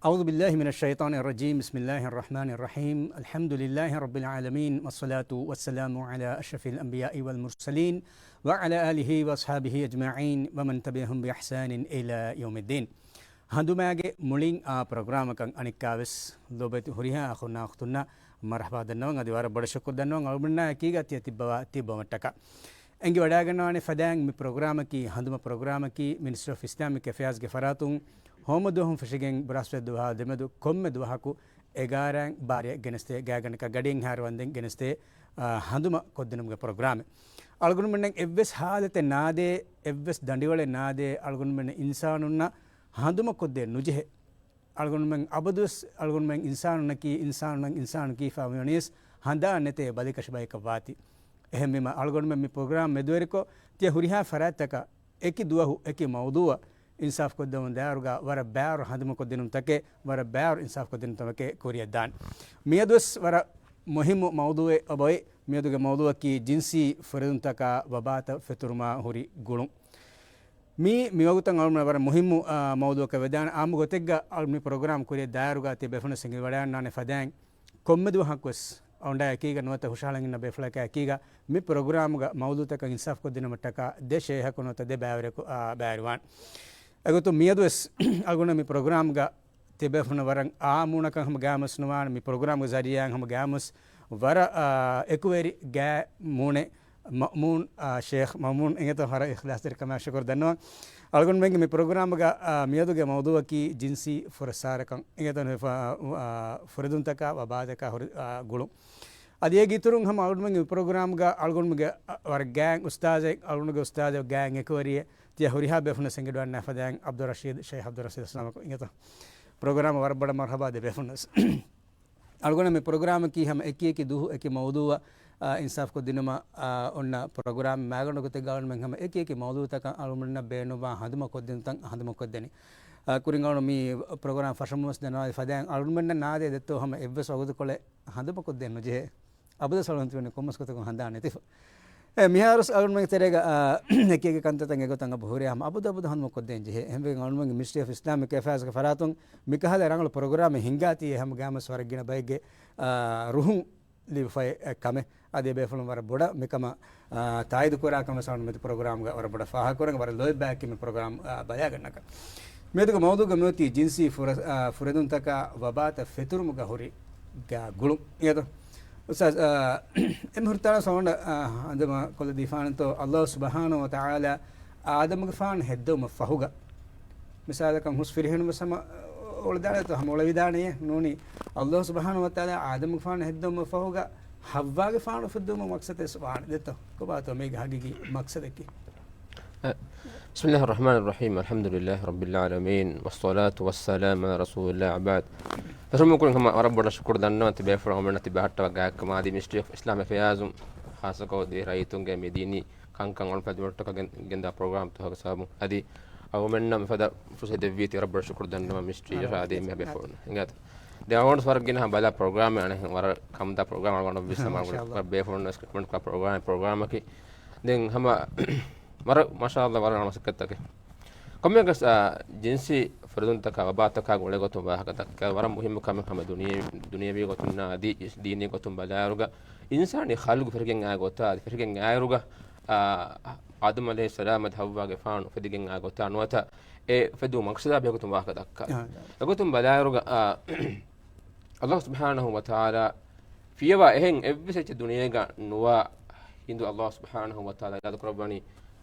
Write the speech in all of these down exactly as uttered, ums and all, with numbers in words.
أعوذ بالله من الشيطان الرجيم. بسم الله الرحمن الرحيم. الحمد لله رب العالمين، والصلاة والسلام على أشرف الأنبياء والمرسلين، وعلى آله وأصحابه أجمعين، ومن تبعهم بإحسان إلى يوم الدين. ހަނދުމާގެ މުޅިން އާ ޕްރޮގްރާމަކަށް އަނެއްކާވެސް ލޯބިވެތި ހުރިހާ އަޚުންނާ އުޚްތުންނަށް މަރުޙަބާ ދަންނަވަން. އަދި ވަރަށް ބޮޑަށް ޝުކުރު ދަންނަވަން އަޅުގަނޑުމެންނާ އެކީގަ ތިޔަ ތިއްބަވާ ތިއްބަވަމަށްޓަކާ. އެނގި ވަޑައިގަންނަވާނެ ފަދައިން މި ޕްރޮގްރާމަކީ ހަނދުމަ ޕްރޮގްރާމަކީ މިނިސްޓްރީ އޮފް އިސްލާމިކް އެފެއާޒްގެ ފަރާތުން ހޯމަ ދުވަހުން ފެށިގެން ބުރާސްފަތި ދުވަހާ ދެމެދު ކޮންމެ ދުވަހަކު އެގާރައިން ބާރައިގެނެސްދޭ ގާތްގަނޑަކަށް ގަޑިއެއްހާއިރު ވަންދެން ގެނެސްދޭ، އާ، ހަނދުމަ ކޮށްދިނުމުގެ ޕްރޮގްރާމެއް. އަޅުގަނޑުމެންނަށް އެއްވެސް ހާލަތެއް ނާދޭ، އެއްވެސް ދަނޑިވަޅެއް ނާދޭ، އަޅުގަނޑުމެން އިންސާނުންނަށް ހަނދުމަ ކޮށްދޭ ނުޖެހޭ. އަޅުގަނޑުމެން އަބަދުވެސް އަޅުގަނޑުމެން އިންސާނުންނަކީ، އިންސާނުންނަށް އިންސާނު ކީފާ ވަނީސް ހަނދާން ނެތޭ ބަލިކަށި ބަޔަކަށް ވާތީ. އެހެންވީމަ އަޅުގަނޑުމެން މި ޕްރޮގްރާމް މެދުވެރިކޮށް، ތިޔަ ހުރިހާ ފަރާތްތަކަށް އެކި ދުވަހު އެކި މައުޟޫއަށް އިންސާފް ކޮށްދެމުން ދާއިރުގަ ވަރަށް ބާރު ހަނދުމަ ކޮށްދިނުންތަކެއް، ވަރަށް ބާރު އިންސާފް ކޮށްދިނުންތަކެއް ކުރިއަށް ދާން. މިއަދުވެސް ވަރަށް މުހިއްމު މައުޟޫއެއް އޮބޮއި. މިއަދުގެ މައުޟޫއަކީ ޖިންސީ ފުރެދުންތަކާ ވަބާތައް ފެތުރުމާ ހުރި ގުޅުން. މީ މިވަގުތަށް އަޅުމެން ވަރަށް މުހިއްމު، އާ، މައުޟޫއަކަށް ވެދާނެ. އާއްމު ގޮތެއްގަ އަޅު މި ޕްރޮގްރާމް ކުރިއަށް ދާއިރުގަ ތި ބޭފުޅުން އެނގިވަޑައިގަންނާނެ ފަދައިން ކޮންމެ ދުވަހަކުވެސް އަޅުގަނޑާ އެކީގަ ނުވަތަ ހުށަހަޅަން އިންނަ ބޭފުޅަކާ އެކީގަ މި ޕްރޮގްރާމްގަ މައުޟޫތަކަށް އިންސާފް ކޮށްދިނުމަށްޓަކާ ދެ ޝޭހަކު ނުވަތަ ދެ ބައިވެރިޔަކު، އާ، ބައިވެރިވާނެ. އެގޮތުން މިއަދުވެސް އަޅުގަނޑު މި ޕްރޮގްރާމްގަ ތި ބޭފުޅުން ވަރަށް އާ މޫނަކަށް ހަމަ ގާމުސް ނުވާނެ، މި ޕްރޮގްރާމްގެ ޒަރީއާއިން ހަމަ ގާމުސް ވަރަށް، އާ، އެކުވެރި ގާތް މޫނެއް މައުމޫން، އާ، ޝޭޚް މައުމޫން އިނގޭތޯ ވަރަށް އިޚްލާޞްތެރިކަމާ ޝުކުރު ދަންނަވަން. އަޅުގަނޑުމެންގެ މި ޕްރޮގްރާމްގަ، އާ، މިއަދުގެ މައުޟޫއަކީ ޖިންސީ ފުރައްސާރަކަން އިނގޭތޯ، އާ، ފުރެދުންތަކާ ވަބާތަކާ ހުރި، އާ، ގުޅުން. އަދި އޭގެ އިތުރުން ހަމަ އަޅުގަނޑުމެންގެ މި ޕްރޮގްރާމްގަ އަޅުގަނޑުމެންގެ، އަ، ވަރަށް ގާތް އުސްތާޒެއް، އަޅުގަނޑުގެ އުސްތާޒެއް ގާތް އެކުވެރިއެއް ތިޔަ ހުރިހާ ބޭފުޅުން އެނގިވަޑައިގަންނާ ފަދައިން ޢަބްދުއްރަޝީދު، ޝޭޚް ޢަބްދުއްރަޝީދު އައްސަލާމް ޢަލައިކުމް އިނގޭތޯ. ޕްރޮގްރާމަށް ވަރަށް ބޮޑަށް މަރުޙަބާ ދެ ބޭފުޅުން. އަޅުގަނޑު މި ޕްރޮގްރާމަކީ ހަމަ އެކި އެކި ދުވަހު އެކި މައުޟޫއަށް، އާ، އިންސާފް ކޮށްދިނުމަށް، އާ، އޮންނަ ޕްރޮގްރާމް މާގަނޑު ގޮތެއްގަ އަޅުގަނޑުމެން ހަމަ އެކި އެކި މައުޟޫތަކަށް އަޅުގަނޑުމެންނަށް ބޭނުންވާ ހަނދުމަ ކޮށްދިނުންތައް ހަނދުމަ ކޮށްދެނީ. އާ، ކުރިން އަޅުގަނޑު މި ޕްރޮގްރާމް ފަށަމުންވެސް ދަންނަވާލި ފަދައިން އަޅުގަނޑުމެންނަށް ނާދޭ ދެއްތޯ ހަމަ އެއްވެސް ވަގުތުކޮޅެއް ހަނދުމަ ކޮށްދޭން ނުޖެހޭ. އަބަދުވެސް އަޅުގަނޑު ތިބެނީ ކޮންމެސް ގޮތަކުން ހަނދާން ނެތިފަ. އެ، މިހާރުވެސް އަޅުގަނޑުމެންގެ ތެރޭގަ، އާ، އެކި އެކި ކަންތައްތައް އެގޮތަށް އަބަ ހުރޭ ހަމަ އަބަދު އަބަދު ހަނދުމަ ކޮށްދޭން ޖެހޭ. އެހެންވެގެން އަޅުގަނޑުމެންގެ މިނިސްޓްރީ އޮފް އިސްލާމިކް އެފެއާޒްގެ ފަރާތުން މިކަހަލަ ރަނގަޅު ޕްރޮގްރާމެއް ހިންގާތީ އެ ހަމަ ގާމަސް ވަރަށް ގިނަ ބައެއްގެ، އާ، ރުހުން ލިބިފައި އެ ކަމެއް. އަދި އެ ބޭފުޅުން ވަރަށް ބޮޑަށް މިކަމަށް، އާ، ތާއީދު ކުރާ ކަމެއް ސަވަން މެދު ޕްރޮގްރާމްގަ ވަރަށް ބޮޑަށް ފާހަގަކުރަން ވަރަށް ލޯތްބާއެކީ މި ޕްރޮގްރާމް، އާ، ބަލާގަންނަކަށް. މިއަދުގެ މައުޟޫގަ މިއޮތީ ޖިންސީ ފުރަ-، އާ، ފުރެދުންތަކާ ވަބާތައް ފެތުރުމުގަ ހުރި ގާ ގުޅުން. އިނގޭތޯ؟ އުސްތާޒް، އާ، އެންމެ ހުރިތަނަށް ސަވަން، އާ، ހަނދުމަ ކޮށްލަދީފާނެތޯ، ﷲ ސުބްޙާނަހޫ ވަތަޢާލާ އާދަމުގެފާނު ހެއްދެވުމަށް ފަހުގަ މިސާލަކަށް ހުސް ފިރިހެނުން ވެސް ހަމަ އުޅެދާނެތޯ، ހަމަ އުޅެވިދާނެޔޭ. ނޫނީ، ﷲ ސުބްޙާނަހޫ ވަތަޢާލާ އާދަމުގެފާނު ހެއްދެވުމަށް ފަހުގަ ޙައްވާގެފާނު އުފެއްދެވުމަށް މަޤްޞަދެއް ވާނެ ދެއްތޯ؟ ކޮބާތޯ މީގެ ހަގީގީ މަޤްޞަދަކީ؟ އެ، بسم الله الرحمن الرحيم، الحمد لله رب العالمين، والصلاة والسلام على رسول الله، وبعد. ފެށުމުގެ ކުރިން ހަމަ ވަރަށް ބޮޑަށް ޝުކުރު ދަންނަވަން ތި ބޭފުޅުން އަޅުގަނޑަށް ތިބާ ހައްޓަވާ ގާތްކަމަށް. އަދި މިނިސްޓްރީ އޮފް އިސްލާމިކް އެފެއާޒުން ޚާއްޞަކޮށް ދިވެހި ރައްޔިތުންގެ މި ދީނީ ކަންކަން އަޅުގަނޑުމެން ތިބޭފުޅުންނަށްޓަކާ ގެން-، ގެންދާ ޕްރޮގްރާމްތަކުގެ ސަބަބުން. އަދި އަޅުގަނޑުމެންނަށް މިފަދަ ފުރުސަތެއް ދެއްވީތީ ވަރަށް ބޮޑަށް ޝުކުރު ދަންނަވަން މިނިސްޓްރީއަށާ އަދި އެންމެހާ ބޭފުޅުން. އިނގޭތޯ؟ ދެން އަޅުގަނޑު ވަރަށް ގިނަ ހަމަ ބަލާ ޕްރޮގްރާމެއް އަނެއް ވަރަށް ކަމުދާ ޕްރޮގްރާމް އަޅުގަނޑު ވިސްނަ މާޝާﷲ. ވަރަށް ބޭފުޅުން ރެކޮމެންޑް ކުރާ ޕްރޮގްރާމެއް، ޕްރޮގްރާމަކީ. ދެން ހަމަ ވަރަށް މާޝާﷲ ވަރަށް މަސައްކަތްތަކެއް. ކޮންމެއަކަސް، އާ، ޖިންސީ ފުރެދުންތަކާ ވަބާތަކާ ގުޅޭ ގޮތުން ވާހަކަ ދައްކާ ވަރަށް މުހިއްމު ކަމެއް ހަމަ ދުނިޔެ-، ދުނިޔަވީ ގޮތުންނާ އަދި ދީނީ ގޮތުން ބަލާއިރުގަ އިންސާނީ ޚަލްގު ފެށިގެން އާ ގޮތާ އަދި ފެށިގެން އާއިރުގަ، އާ، އާދަމް ޢަލައިހިއްސަލާމް އަދި ޙައްވާގެފާނު އުފެދިގެން އާ ގޮތާ ނުވަތަ އެ އުފެދުމުގެ މަޤްޞަދާ ބެހޭގޮތުން ވާހަކަ ދައްކާ. އާ. އެގޮތުން ބަލާއިރުގަ، އާ، ﷲ ސުބްޙާނަހޫ ވަތަޢާލާ ފިޔަވާ އެހެން އެއްވެސް އެއްޗެއް ދުނިޔޭގަ ނުވާ ހިނދު ﷲ ސުބްޙާނަހޫ ވަތަޢާލާ އިރާދަކުރައްވަނީ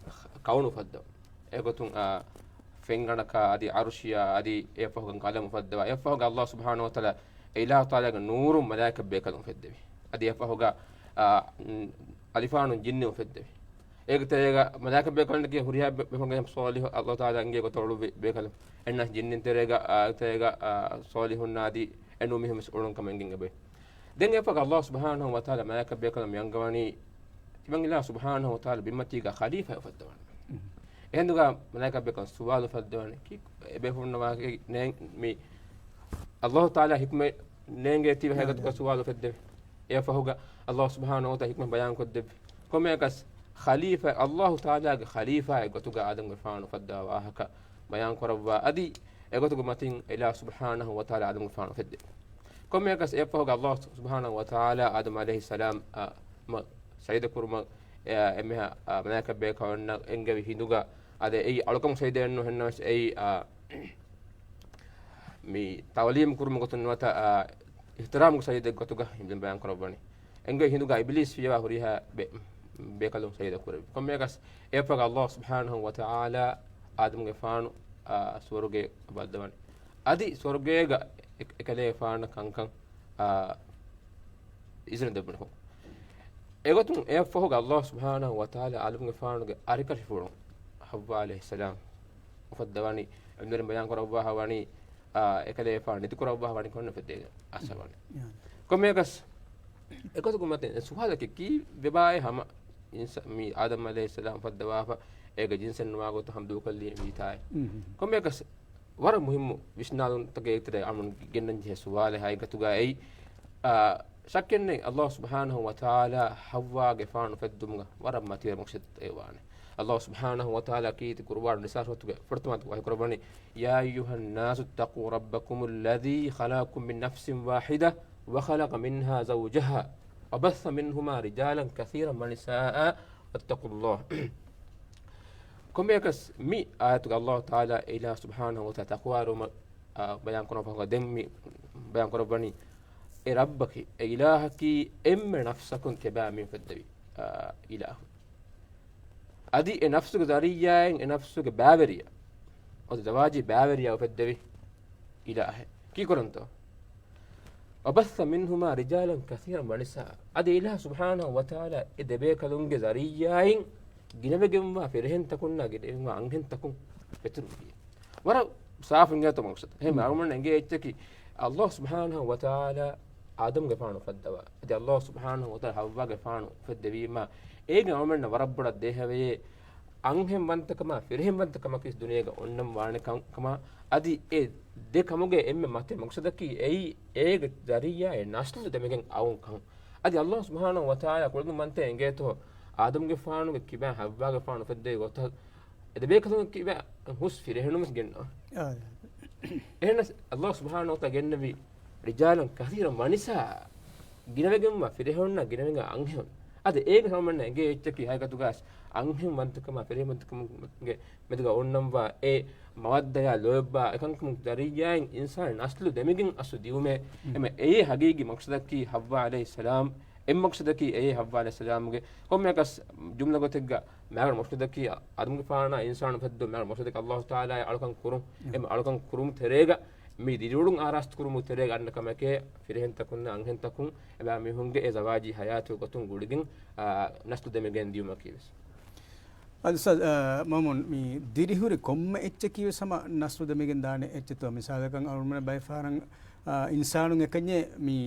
ކައުނު އުފައްދަވަން. އެގޮތުން، އާ، ފެންގަނޑަކާ އަދި ޢަރުޝިއާ އަދި އެއަށްފަހުގަ ޤަލަމު އުފައްދަވާ. އެއަށްފަހުގަ ﷲ ސުބްޙާނަހޫ ވަތަޢާލާ އެ އިލާހު ތަޢާލާގެ ނޫރުން މަލާއިކަ ބޭކަލުން އުފެއްދެވި. އަދި އެއަށްފަހުގަ، އާ، އަލިފާނުން ޖިންނި އުފެއްދެވި. އޭގެ ތެރޭގަ މަލާއިކަ ބޭކަލުންނަކީ ހުރިހާ ބޭ-، ބޭފުޅުންގެ ޞާލިޙު ﷲ ތަޢާލާ އިނގޭ ގޮތަށް އުޅުއްވި ބޭކަލުން. އެންނަ ޖިންނިން ތެރޭގަ، އާ، ތެރޭގަ، އާ، ޞާލިޙުންނާ އަދި އެނޫ މީހުން ވެސް އުޅުން ކަމަށް އެނގެން އެބައި. ދެން އެއަށްފަހުގަ ﷲ ސުބްޙާނަހޫ ވަތަޢާލާ މަލާއިކަ ބޭކަލުން މި އަންގަވަނީ، ތިމަން އިލާހު ސުބްޙާނަހޫ ވަތަޢާލާ ބިންމަތީގަ ޚަލީފާއެއް އުފައްދަވާނެ. އެހިނދުގަ މަލާއިކަ ބޭކަލުން ސުވާލު އުފައްދަވާނެ. ކީ އެބޭފުޅުންނަށް ވާހަކަ ނޭނގ-، މި ﷲ ތަޢާލާ ޙިކްމަތް ނޭނގޭތީވެ ހަގީގަތުގަ ސުވާލު އުފެއްދެވި. އެއަށްފަހުގަ ﷲ ސުބްޙާނަހޫ ވަތަޢާލާ ޙިކްމަތް ބަޔާންކޮށްދެއްވި. ކޮންމެއަކަސް ޚަލީފާ، ﷲ ތަޢާލާގެ ޚަލީފާއެއް ގޮތުގަ އާދަމްގެފާނު އުފައްދަވާ ވާހަކަ ބަޔާންކުރައްވާ. އަދި އެގޮތުގެ މަތިން އިލާހު ސުބްޙާނަހު ވަތަޢާލާ އާދަމްގެފާނު އުފެއްދެވި. ކޮންމެއަކަސް އެއަށްފަހުގަ އައްލާހު ސުބްޙާނަހު ވަތަޢާލާ އާދަމް ޢަލައިހިއްސަލާމް، އަށް މަ-، ސަޖިދަ ކުރުމަށް، އެ، އެންމެހާ، އަ، މަލާއިކަ ބޭކަލުންނަށް އެންގެވި ހިނދުގަ އަދި އެއީ އަޅުކަމުގެ ސަޖިދައެއް ނޫން ހެންނަމަވެސް އެއީ، އަ، މި ތަޢުލީމް ކުރުމުގެ ގޮތުން ނުވަތަ، އާ، އިޙްތިރާމުގެ ސަޖިދައެއް ގޮތުގަ އިބްލީސް ބަޔާން ކުރައްވަނީ. އެންގެވި ހިނދުގަ އިބްލީސް ފިޔަވާ ހުރިހާ ބޭ-، ބޭކަލުން ސަޖިދަ ކުރެއްވި. ކޮންމެއަކަސް އެއަށްފަހުގަ އައްލާހު ސުބްޙާނަހު ވަތަޢާލާ އާދަމްގެފާނު، އާ، ސުވަރުގެ އުފައްދަވަނީ. އަދި ސުވަރުގޭގަ އެ-، އެކަލޭގެފާނަށް ކަންކަން، އާ، އިޒުނަ ދެއްވުނު. އެގޮތުން އެއަށްފަހުގަ އައްލާހު ސުބްޙާނަހު ވަތަޢާލާ އާދަމްގެފާނުގެ އަރިކަށިފުޅު ޙައްވާ ޢަލައިހިއްސަލާމް އުފައްދަވަނީ. އެމްދަރިން ބަޔާން ކުރައްވާފަ ވަނީ، އާ، އެކަލޭގެފާނު ނެތިކުރައްވާފަ ވަނީ ކޮން އުފެއްދޭގެ އަސަވަނީ. ޔާ. ކޮންމެއަކަސް އެގޮތުގެ މަތިން ސުވާލަކީ ކީއްވެބާއޭ ހަމަ އިންސާ-، މި އާދަމް ޢަލައިހިއްސަލާމް އުފައްދަވާފަ އޭގެ ޖިންސެއް ނުވާ ގޮތަށް ހަމަ ދޫކޮށްލީ ވީތާއޭ. މް. ކޮންމެއަކަސް ވަރަށް މުހިއްމު ވިސްނާލުންތަކެއް އެތެރޭ އަޅުގަނޑު ގެންނަން ޖެހޭ ސުވާލެއް ހަގީގަތުގައި، އާ، ޝައްކެއްނެތް އައްލާހު ސުބްޙާނަހު ވަތަޢާލާ ޙައްވާގެފާނު އުފެއްދުމުގަ ވަރަށް މަތިވެރި މަޤްޞަދެއް ވާނެ. އައްލާހު ސުބްޙާނަހު ވަތަޢާލާ ކީރިތި ޤުރުއާން ރިސާލަތުގެ ފުރަތަމަ ވަޙީ ކުރައްވަނީ، يا أيها الناس اتقوا ربكم الذي خلقكم من نفس واحدة وخلق منها زوجها وبث منهما رجالا كثيرا ونساء واتقوا الله. ކޮންމެއަކަސް މި އާޔަތުގަ އައްލާހު ތަޢާލާ އިލާހު ސުބްޙާނަހު ވަތަޢާލާ ތަޤްވާވެރިވުމަށް، އާ، ބަޔާން ކުރަން ފަހުގަ ދެން މި ބަޔާން ކުރައްވަނީ، އެ ރައްބަކީ، އެ އިލާހަކީ އެންމެ ނަފްސަކުން ތިޔަބައިމީހުން އުފެއްދެވި، އާ، އިލާހު. އަދި އެ ނަފްސުގެ ޒަރިއްޔާއިން އެ ނަފްސުގެ ބައިވެރިޔާ، އޮތް ޒަވާޖީ ބައިވެރިޔާ އުފެއްދެވި އިލާހެއް. ކީކުރަންތޯ؟ وبث منهما رجالا كثيرا ونساء. އަދި އިލާހު ސުބްޙާނަހު ވަތަޢާލާ އެ ދެބޭކަލުންގެ ޒަރިއްޔާއިން ގިނަވެގެންވާ ފިރިހެންތަކުންނާ ގިނަވެގެންވާ އަންހެންތަކުން ފެތުރުވި. ވަރަށް ސާފު އިނގޭތޯ މަޤްޞަދު. އެހެން މް. އަޅުގަނޑުމެން އެނގޭ އެއްޗަކީ، އައްލާހު ސުބްޙާނަހު ވަތަޢާލާ އާދަމްގެފާނު އުފައްދަވާ، އަދި އައްލާހު ސުބްޙާނަހު ވަތަޢާލާ ޙައްވާގެފާނު އުފެއްދެވީމާ، އޭގެ އަޅުގަނޑުމެންނަށް ވަރަށް ބޮޑަށް ދޭހަވެޔޭ، އަންހެންވަންތަކަމާ ފިރިހެންވަންތަކަމަކީ ދުނިޔޭގަ އޮންނަން ވާނެ ކަން-، ކަމާ، އަދި އެ ދެ ކަމުގެ އެންމެ މަތި މަޤްޞަދަކީ އެއީ އޭގެ ޒަރިއްޔާއިން ނަސްލު ދެމިގެން އައުން ކަން. އަދި އައްލާހު ސުބްޙާނަހު ވަތަޢާލާ ކުޅަދުންވަންތައެއް އެނގޭތޯ، އާދަމްގެފާނުގެ ކިބައިން ޙައްވާގެފާނު އުފެއްދެވި ގޮތަށް އެ ދެބޭކަލުންގެ ކިބައިން ހުސް ފިރިހެނުން ވެސް ގެންނަވާ. އާ. އެހެނަސް އައްލާހު ސުބްޙާނަހު ވަތަޢާލާ ގެންނެވި رجالا كثيرا ونساء، ގިނަވެގެންވާ ފިރިހެނުންނާ ގިނަވެގެން އަންހެނުން. އަދި އޭގެ ހަމަންނަ އެނގޭ އެއްޗަކީ ހަގީގަތުގަސް އަންހެންވަންތަކަމާ ފިރިހެންވަންތަކަމުގެ މެދުގަ އޮންނަންވާ އެ މަވައްދަޔާ ލޯތްބާ އެކަންކަމުގެ ޒަރިއްޔާއިން އިންސާނުން ނަސްލު ދެމިގެން އަސްލު ދިއުމޭ. މް. އެމަ އެއީ ހަގީގީ މަޤްޞަދަކީ ޙައްވާ ޢަލައިހިއްސަލާމް. އެއް މަޤްޞަދަކީ އެއީ ޙައްވާ ޢަލައިހިއްސަލާމްގެ ކޮންމެއަކަސް ޖުމްލަ ގޮތެއްގަ މާގަނޑު މަޤްޞަދަކީ އާދަމްގެފާނާ އިންސާނުން އުފެއްދުން މާގަނޑު މަޤްޞަދަކީ އައްލާހު ތަޢާލާ އަޅުކަން ކުރުން. މް. އެމަ އަޅުކަން ކުރުމުގެ ތެރޭގަ މި ދިރިއުޅުން އާރާސްތު ކުރުމުގެ ތެރޭގަ އަންނަ ކަމެކޭ ފިރިހެންތަކުންނާ އަންހެންތަކުން އެބައިމީހުންގެ އެ ޒަވާޖީ ޙަޔާތުގެ ގޮތުން ގުޅިގެން، އާ، ނަސްލު ދެމިގެން ދިޔުމަކީ ވެސް. އަދި އުސްތާޛް، އާ، މައުމޫން، މި ދިރިހުރި ކޮންމެ އެއްޗަކީ ވެސް ހަމަ ނަސްލު ދެމިގެން ދާނެ އެއްޗެއްތޯ؟ މިސާލަކަށް އަޅުގަނޑުމެން ބައެއް ފަހަރަށް، އާ، އިންސާނުން އެކަންޏެއް މި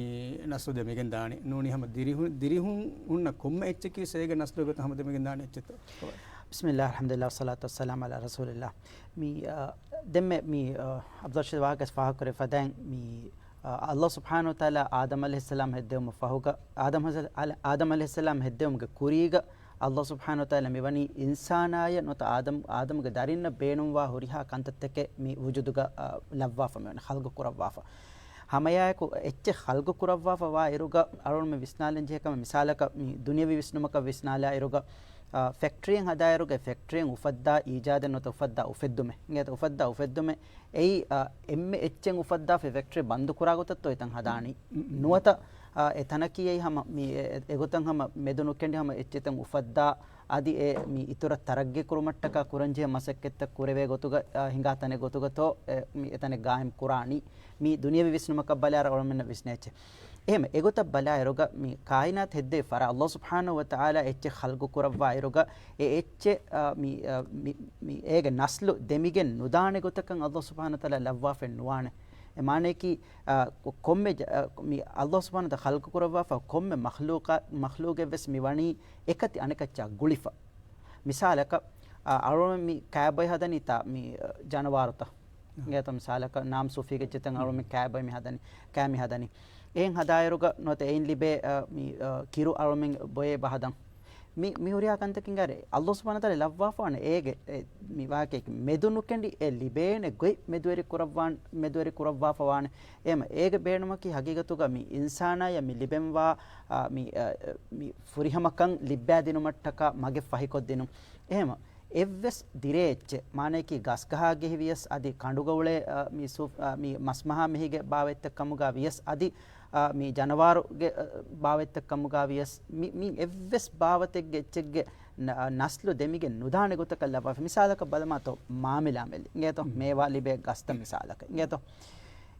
ނަސްލު ދެމިގެން ދާނެ. ނޫނީ ހަމަ ދިރިހު-، ދިރިހުން ހުންނަ ކޮންމެ އެއްޗަކީ ވެސް އޭގެ ނަސްލުގެ ގޮތަށް ހަމަ ދެމިގެން ދާނެ އެއްޗެއްތޯ؟ بسم الله، الحمد لله، والصلاة والسلام على رسول الله. މި، އާ، ދެންމެ މި، އާ، އަބްދުއްރަޝީދު ވާހަކަ ފާހަގަކުރެއްވި ފަދައިން މި، އާ، އައްލާހު ސުބްޙާނަހު ވަތަޢާލާ އާދަމް ޢަލައިހިއްސަލާމް ހެއްދެވުމަށް ފަހުގަ، އާދަމް ހަސަ-، އާދަމް ޢަލައިހިއްސަލާމް ހެއްދެވުމުގެ ކުރީގަ އައްލާހު ސުބްޙާނަހު ވަތަޢާލާ މިވަނީ އިންސާނާއަށް ނުވަތަ އާދަމް، އާދަމްގެ ދަރިންނަށް ބޭނުންވާ ހުރިހާ ކަންތައްތަކެއް މި ވުޖޫދުގަ، އާ، ލައްވާފަ މިވަނީ، ޚަލްޤު ކުރައްވާފަ. ހަމައެއާއެކު އެއްޗެއް ޚަލްޤު ކުރައްވާފަ ވާ އިރުގަ އަޅުގަނޑުމެން ވިސްނާލަން ޖެހޭ ކަމެއް، މިސާލަކަށް މި ދުނިޔަވީ ވިސްނުމަކަށް ވިސްނާލާ އިރުގަ، އާ، ފެކްޓްރީއެއް ހަދާއިރުގަ އެ ފެކްޓްރީއެއް އުފައްދާ އީޖާދެއް ނުވަތަ އުފައްދާ އުފެއްދުމެއް. އެނގޭތަ؟ އުފައްދާ އުފެއްދުމެއް އެއީ، އާ، އެންމެ އެއްޗެއް އުފައްދާފަ އެ ފެކްޓްރީ ބަންދު ކުރާ ގޮތަށްތޯ އެތަން ހަދާނީ؟ ނުވަތަ، އާ، އެ ތަނަކީ އެއީ ހަމަ މި އެ-، އެގޮތަށް ހަމަ މެދު ނުކެނޑި ހަމަ އެއްޗެތަން އުފައްދާ އަދި އެ މި އިތުރަށް ތަރައްގީ ކުރުމަށްޓަކާ ކުރަންޖެހޭ މަސައްކަތްތައް ކުރެވޭ ގޮތުގަ، އާ، ހިނގާ ތަނެއް ގޮތުގަތޯ އެ މި އެތަނެއް ގާއިމް ކުރާނީ؟ މި ދުނިޔަވީ ވިސްނުމަކަށް ބަލާއިރު އަޅުގަނޑުމެންނަށް ވިސްނޭ އެއްޗެއް. އެހެން އެގޮތަށް ބަލާއިރުގަ މި ކާއިނާތު ހެއްދެވި ފަރާތް އައްލާހު ސުބްޙާނަހު ވަތަޢާލާ އެއްޗެއް ޚަލްޤު ކުރައްވާ އިރުގަ އެ އެއްޗެއް، އާ، މި، އާ، މި، މި އޭގެ ނަސްލު ދެމިގެން ނުދާނެ ގޮތަކަށް އައްލާހު ސުބްޙާނަހު ވަތަޢާލާ ލައްވާފައެއް ނުވާނެ. އެ މާނަޔަކީ، އާ، ކޮ-، ކޮންމެ ޖަ-، އާ، މި އައްލާހު ސުބްޙާނަހު ވަތަޢާލާ ޚަލްޤު ކުރައްވާފަ ކޮންމެ މަޚްލޫޤާ-، މަޚްލޫޤެއްވެސް މި ވަނީ އެކަތި އަނެކައްޗާ ގުޅިފަ. މިސާލަކަށް، އާ، އަޅުގަނޑުމެން މި ކާބޮއި ހަދަނީ ތާ މި، އާ، ޖަނަވާރުތައް. އާ. އިނގޭތަ މިސާލަކަށް ނާމްސޫފީގެ އެއްޗެއްތަން އަޅުގަނޑުމެން ކާބޮއި މި ހަދަނީ، ކާ މި ހަދަނީ. އެހެން ހަދާއިރުގަ ނުވަތަ އެއިން ލިބޭ، އާ، މި، އާ، ކިރު އަޅުގަނޑުމެން ބޮއެ ބަހަދަން. މި، މި ހުރިހާ ކަންތަކެއްގަ އައި އައްލާހު ސުބްޙާނަހު ވަތަޢާލާ ލައްވާފަވާނެ އޭގެ، އެ، މި ވާހަކައެއް މެދު ނުކެނޑި އެ ލިބޭނެ ގޮތް މެދުވެރި ކުރައްވާން، މެދުވެރި ކުރައްވާފަވާނެ. އެހެމަ އޭގެ ބޭނުމަކީ ހަގީގަތުގަ މި އިންސާނާޔަށް މި ލިބެންވާ، އާ، މި، އާ، މި ފުރިހަމަކަން ލިއްބާދިނުމަށްޓަކާ މަގެއް ފަހިކޮށްދިނުން. އެހެމަ އެއްވެސް ދިރޭ އެއްޗެއް، މާނަޔަކީ ގަސްގަހާ ގެހި ވިޔަސް އަދި ކަނޑުގަ އުޅޭ، އާ، މި ސޫ-، އާ، މި މަސްމަހާ މެހިގެ ބާވަތްތައް ކަމުގަ ވިޔަސް އަދި، އާ، މި ޖަނަވާރުގެ، އާ، ބާވަތްތައް ކަމުގަ ވިޔަސް މި، މި އެއްވެސް ބާވަތެއްގެ އެއްޗެއްގެ ނަ-، ނަސްލު ދެމިގެން ނުދާނެ ގޮތަކަށް ލައްވާފަ. މިސާލަކަށް ބަލަމާތޯ، މާމިލާ މެލި. އިނގޭތޯ؟ މޭވާ ލިބޭ ގަސްތައް މިސާލަކަށް. އިނގޭތޯ؟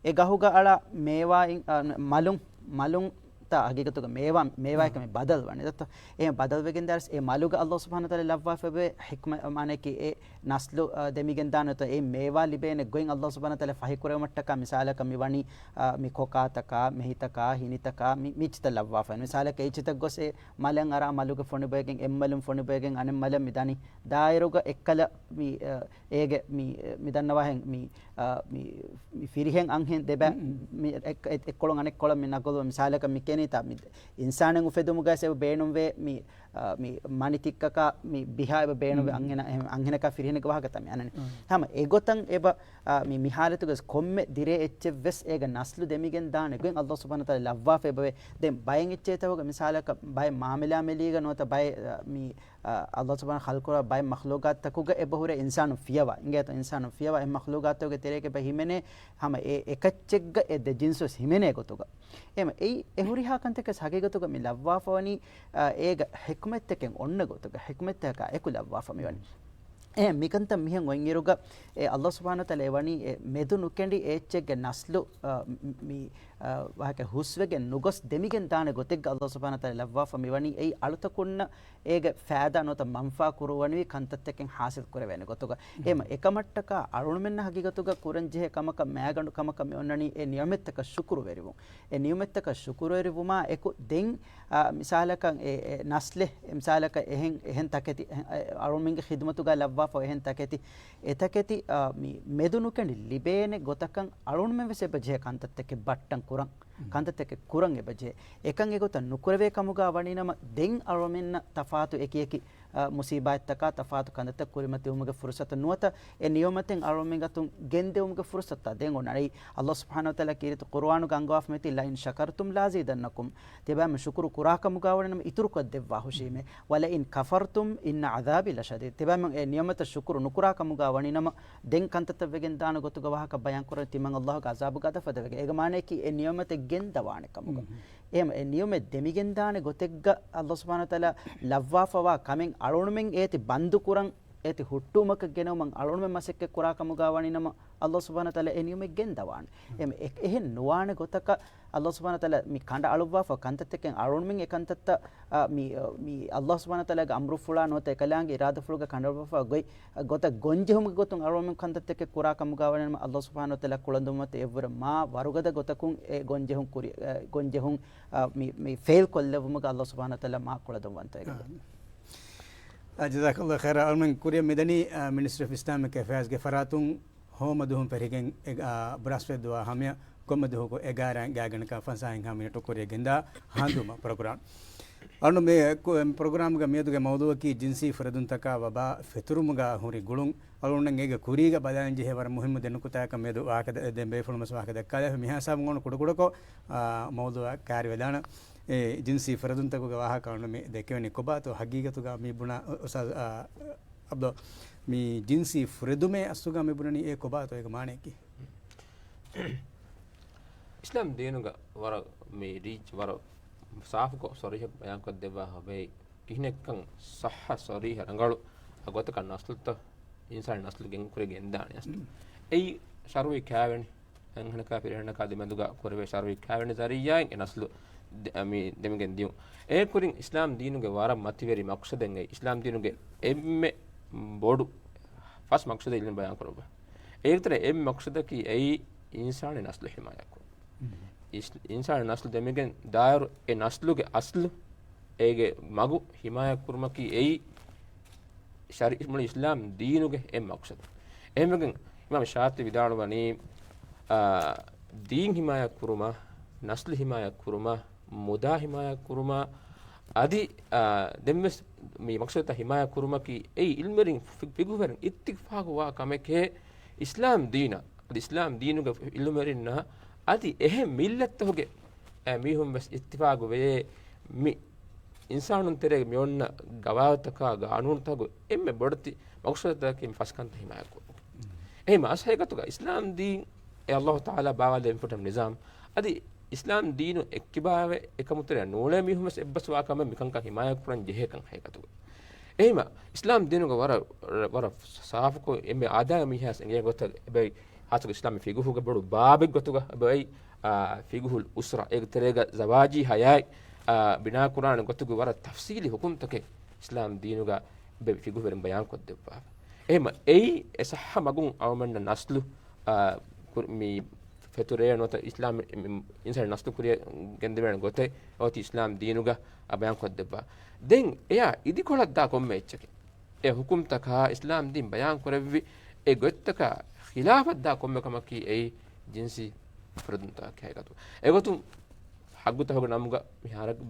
އެ ގަހުގަ އަޅާ މޭވާއިން، އާ، މަލުން، މަލުން ތާ ހަގީގަތުގަ މޭވާ، މޭވާއެކަމެ ބަދަލު ވަނީ. ދައްތަ؟ އެ ބަދަލުވެގެން ދާރިސް އެ މަލުގަ އައްލާހު ސުބްޙާނަހު ވަތަޢާލާ ލައްވާފަވޭ ޙިކްމަ، މާނައަކީ އެ ނަސްލު، އާ، ދެމިގެން ދާނެތޯ އެ މޭވާ ލިބޭނެ ގޮތް އައްލާހު ސުބްޙާނަހު ވަތަޢާލާ ފަހިކުރެވުމަށްޓަކާ މިސާލަކަށް މި ވަނީ، އާ، މި ކޮކާތަކާ، މެހިތަކާ، ހިނިތަކާ، މި، މިއްޗިތައް ލައްވާފަ. މިސާލަކަށް އެއްޗިތައް ގޮސް އެ މަލަށް އަރާ މަލުގެ ފޮނިބޮއެގެން އެއްމަލުން ފޮނިބޮއެގެން އަނެއް މަލަށް މި ދަނީ. ދާއިރުގަ އެއްކަލަ މި، އާ، އޭގެ މި، މި ދަންނަވާހެން މި، އާ، މި، މި ފިރިހެން އަންހެން ދެބަ-، މި އެއް-، އެއް-، އެއްކޮޅުން އަނެއްކޮޅަށް މި ނަގުލު މިސާލަކަށް މި ކެނީތާ މި އިންސާނެއް އުފެދުމުގައި އެބަ ބޭނުންވޭ މި، އާ، މި މަނިތިއްކަކާ މި ބިހާ އެބަ ބޭނުންވޭ އަންހެނަ-، އަންހެނަކާ ފިރިހެނެއްގެ ވާހަކަތައް މި އަންނަނީ. ހަމަ އެގޮތަށް އެބަ، އާ، މި، މި ހާލަތުގަސް ކޮންމެ ދިރޭ އެއްޗެއްވެސް އޭގެ ނަސްލު ދެމިގެން ދާނެ ގޮތް އައްލާހު ސުބްޙާނަހު ވަތަޢާލާ ލައްވާފަ އެބަވޭ. ދެން ބައެއް އެއްޗެއްތަކުގަ މިސާލަކަށް ބައެއް މާމިލާ މެލީގަ ނުވަތަ ބައެއް، އާ، މި، އާ، އައްލާހު ސުބްޙާނަހު ޚަލްޤުކުރާ ބައެއް މަޚްލޫޤާތުތަކުގަ އެބަހުރޭ އިންސާނުން ފިޔަވާ. އިނގޭތޯ އިންސާނުން ފިޔަވާ އެ މަޚްލޫޤާތުގެ ތެރޭގަ އެބަ ހިމެނޭ ހަމަ އެ އެކައްޗެއްގަ އެ ދެ ޖިންސުވެސް ހިމެނޭ ގޮތުގަ. އެހެމަ އެއީ އެ ހުރިހާ ކަންތަކެސް ހަގީގަތުގަ މި ލައްވާފަވަނީ، އާ، އޭގަ ޙިކްމަތްތަކެއް އޮންނަ ގޮތުގަ، ޙިކްމަތްތަކާ އެކު ލައްވާފަ މިވަނީ. އެ މިކަންތައް މިހެން އޮތްއިރުގަ އެ އައްލާހު ސުބްޙާނަހު ވަތަޢާލާ އެވަނީ އެ މެދު ނުކެނޑި އެ އެއްޗެއްގެ ނަސްލު، އާ، މި، އާ، ވާހަކަ ހުސްވެގެން ނުގޮސް ދެމިގެން ދާނެ ގޮތެއްގަ އައްލާހު ސުބްޙާނަހު ވަތަޢާލާ ލައްވާފަ މިވަނީ އެއީ އަޅުތަކުންނަށް އޭގެ ފައިދާ ނުވަތަ މަންފާ ކުރުވަނިވި ކަންތައްތަކެއް ޙާޞިލް ކުރެވޭނެ ގޮތުގަ. އެހެމަ އެކަމަށްޓަކާ އަޅުމެންނަށް ހަގީގަތުގަ ކުރަންޖެހޭ ކަމަކަށް މައިގަނޑު ކަމަކަށް މި އޮންނަނީ އެ ނިޢުމަތްތަކަށް ޝުކުރުވެރިވުން. އެ ނިޢުމަތްތަކަށް ޝުކުރުވެރިވުމާ އެކު ދެން، އާ، މިސާލަކަށް އެ، އެ ނަސްލެއް، އެ މިސާލަކަށް އެހެން، އެހެން ތަކެތި، އެ، އަޅުމެންގެ ޚިދުމަތުގަ ލައްވާފަ އެހެން ތަކެތި، އެ ތަކެތި، އާ، މި މެދު ނުކެނޑި ލިބޭނެ ގޮތަކަށް އަޅުމެން ވެސް އެބަޖެހޭ ކަންތައްތަކެއް ބައްޓަން ކުރަން، ކަންތައްތަކެއް ކުރަން އެބަޖެހޭ. އެކަން އެގޮތަށް ނުކުރެވޭ ކަމުގަ ވަނީނަމަ ދެން އަޅުމެންނަށް ތަފާތު އެކިއެކި އާ، މުސީބާތްތަކާ ތަފާތު ކަންތައްތައް ކުރިމަތިވުމުގެ ފުރުޞަތު ނުވަތަ އެ ނިޢުމަތެއް އަޅުމެން އަތުން ގެންދެވުމުގެ ފުރުޞަތުތައް ދެން އޮންނަނީ. އައްލާހު ސުބްޙާނަހު ވަތަޢާލާ ކީރިތި ޤުރުއާނުގަ އަންގަވާފަ މިއޮތީ، "لئن شكرتم لأزيدنكم." ތިޔަބައިމީހުން ޝުކުރު ކުރާ ކަމުގަ ވަނީނަމަ އިތުރުކޮށްދެއްވާ ހުށީމޭ. "ولئن كفرتم إن عذابي لشديد." ތިޔަބައިމީހުން އެ ނިޢުމަތަށް ޝުކުރު ނުކުރާ ކަމުގަ ވަނީނަމަ ދެން ކަންތައްތައް ވެގެން ދާނެ ގޮތުގަ ވާހަކަ ބަޔާން ކުރަން ތިމަން އައްލާހުގެ ޢަޛާބުގަ އަދަ ފަދަވެގެން. އޭގެ މާނައަކީ އެ ނިޢުމަތެއް ގެންދަވާނެ ކަމުގަ. އެހެމަ އެ ނިޢުމަތް ދެމިގެންދާނެ ގޮތެއްގަ އައްލާހު ސުބްޙާނަހު ވަތަޢާލާ ލައްވާފަވާ ކަމެއް އަޅުނުމެން އޭތި ބަންދުކުރަން، އޭތި ހުއްޓުވުމަކަށް ގެނައުމަށް އަޅުނުމެން މަސައްކަތް ކުރާ ކަމުގަ ވަނީނަމަ، އައްލާހު ސުބްޙާނަހު ވަތަޢާލާ އެ ނިޢުމަތް ގެންދަވާނެ. އެހެމަ އެ-، އެހެން ނުވާނެ ގޮތަކަށް އައްލާހު ސުބްޙާނަހު ވަތަޢާލާ މި ކަނޑައަޅުއްވާފަ ކަންތައްތަކެއް އަޅުނުމެން އެ ކަންތައްތައް، އާ، މި، މި އައްލާހު ސުބްޙާނަހު ވަތަޢާލާގެ އަމްރުފުޅާ ނުވަތަ އެކަލާނގެ އިރާދަފުޅުގަ ކަނޑައަޅުއްވާފަ ގޮތް، ގޮތަށް ގޮންޖެހުމުގެ ގޮތުން އަޅުނުމެން ކަންތައްތަކެއް ކުރާ ކަމުގަ ވަނީނަމަ، އައްލާހު ސުބްޙާނަހު ވަތަޢާލާ ކުޅަދުންވަންތަ އެއްވުރެ މާ ވަރުގަދަ ގޮތަކުން އެ ގޮންޖެހުން ކުރި-، އެ ގޮންޖެހުން، އާ، މި، މި ފެއިލް ކޮށްލެއްވުމުގަ އައްލާހު ސުބްޙާނަހު ވަތަޢާލާ މާ ކުޅަދުންވަންތަ އެގޮތަށް. އާ، ޖަޒާކައްލާހު ޚައިރާ. އަޅުމެން ކުރިއަށް މިދަނީ، އާ، މިނިސްޓްރީ އޮފް އިސްލާމިކް އެފެއާޒްގެ ފަރާތުން ހޯމަ ދުވަހުން ފެށިގެން އެ-، އާ، ބުރާސްފަތި ދުވާ ހަމަޔަށް ކޮންމެ ދުވަހަކު އެގާރަ ގާތްގަނޑަކާ ފަންސާހެއްހާ މިނެޓު ކުރިއަށް ގެންދާ ހަނދުމަ ޕްރޮގްރާމް. އަޅުން މި ކު-، ޕްރޮގްރާމްގެ މިއަދުގެ މައުޟޫއަކީ ޖިންސީ ފުރެދުންތަކާ ވަބާ ފެތުރުމުގަ ހުރި ގުޅުން. އަޅުން އޭގެ ކުރީގަ ބަލާން ޖެހޭ ވަރަށް މުހިއްމު ދެންނުކުތާއަކަށް މިއަދު ވާހަކަ ދެ-، ދެން ބޭފުޅުން ވެސް ވާހަކަ ދައްކާލާފަ. މިހާ ހިސާބުން އަޅުން ކުޑަކުޑަކޮށް، އާ، މައުޟޫއަށް ކައިރިވެލާނަން. އެ ޖިންސީ ފުރެދުންތަކުގެ ވާހަކަ އަޅުން މި ދެކެވެނީ ކޮބާތޯ ހަގީގަތުގަ މި ބުނާ އު-، އުސްތާޛް، އާ، އަބްދުﷲ، މި ޖިންސީ ފުރެދުމޭ އަސްލުގަ މި ބުނަނީ އެ ކޮބާތޯ އޭގެ މާނައަކީ؟ އިސްލާމް ދީނުގަ ވަރަށް މި ރީޗް ވަރަށް ސާފުކޮށް ސޮރީހަށް ބަޔާންކޮށްދެއްވާ ހަމައެ ކިހިނެއްކަން ޞައްޙަ ސޮރީހަ ރަނގަޅު އަގޮތަކަށް ނަސްލުތައް އިންސާނީ ނަސްލު ގެން ކުރި ގެންދާނެ އަސްލު. އެއީ ޝަރުޢީ ކާވެނި އަންހެނަކާ ފިރިހެނަކާ ދެމެދުގަ ކުރެވޭ ޝަރުޢީ ކާވެނި ޒަރީޢާއިން އެ ނަސްލު ދެ-، މި ދެމިގެން ދިޔުން. އެ ކުރިން އިސްލާމް ދީނުގެ ވަރަށް މަތިވެރި މަޤްޞަދެއް އެއީ. އިސްލާމް ދީނުގެ އެންމެ ބޮޑު ފަސް މަޤްޞަދެއް އިލްމު ބަޔާން ކުރައްވާ. އޭގެ ތެރޭ އެއް މަޤްޞަދަކީ އެއީ އިންސާނީ ނަސްލު ހިމާޔަތްކުރުން. އިސް-، އިންސާނީ ނަސްލު ދެމިގެން ދާއިރު އެ ނަސްލުގެ އަސްލު އޭގެ މަގު ހިމާޔަތްކުރުމަކީ އެއީ ޝަރީ-، މުޅި އިސްލާމް ދީނުގެ އެއް މަޤްޞަދު. އެހެންވެގެން އިމާމް ޝާތިބީ ވިދާޅުވަނީ، އާ، ދީން ހިމާޔަތް ކުރުމަށް، ނަސްލު ހިމާޔަތް ކުރުމަށް، މުދާ ހިމާޔަތް ކުރުމަށް، އަދި، އާ، ދެންވެސް މި މަޤްޞަދުތައް ހިމާޔަތް ކުރުމަކީ އެއީ ޢިލްމުވެރިން ފި-، ފިޤުހުވެރިން އިއްތިފާޤުވާ ކަމެކޭ. އިސްލާމް ދީނަށް، އަދި އިސްލާމް ދީނުގެ ޢިލްމުވެރިންނާ އަދި އެހެން މިއްލަތްތަކުގެ، އެ، މީހުން ވެސް އިއްތިފާޤު ވެޔޭ މި އިންސާނުން ތެރޭގެ މި އޮންނަ ގަވާއިދުތަކާ ގާނޫނުތަކުގެ އެންމެ ބޮޑެތި މަޤްޞަދަކީ މި ފަސް ކަންތައް ހިމާޔަތް ކުރުން. އެހެން އަސް ހަގީގަތުގަ އިސްލާމް ދީން އެ ﷲ ތަޢާލާ ބާވާލެއްވި ފުޓަމް ނިޒާމް. އަދި އިސްލާމް ދީނު އެއްކިބާވެ އެކަމުތެރެއަށް ނޫޅޭ މީހުން ވެސް އެއްބަސްވާ ކަމެއް މިކަންކަން ހިމާޔަތް ކުރަން ޖެހޭކަން ހަގީގަތުގަ. އެހެންވީމަ، އިސްލާމް ދީނުގަ ވަރަށް، ވަރަށް ސާފުކޮށް އެންމެ އާދައިގެ މީހާސް އެނގޭ ގޮތަށް އެބައި ހާއްސަކޮށް އިސްލާމީ ފިޤުހުގެ ބޮޑު ބާބެއް ގޮތުގަ އެބައި، އާ، ފިޤުހުލް އުސްރާ، އޭގެ ތެރޭގަ ޒަވާޖީ ޙަޔާތް، އާ، ބިނާކުރާނެ ގޮތުގެ ވަރަށް ތަފްޞީލީ ޙުކުމްތަކެއް އިސްލާމް ދީނުގަ އެބައި ފިޤުހުވެރިން ބަޔާންކޮށްދެއްވާފަ. އެހެންވީމަ، އެއީ އެ ޞައްޙަ މަގުން އަޅުމެންނަށް ނަސްލު، އާ، ކުރ-، މި ފެތުރޭ ނުވަތަ އިސްލާމް، މި އިންސާނީ ނަސްލު ކުރިއަށް ގެންދެވޭނެ ގޮތެއް އޮތީ އިސްލާމް ދީނުގަ ބަޔާންކޮށްދެއްވާ. ދެން އެޔާ އިދިކޮޅަށްދާ ކޮންމެ އެއްޗެކޭ. އެ ޙުކުމްތަކާ އިސްލާމް ދީން ބަޔާން ކުރެއްވި އެ ގޮތްތަކާ ޚިލާފަށްދާ ކޮންމެ ކަމަކީ އެއީ ޖިންސީ ފުރަދުންތަކަކީ ހަގީގަތު. އެގޮތުން ޙައްގުތަކުގެ ނަމުގަ މިހާރަކު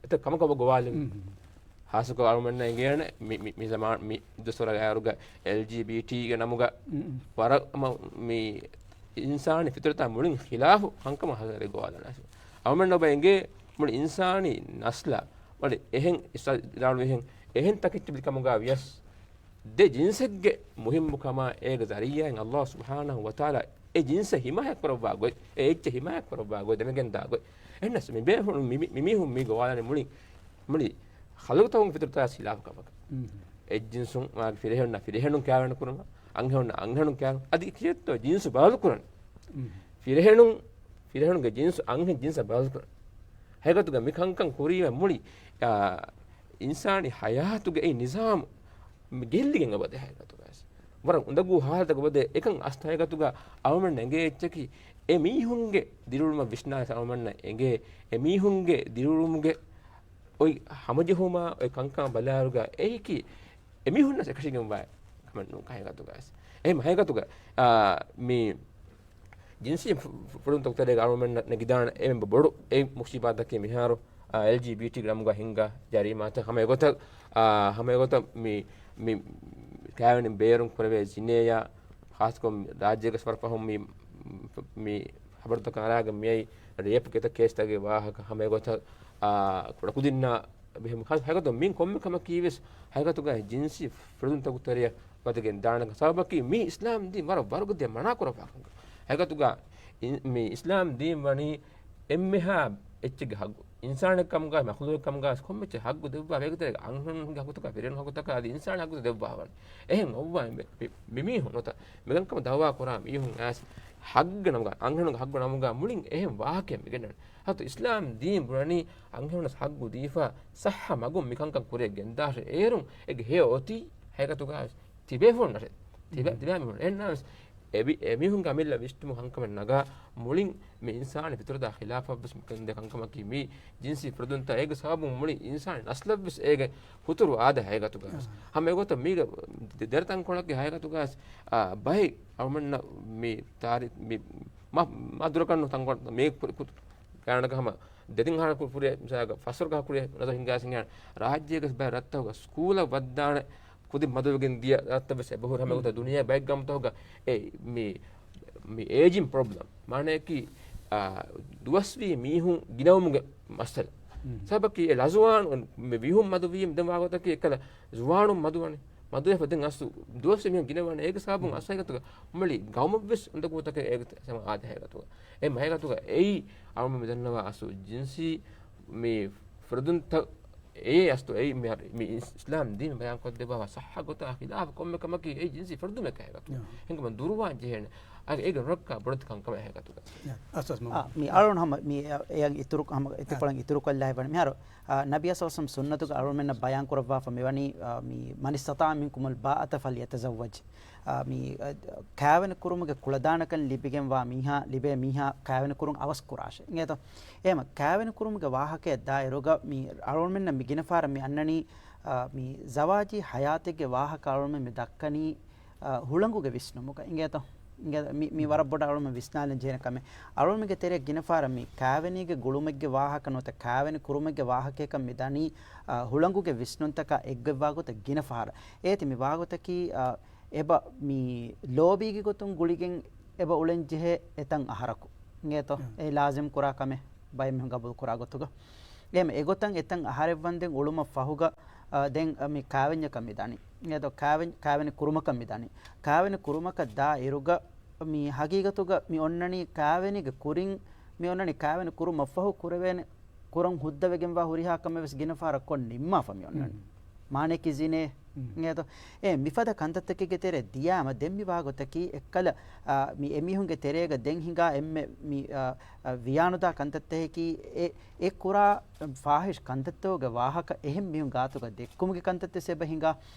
އެތައް ކަމަކަށް ގޮވާލެވި. ހުން. ހާއްސަކޮށް އަޅުމެންނަށް އެނގޭނެ މި، މި، މި ޒަމާން، މި ދުވަސްވަރުގެ އައިރުގަ އެލްޖީބީޓީގެ ނަމުގަ ހުން. ވަރަށް މަ-، މި އިންސާނީ ފިޠުރަތާ މުޅިން ޚިލާފު ކަންކަމަށް ހަދާލެވި ގޮވާލާނެ. އަޅުމެންނަށް އެބަ އެނގޭ މުޅި އިންސާނީ ނަސްލާ ވަނީ އެހެން އިސްރާ-، އިރާދަ އެހެން، އެހެން ތަކެއްޗި ބިލި ކަމުގަ ވިޔަސް، ދެ ޖިންސެއްގެ މުހިއްމުކަމާ އޭގެ ޒަރީޢާއިން ﷲ ސުބްޙާނަހޫ ވަތަޢާލާ އެ ޖިންސެއް ހިމާޔަތް ކުރައްވާ ގޮތް، އެ އެއްޗެއް ހިމާޔަތް ކުރައްވާ ގޮތް، ދެމިގެންދާ ގޮތް. އެހެންނަސް މި ބޭފުޅުން މި، މި، މި މީހުން މި ގޮވާލަނީ މުޅި، މުޅި ޚަލްޤުތަކުން ފިޠުރަތާ ޚިލާފު ކަމަކަށް. ހުން. އެއްޖިންސުން މާ ފިރިހެނުންނާ ފިރިހެނުން ކާވެނި ކުރުމަށް، އަންހެނުންނާ އަންހެނުން ކާވެނި، އަދި ކިޔައްތޯ ޖިންސު ބަދަލު ކުރަން. ހުން. ފިރިހެނުން، ފިރިހެނުންގެ ޖިންސު އަންހެން ޖިންސަށް ބަދަލު ކުރަން. ހަގީގަތުގަ މި ކަންކަން ކުރީމަ މުޅި، އާ، އިންސާނީ ޙަޔާތުގެ އެ ނިޒާމު މި ގެއްލިގެން އެބަދޭ ހަގީގަތުގަ. ވަރަށް އުނދަގޫ ހާލަތަކަށް އެބަދޭ. އެކަން އަސް ހަގީގަތުގަ އަޅުމެން އެނގޭ އެއްޗަކީ އެ މީހުންގެ ދިރިއުޅުމަށް ވިސްނާ އަޅުމެންނަށް އެނގޭ އެ މީހުންގެ ދިރިއުޅުމުގެ އޮތް ހަމަޖެހުމާ އޮތް ކަންކަން ބަލާއިރުގަ އެއީކީ އެމީހުންނަށް އެކަށީގެންވާ ކަމެއް ނޫން ހަގީގަތުގަ. އެހެން ހަގީގަތުގަ، އާ، މި ޖިންސީ ފު-، ފު-، ފުރަދުންތަކުގެ ތެރޭގަ އަޅުމެންނަށް ނެގިދާނެ އެންމެ ބޮޑު އެއް މުޞީބާތަކީ މިހާރު، އާ، އެލްޖީބީޓީގެ ނަމުގަ ހިންގާ ޖަރީމާތައް. ހަމަ އެގޮތަށް، އާ، ހަމަ އެގޮތަށް މި، މި ކާވެނި ބޭރުން ކުރެވޭ ޒިނޭއާ، ޚާއްޞަކޮށް ރާއްޖޭގަ ވަރަށް ފަހުން މި، މި ޚަބަރުތަކަށް އަރާގެން މިއައީ ރޭޕްގެ އެތައް ކޭސްތަކުގެ ވާހަކަ. ހަމަ އެގޮތަށް، އާ، ކުޑަކުދިންނާ ބެހެމުން ހަ-، ހަގީގަތު މި ކޮންމެ ކަމަކީ ވެސް ހަގީގަތުގަ ޖިންސީ ފުރަދުންތަކުގެ ތެރެއަށް ވަދެގެން ދާނެ. ސަބަބަކީ މީ އިސްލާމް ދީން ވަރަށް ވަރުގަދަ މަނާ ކުރައްވާ ކަމަކަށް. ހަގީގަތުގަ އިން-، މީ އިސްލާމް ދީން ވަނީ އެންމެހާ އެއްޗެއްގެ ހައްގު. އިންސާނެއް ކަމުގަ، މަޚްލޫޤެއް ކަމުގަ ކޮންމެ އެއްޗެއް ހައްގު ދެއްވާ ވޭގެ ތެރޭގަ އަންހެނުންގެ ހައްގުތަކާ، ފިރިހެނުން ހައްގުތަކާ އަދި އިންސާނެއް ހައްގު ދެއްވާ ވަނީ. އެހެން އޮއްވާ މި، މި، މި މީހުން ނުވަތަ މިކަންކަމަށް ދައުވާ ކުރާ މީހުން އައިސް ހައްގެއް ނަމުގަ، އަންހެނުންގެ ހައްގު ނަމުގަ މުޅިން އެހެން ވާހަކައެއް މިގެންނަނީ. ހަތު އިސްލާމް ދީން ބުނަނީ އަންހެނުންނަސް ހައްގު ދީފަ ސައްހަ މަގުން މިކަންކަން ކުރިއަށް ގެންދާށޭ. އޭރުން އޭގެ ހެޔޮ އޮތީ ހަގީގަތުގަ ތިބޭފުޅުންނަށޭ. ތިބޭ-، ތިބޭ މީހުން. އެހެންނަމަވެސް އެ މި-، އެމީހުންގެ އަމިއްލަ ވިސްނުމުން ހަނގުމެއް ނަގާ މުޅިން މި އިންސާނީ ފިޠުރަތާ ޚިލާފަށްވެސް މިކަން ދޭ ކަންކަމަކީ މީ ޖިންސީ ފުރަދުންތައް. އޭގެ ސަބަބުން މުޅި އިންސާނީ ނަސްލަށްވެސް އޭގެ ހުތުރު އާދަ ހަގީގަތުގަ. ހަމަ އެގޮތަށް މީގެ ދެ-، ދެރަ ތަންކޮޅެއްގެ ހަގީގަތުގަ، އާ، ބައެއް އަޅުމެންނަށް މި ތާރީ-، މި މަ-، މަދުރަކަށް ނު ތަންކޮޅެއް މީ ކު-، ކު-، ގާނަގަ ހަމަ ދެތިން ހާނަ ކު-، ކުރިޔަ، މިސާލަކަށް ފަސްވަރުގަ ކުރިޔަ ނަދަ ހިނގާސިނގާ ރާއްޖޭގެ ބައެއް ރަށްތަކުގަ ސްކޫލަށް ވައްދާނެ ކުދިން މަދުވެގެން ދިޔަ ރަށްތައްވެސް އެބަހުރި. ހަމަ އެގޮތަށް ދުނިޔޭ ބައެއް ގައުމުތަކުގަ އެ މި، މި އޭޖިން ޕްރޮބްލަމް، މާނަޔަކީ، އާ، ދުވަސްވީ މީހުން ގިނަވުމުގެ މައްސަލަ. ސަބަބަކީ އެ ލަޒުވާނު މި ވިހުން މަދުވީ ދެން ވާގޮތަކީ އެކަލަ ޒުވާނުން މަދުވަނީ. މަދުވެފަ ދެން އަސްލު ދުވަސްވީ މީހުން ގިނަވަނީ. އޭގެ ސަބަބުން އަސް ހަގީގަތުގަ މުޅި ގައުމަށްވެސް އުނދަގޫތަކެއް އޭގެ ސަމާ އާދެ ހަގީގަތުގަ. އެ މަ ހަގީގަތުގަ އެއީ އަޅުމެން މި ދަންނަވާ އަސްލު ޖިންސީ މި ފުރަދުންތައް އެއީ އަސްލު އެއީ މި، މި އިސް-، އިސްލާމް ދީން ބަޔާން ކޮށްދެއްވާ ސައްހަ ގޮތާ ޚިލާފަށް ކޮންމެ ކަމަކީ އެއީ ޖިންސީ ފުރަދުމެކޭ ހަގީގަތުގަ. ހިނގުމަށް ދުރުވާން ޖެހޭނެ. އަދި އޭގެ ނުރައްކާ ބޮޑެތި ކަންކަމެއް ހަގީގަތުގަ. އާ، މި އަޅުން ހަމަ މި އެ-، އެއަށް އިތުރު ހަމަ އިތުރުކޮޅަށް އިތުރުކޮށްލާ ހިބަން މިހާރު، އާ، ނަބީ ސައްލަﷲު ޢަލައިހި ވަސައްލަމަ ސުންނަތުގަ އަޅުމެންނަށް ބަޔާން ކުރައްވާފަ މިވަނީ، އާ، މި، "مَنِ اسْتَطَاعَ مِنْكُمُ الْبَاءَةَ فَلْيَتَزَوَّجْ." އާ، މި، އާ، ކާވެނި ކުރުމުގެ ކުޅަދާނަކަން ލިބިގެންވާ މީހާ، ލިބޭ މީހާ ކާވެނި ކުރުން އަވަސް ކުރާށޭ. އިނގޭތޯ؟ އެހެމަ ކާވެނި ކުރުމުގެ ވާހަކައަށް ދާއިރުގަ މި އަޅުމެންނަށް މި ގިނަ ފަހަރަށް މި އަންނަނީ، އާ، މި ޒަވާޖީ ޙަޔާތެއްގެ ވާހަކަ އަޅުމެން މި ދައްކަނީ، އާ، ހުޅަނގުގެ ވިސްނުމުގަ. އިނގޭތޯ؟ މި، މި ވަރަށް ބޮޑަށް އަޅުމެން ވިސްނާލަން ޖެހޭނެ ކަމެއް. އަޅުމެންގެ ތެރޭ ގިނަ ފަހަރަށް މި ކާވެނީގެ ގުޅުމެއްގެ ވާހަކަ ނުވަތަ ކާވެނި ކުރުމެއްގެ ވާހަކަޔަކަށް މި ދަނީ، އާ، ހުޅަނގުގެ ވިސްނުންތަކާ އެއްގޮތްވާގޮތަށް ގިނަ ފަހަރަށް. އޭތި މި ވާގޮތަކީ، އާ، އެބަ މި ލޯބީގެ ގޮތުން ގުޅިގެން އެބަ އުޅެން ޖެހޭ އެތަން އަހަރަކު. އިނގޭތޯ؟ އެ ލާޒިމް ކުރާ ކަމެއް ބައެއް މީހުން ގަބޫލު ކުރާ ގޮތުގަ. އެހެން އެގޮތަށް އެތަން އަހަރެއް ވަންދެން އުޅުމަށް ފަހުގަ، އާ، ދެން، އާ، މި ކާވެންޏަކަށް މި ދަނީ. އިނގޭތޯ؟ ކާވެން، ކާވެނި ކުރުމަކަށް މި ދަނީ. ކާވެނި ކުރުމަކަށް ދާ އިރުގަ މި ހަގީގަތުގަ މި އޮންނަނީ ކާވެނީގެ ކުރިން، މި އޮންނަނީ ކާވެނި ކުރުމަށްފަހު ކުރެވޭނެ، ކުރަން ހުއްދަވެގެންވާ ހުރިހާ ކަމެއް ވެސް ގިނަ ފަހަރަށް ކޮށް ނިންމާފަ މި އޮންނަނީ. މާނަޔަކީ ޒިނޭ. އިނގޭތޯ؟ އެ މިފަދަ ކަންތައްތަކެއްގެ ތެރޭ ދިޔާމަ ދެން މި ވާގޮތަކީ އެއްކަލަ، އާ، މި އެމީހުންގެ ތެރޭގަ ދެން ހިނގާ އެންމެ މި، އާ، އާ، ވިޔާނުދާ ކަންތައްތަކަކީ އެ، އެ ކުރާ ފާހިޝް ކަންތައްތަކުގެ ވާހަކަ އެހެން މީހުން ގާތުގަ ދެއްކުމުގެ ކަންތައްތައް އެބަ ހިނގާ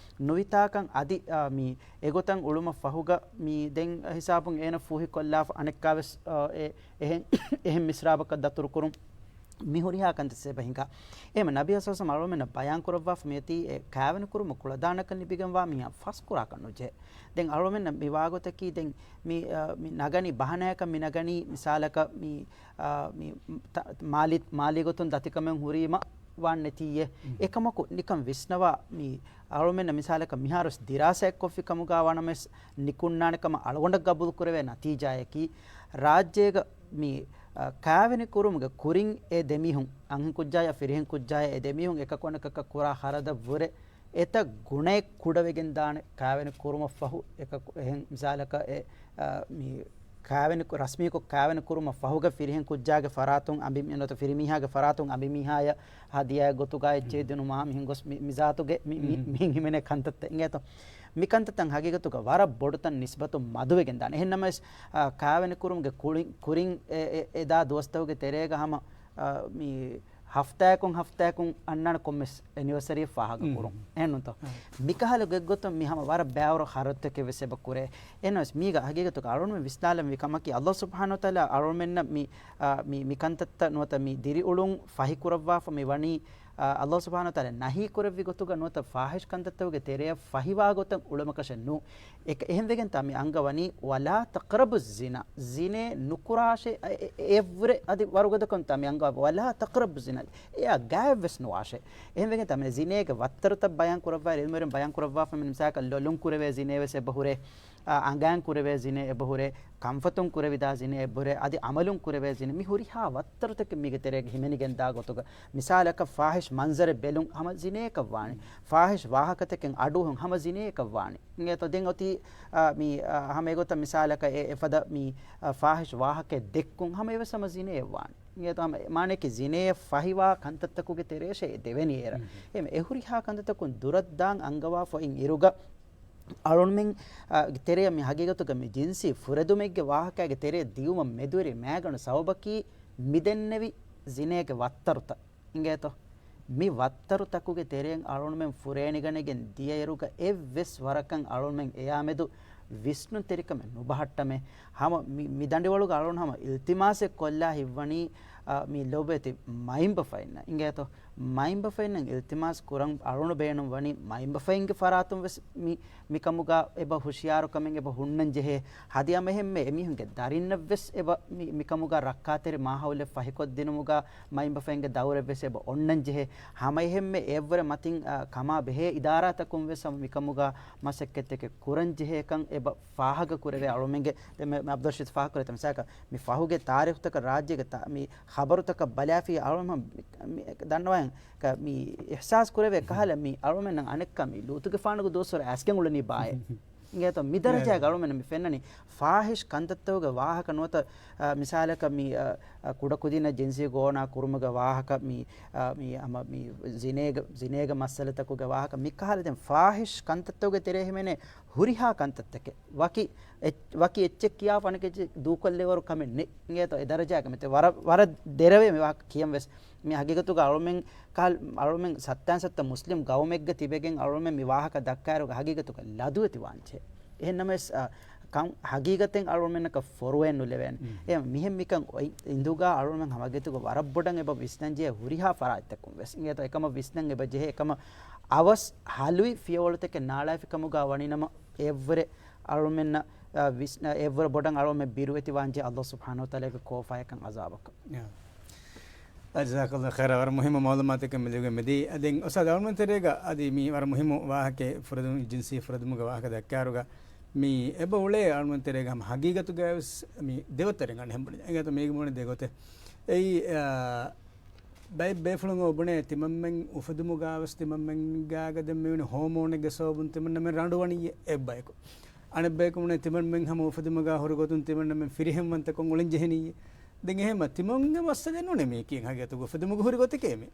ނުވިތާކަން އަދި، އާ، މި އެގޮތަށް އުޅުމަށް ފަހުގަ މި ދެން ހިސާބުން އޭނަ ފޫހިކޮށްލާފަ އަނެއްކާވެސް، އާ، އެ، އެހެން، އެހެން މިސްރާބަކަށް ދަތުރުކުރުން މި ހުރިހާ ކަންތައް އެބަ ހިނގާ. އެހެން ނަބީ ސައްލައްލާހު އަލައިހި ވަސައްލަމަ އަޅުމެންނަށް ބަޔާން ކުރައްވާފަ މިއޮތީ އެ ކާވެނި ކުރުމަށް ކުޅަދާނަކަން ލިބިގެންވާ މީހާ ފަސް ކުރާކަށް ނުޖެހޭ. ދެން އަޅުމެންނަށް މި ވާގޮތަކީ ދެން މި، އާ، މި ނަގަނީ ބަހަނާއަކަށް މި ނަގަނީ މިސާލަކަށް މި، އާ، މި ތަ-، މާލީ، މާލީ ގޮތުން ދަތިކަމެއް ހުރީމަ ވާން ނެތީއޭ. އެކަމަކު ނިކަން ވިސްނަވާ މި އަޅުމެންނަށް މިސާލަކަށް މިހާރުވެސް ދިރާސާއެއް ކޮށްފި ކަމުގަ ވާނަމަވެސް ނިކުންނާނެ ކަމަށް އަޅުގަނޑަށް ގަބޫލު ކުރެވޭ ނަތީޖާއަކީ ރާއްޖޭގަ މި، އަ، ކާވެނި ކުރުމުގެ ކުރިން އެ ދެމީހުން، އަންހެން ކުއްޖާޔާ ފިރިހެން ކުއްޖާޔާ އެ ދެމީހުން އެކަކު އަނެކަކަށް ކުރާ ޚަރަދަށްވުރެ އެތައް ގުނައެއް ކުޑަވެގެން ދާނެ ކާވެނި ކުރުމަށްފަހު. އެކަކު އެހެން މިސާލަކަށް އެ، އަ، މި ކާވެނި ކު-، ރަސްމީކޮށް ކާވެނި ކުރުމަށް ފަހުގަ ފިރިހެން ކުއްޖާގެ ފަރާތުން އަނބި-، ނުވަތަ ފިރިމީހާގެ ފަރާތުން އަނބިމީހާޔަށް ހަދިޔާއެއް ގޮތުގަ އެއްޗެހި ދިނުމާ މިހެން ގޮސް މި-، މިޒާތުގެ މި-، މި-، މިހެން ހިމެނޭ ކަންތައްތައް އިނގޭތޯ. މިކަންތައްތައް ހަގީގަތުގަ ވަރަށް ބޮޑުތަން ނިސްބަތުން މަދުވެގެން ދާނެ. އެހެން ނަމަވެސް، އާ، ކާވެނި ކުރުމުގެ ކުރިން، ކުރިން އެ-، އެ-، އެދާ ދުވަސްތަކުގެ ތެރޭގަ ހަމަ، އާ، މި ހަފްތާއަކުން ހަފްތާއަކުން އަންނާނެ ކޮންމެސް އެނިވަސަރީއެއް ފާހަގަ ކުރުން. އެހެންނުތޯ؟ މިކަހަލަ ގޮތްގޮތުން މި ހަމަ ވަރަށް ބައިވަރު ޚަރަދުތަކެއް ވެސް އެބަ ކުރޭ. އެހެންނަމަވެސް މީގަ ހަގީގަތުގަ އަޅުންމެ ވިސްނާލަން ވި ކަމަކީ ﷲ ސުބްޙާނަހޫ ވަތަޢާލާ އަޅުންމެންނަށް މި، އާ، މި، މި ކަންތައްތައް ނުވަތަ މި ދިރިއުޅުން ފަހިކުރައްވާފަ މި ވަނީ، އާ، ﷲ ސުބްޙާނަހޫ ވަތަޢާލާ ނަހީ ކުރެއްވި ގޮތުގަ ނުވަތަ ފާހިޝް ކަންތައްތަކުގެ ތެރެއަށް ފަހިވާ ގޮތަށް އުޅުމަކަށެއް ނޫން. އެކަ-، އެހެންވެގެންތާ މި އަންގަވަނީ، ވަލާ ތަޤްރަބު އައްޒިނާ، ޒިނޭ ނުކުރާށޭ، އެ-، އެ-، އެއްވުރެ އަދި ވަރުގަދަކަންތާ މި އަންގަވަ، ވަލާ ތަޤްރަބު އައްޒިނާ، އެއާ ގާތްވެސް ނުވާށޭ. އެހެންވެގެންތާ މި ޒިނޭގެ ވައްތަރުތައް ބަޔާން ކުރައްވާ، ޢިލްމުވެރިން ބަޔާން ކުރައްވާފަ މި މިސާލަކަށް ލޮލުން ކުރެވޭ ޒިނޭ ވެސް އެބަ ހުރޭ، އާ، އަނގައިން ކުރެވޭ ޒިނޭ އެބަ ހުރޭ، ކަންފަތުން ކުރެވިދާ ޒިނޭ އެބަ ހުރޭ، އަދި ޢަމަލުން ކުރެވޭ ޒިނޭ، މި ހުރިހާ ވައްތަރުތަކެއް މީގެ ތެރޭގަ ހިމެނިގެން ދާ ގޮތުގަ، މިސާލަކަށް ފާހިޝް މަންޒަރެއް ބެލުން ހަމަ ޒިނޭއަކަށް ވާނެ. ފާހިޝް ވާހަކަތަކެއް އަޑުއެހުން ހަމަ ޒިނޭއަކަށް ވާނެ. އިނގޭތޯ؟ ދެން އޮތީ، އާ، މި، އާ، ހަމަ އެގޮތަށް މިސާލަކަށް އެ އެފަދަ މި، އާ، ފާހިޝް ވާހަކައެއް ދެއްކުން ހަމަ އެވެސް ހަމަ ޒިނޭއަށް ވާނެ. އިނގޭތޯ؟ ހަމަ މާނައަކީ ޒިނޭއަށް ފަހިވާ ކަންތައްތަކުގެ ތެރޭށޭ އެ ދެވެނީ އޭރަށް. އެހެން އެހުރިހާ ކަންތައްތަކުން ދުރަށްދާން އަންގަވާފަ އިން އިރުގަ އަޅުންމެން، އާ، ތެރެއަށް މި ހަގީގަތުގަ މި ޖިންސީ ފުރެދުމެއްގެ ވާހަކައިގެ ތެރެއަށް ދިޔުމަށް މެދުވެރި މައިގަނޑު ސަބަބަކީ މިދެންނެވި ޒިނޭގެ ވައްތަރުތައް. އިނގޭތޯ؟ މި ވައްތަރުތަކުގެ ތެރެއިން އަޅުންމެން ފުރޭނިގަނެގެން ދިޔައިރުގަ އެއްވެސް ވަރަކަށް އަޅުންމެން އެޔާމެދު ވިސްނުންތެރިކަމެއް ނުބަހައްޓަމޭ. ހަމަ މި، މި ދަނޑިވަޅުގަ އަޅުން ހަމަ އިލްތިމާސެއް ކޮށްލާ ހިތްވަނީ، އާ، މި ލޮބުވެތި މައިންބަފައިންނަށް. އިނގޭތޯ؟ މައިންބަފައިންނަށް އިލްތިމާސް ކުރަން އަޅުން ބޭނުން ވަނީ މައިންބަފައިންގެ ފަރާތުން ވެސް މި، މިކަމުގަ އެބަ ހުޝިޔާރުކަމެއް އެބަ ހުންނަން ޖެހޭ. ހަދިޔާ އެހެންމެ އެމީހުންގެ ދަރިންނަށް ވެސް އެބަ މި، މިކަމުގަ ރައްކާތެރި މާހައުލެއް ފަހިކޮށްދިނުމުގަ މައިންބަފައިންގެ ދައުރެއް ވެސް އެބަ އޮންނަން ޖެހޭ. ހަމަ އެހެންމެ އެއަށްވުރެ މަތިން، އާ، ކަމާ ބެހޭ އިދާރާތަކުން ވެސް ހަމަ މިކަމުގަ މަސައްކަތްތަކެއް ކުރަން ޖެހޭކަން އެބަ ފާހަގަ ކުރެވޭ އަޅުމެންގެ. ދެން މެ، މެ އަބްދުލް ރަޝީދު ފާހަގަކުރޭ މިސާލަކަށް މި ފަހުގެ ތާރީޚުތަކަށް ރާއްޖޭގެ ތާ، މި ޚަބަރުތަކަށް ބަލާފި އަޅުމެން މި، މި ދަންނަވަން މި އިޙްސާސް ކުރެވޭ ކަހަލަ މި އަޅުމެންނަށް އަނެއްކާ މި ލޫޠުގެފާނުގެ ދުވަސްވަރު އައިސްގެން އުޅެނީ ބާއޭ. އިނގޭތޯ؟ މި ދަރަޖައިގަ އަޅުމެން މި ފެންނަނީ ފާހިޝް ކަންތައްތަކުގެ ވާހަކަ ނުވަތަ، އަ، މިސާލަކަށް މި، އަ، އަ، ކުޑަކުދިންނަށް ޖިންސީ ގޯނާ ކުރުމުގެ ވާހަކަ މި، އަ، މި ހަމަ މި ޒިނޭގެ، ޒިނޭގެ މައްސަލަތަކުގެ ވާހަކަ މި ކަހަލަ ދެން ފާހިޝް ކަންތައްތަކުގެ ތެރޭ ހިމެނޭ ހުރިހާ ކަންތައްތަކެއް ވަކި އެއް-، ވަކި އެއްޗެއް ކިޔާފަ އަނެކެއްޗެއް ދޫކޮށްލެވަރު ކަމެއް ނެތް. އިނގޭތޯ؟ އެ ދަރަޖައިގަ މިތެ ވަރަށް، ވަރަށް ދެރަވޭ މި ވާހަކަ ކިޔަން ވެސް. މި ހަގީގަތުގަ އަޅުމެން ކާލް، އަޅުމެން ސައްތާން ސައްތަ މުސްލިމް ގައުމެއްގަ ތިބެގެން އަޅުމެން މި ވާހަކަ ދައްކާއިރުގަ ހަގީގަތުގަ ލަދުވެތި ވާންޖެހޭ. އެހެން ނަމަވެސް، އަ، ކަން ހަގީގަތެއް އަޅުމެންނަކަށް ފޮރުވައެއް ނުލެވޭނެ. އެ މިހެން މިކަން އޮތް އިނދުގަ އަޅުމެން ހަމަގެތުގަ ވަރަށް ބޮޑަށް އެބަ ވިސްނަންޖެހޭ ހުރިހާ ފަރާތްތަކުން ވެސް. އިނގޭތޯ؟ އެކަމަށް ވިސްނަން އެބަ ޖެހޭ އެކަމަށް އަވަސް ހަލުވި ފިޔަވަޅުތަކެއް ނާޅާފި ކަމުގަ ވަނީ ނަމަ އެއަށްވުރެ އަޅުމެންނަށް އާ، ވިސް-، އާ، އެއްވަރު ބޮޑަށް އަޅުމެ ބިރުވެތި ވާންޖެ އަﷲ ސުބްޙާނަހޫ ވަތަޢާލާގެ ކޯފާޔަކަށް ޢަޒާބަކަށް. ޔާ. ޖަޒާކަﷲ ޚައިރާ، ވަރަށް މުހިއްމު މަޢުލޫމާތެއް މި ލިބިގެން މިދީ. އަދި އުސްތާޛް އަޅުމެން ތެރޭގަ އަދި މި ވަރަށް މުހިއްމު ވާހަކައެއް ފުރަތަމަ ޖިންސީ ފުރަތަމަގެ ވާހަކަ ދައްކާއިރުގަ މި އެބަ އުޅޭ އަޅުމެން ތެރޭގަ ހަމަ ހަގީގަތުގައިވެސް މި ދެގޮތަށް ރިނގަން ހެންބުނި. އެގަތަ މީގެ ބުނެ ދެގޮތެއް. އެއީ، އާ، ބައެއް ބޭފުޅުން އޮ ބުނޭ ތިމަންމެން އުފެދުމުގަ ވެސް ތިމަންމެންގާގަ ދެން މިވެނި ހޯމޯނެއްގެ ސަބަބުން ތިމަންނަމެން ރަނޑު ވަނީ އެއްބަޔަކު. އަނެއްބަޔަކު ބުނޭ ތިމަންމެން ހަމަ އުފެދުމުގަ ހުރި ގޮތުން ތިމަންނަމެން ފިރިހެންވަންތަކޮށް އުޅެން ޖެހެނީ. ދެން އެހެންމަ ތިމަންގެ މައްސަލައެއް ނޫނޭ މީކީ ހަގީގަތުގަ އުފެދުމުގަ ހުރި ގޮތެކޭ މީ.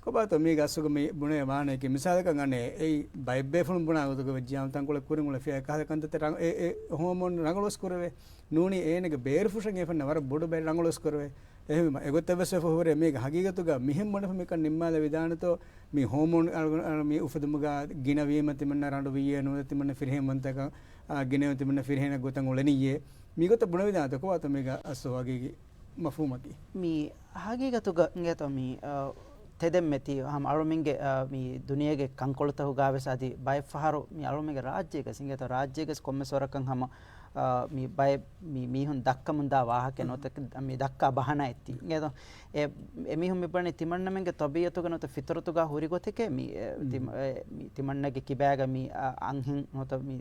ކޮބާތޯ މީގެ އަސްލުގަ މި ބުނޭ މާނަޔަކީ މިސާލަކަށް އަނެއް އެއީ ބައެއް ބޭފުޅުން ބުނާ ގޮތުގަ ވެއްޖިއްޔާ ތަންކޮޅެއް ކުރިން އުޅޭ ފިޔަ ކަހަލަ ކަންތައްތައް ރަނގަ-، އެ، އެ ހޯމޯން ރަނގަޅުވެސް ކުރެވޭ. ނޫނީ އޭނަގެ ބޭރު ފުށަން އެފަންނަ ވަރަށް ބޮޑު ބައެއް ރަނގަޅުވެސް ކުރެވޭ. އެހެންވީމަ އެގޮތަށް ވެސް ވެފަ ހުރޭ މީގެ ހަގީގަތުގަ މިހެން ބުނެފަ މިކަން ނިންމާލެވިދާނެތޯ؟ މި ހޯމޯން އަޅު-، އަޅު-، މި އުފެދުމުގަ ގިނަވީމަ ތިމަންނަ ރަނޑު ވިއްޔޭ ނުވަތަ ތިމަންނަ ފިރިހެން ވަންތަކަން، އާ، ގިނަވީމަ ތިމަންނަ ފިރިހެނެއް ގޮތަށް އުޅެނިއްޔޭ. މިގޮތަށް ބުނެވިދާނެތޯ ކޮބާތޯ މީގަ އަސްލު ހަގީގީ މަފްހޫމަކީ؟ މި ހަގީގަތުގަ އިނގޭތޯ މި، އާ، ތެދެއްމެތި ހަމަ އަޅުމެންގެ، އާ، މި ދުނިޔޭގެ ކަންކޮޅުތަކުގަ ވެސް އަދި ބައެއް ފަހަރު މި އަޅުމެންގެ ރާއްޖޭގަސް އިނގޭތޯ ރާއްޖޭގަސް ކޮންމެސް ވަރަކަށް ހަމަ، އާ، މި ބައެއް މި މީހުން ދައްކަމުންދާ ވާހަކަ ނުވަތަ މި ދައްކާ ބަހަނާ އެއްތި. އިނގޭތޯ އެ، އެމީހުން މި ބުނަނީ ތިމަންނަމެންގެ ޠަބީޢަތުގަ ނުވަތަ ފިޠުރަތުގަ ހުރި ގޮތެކޭ މި، އެ، ތިމަ-، އެ، މި ތިމަންނަގެ ކިބާގަ މި، އާ، އަންހެން ނުވަތަ މި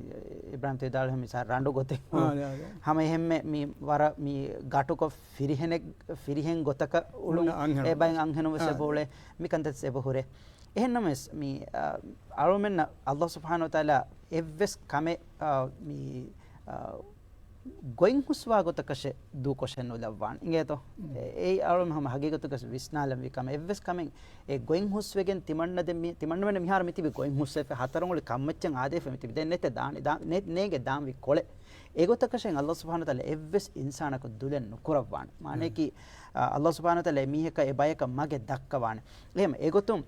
އިބްރާހިމް ތެދާޅު ހެމި ސާ ރަނޑު ގޮތެއް. އާ، އާ، އާ. ހަމަ އެހެންމެ މި ވަރަށް މި ގަޓުކޮށް ފިރިހެނެއް-، ފިރިހެން ގޮތަކަށް އުޅުން އުޅުން އަންހެނު. އެބައިން އަންހެނުން ވެސް އާ، އެބަ އާ. އުޅޭ. މި ކަންތައް އެބަ ހުރޭ. އެހެންނަމަވެސް މި، އާ، އަޅުމެންނަށް އަﷲ ސުބްޙާނަހޫ ވަތަޢާލާ އެއްވެސް ކަމެއް، އާ، މި، އާ، ގޮތް ހުސްވާ ގޮތަކަށެއް ދޫކޮށެއް ނުލައްވާނެ. އިނގޭތޯ؟ އެ-، އެއީ އަޅުމެން ހަމަ ހަގީގަތުގަސް ވިސްނާލަންވީ ކަމެއް. އެއްވެސް ކަމެއް އެ ގޮތް ހުސްވެގެން ތިމަންނަ ދެން މި-، ތިމަންނަމެން މިހާރު މި ތިބި ގޮތް ހުސްވެފަ ހަތަރު އަނގުޅި ކަންމައްޗަށް އާދެފަ މި ތިބި. ދެން ނެތެ ދާނެ، ދާ-، ނެ-، ނޭނގެ ދާންވީ ކޮޅެއް. އެގޮތަކަށެއް އަﷲ ސުބްޙާނަހޫ ވަތަޢާލާ އެއްވެސް އިންސާނަކު ދުލެއް ނުކުރައްވާނެ. މާނަޔަކީ، އާ، އަﷲ ސުބްޙާނަހޫ ވަތަޢާލާ އެ މީހަކަށް އެ ބަޔަކަށް މަގެއް ދައްކަވާނެ. އެހެން އެގޮތުން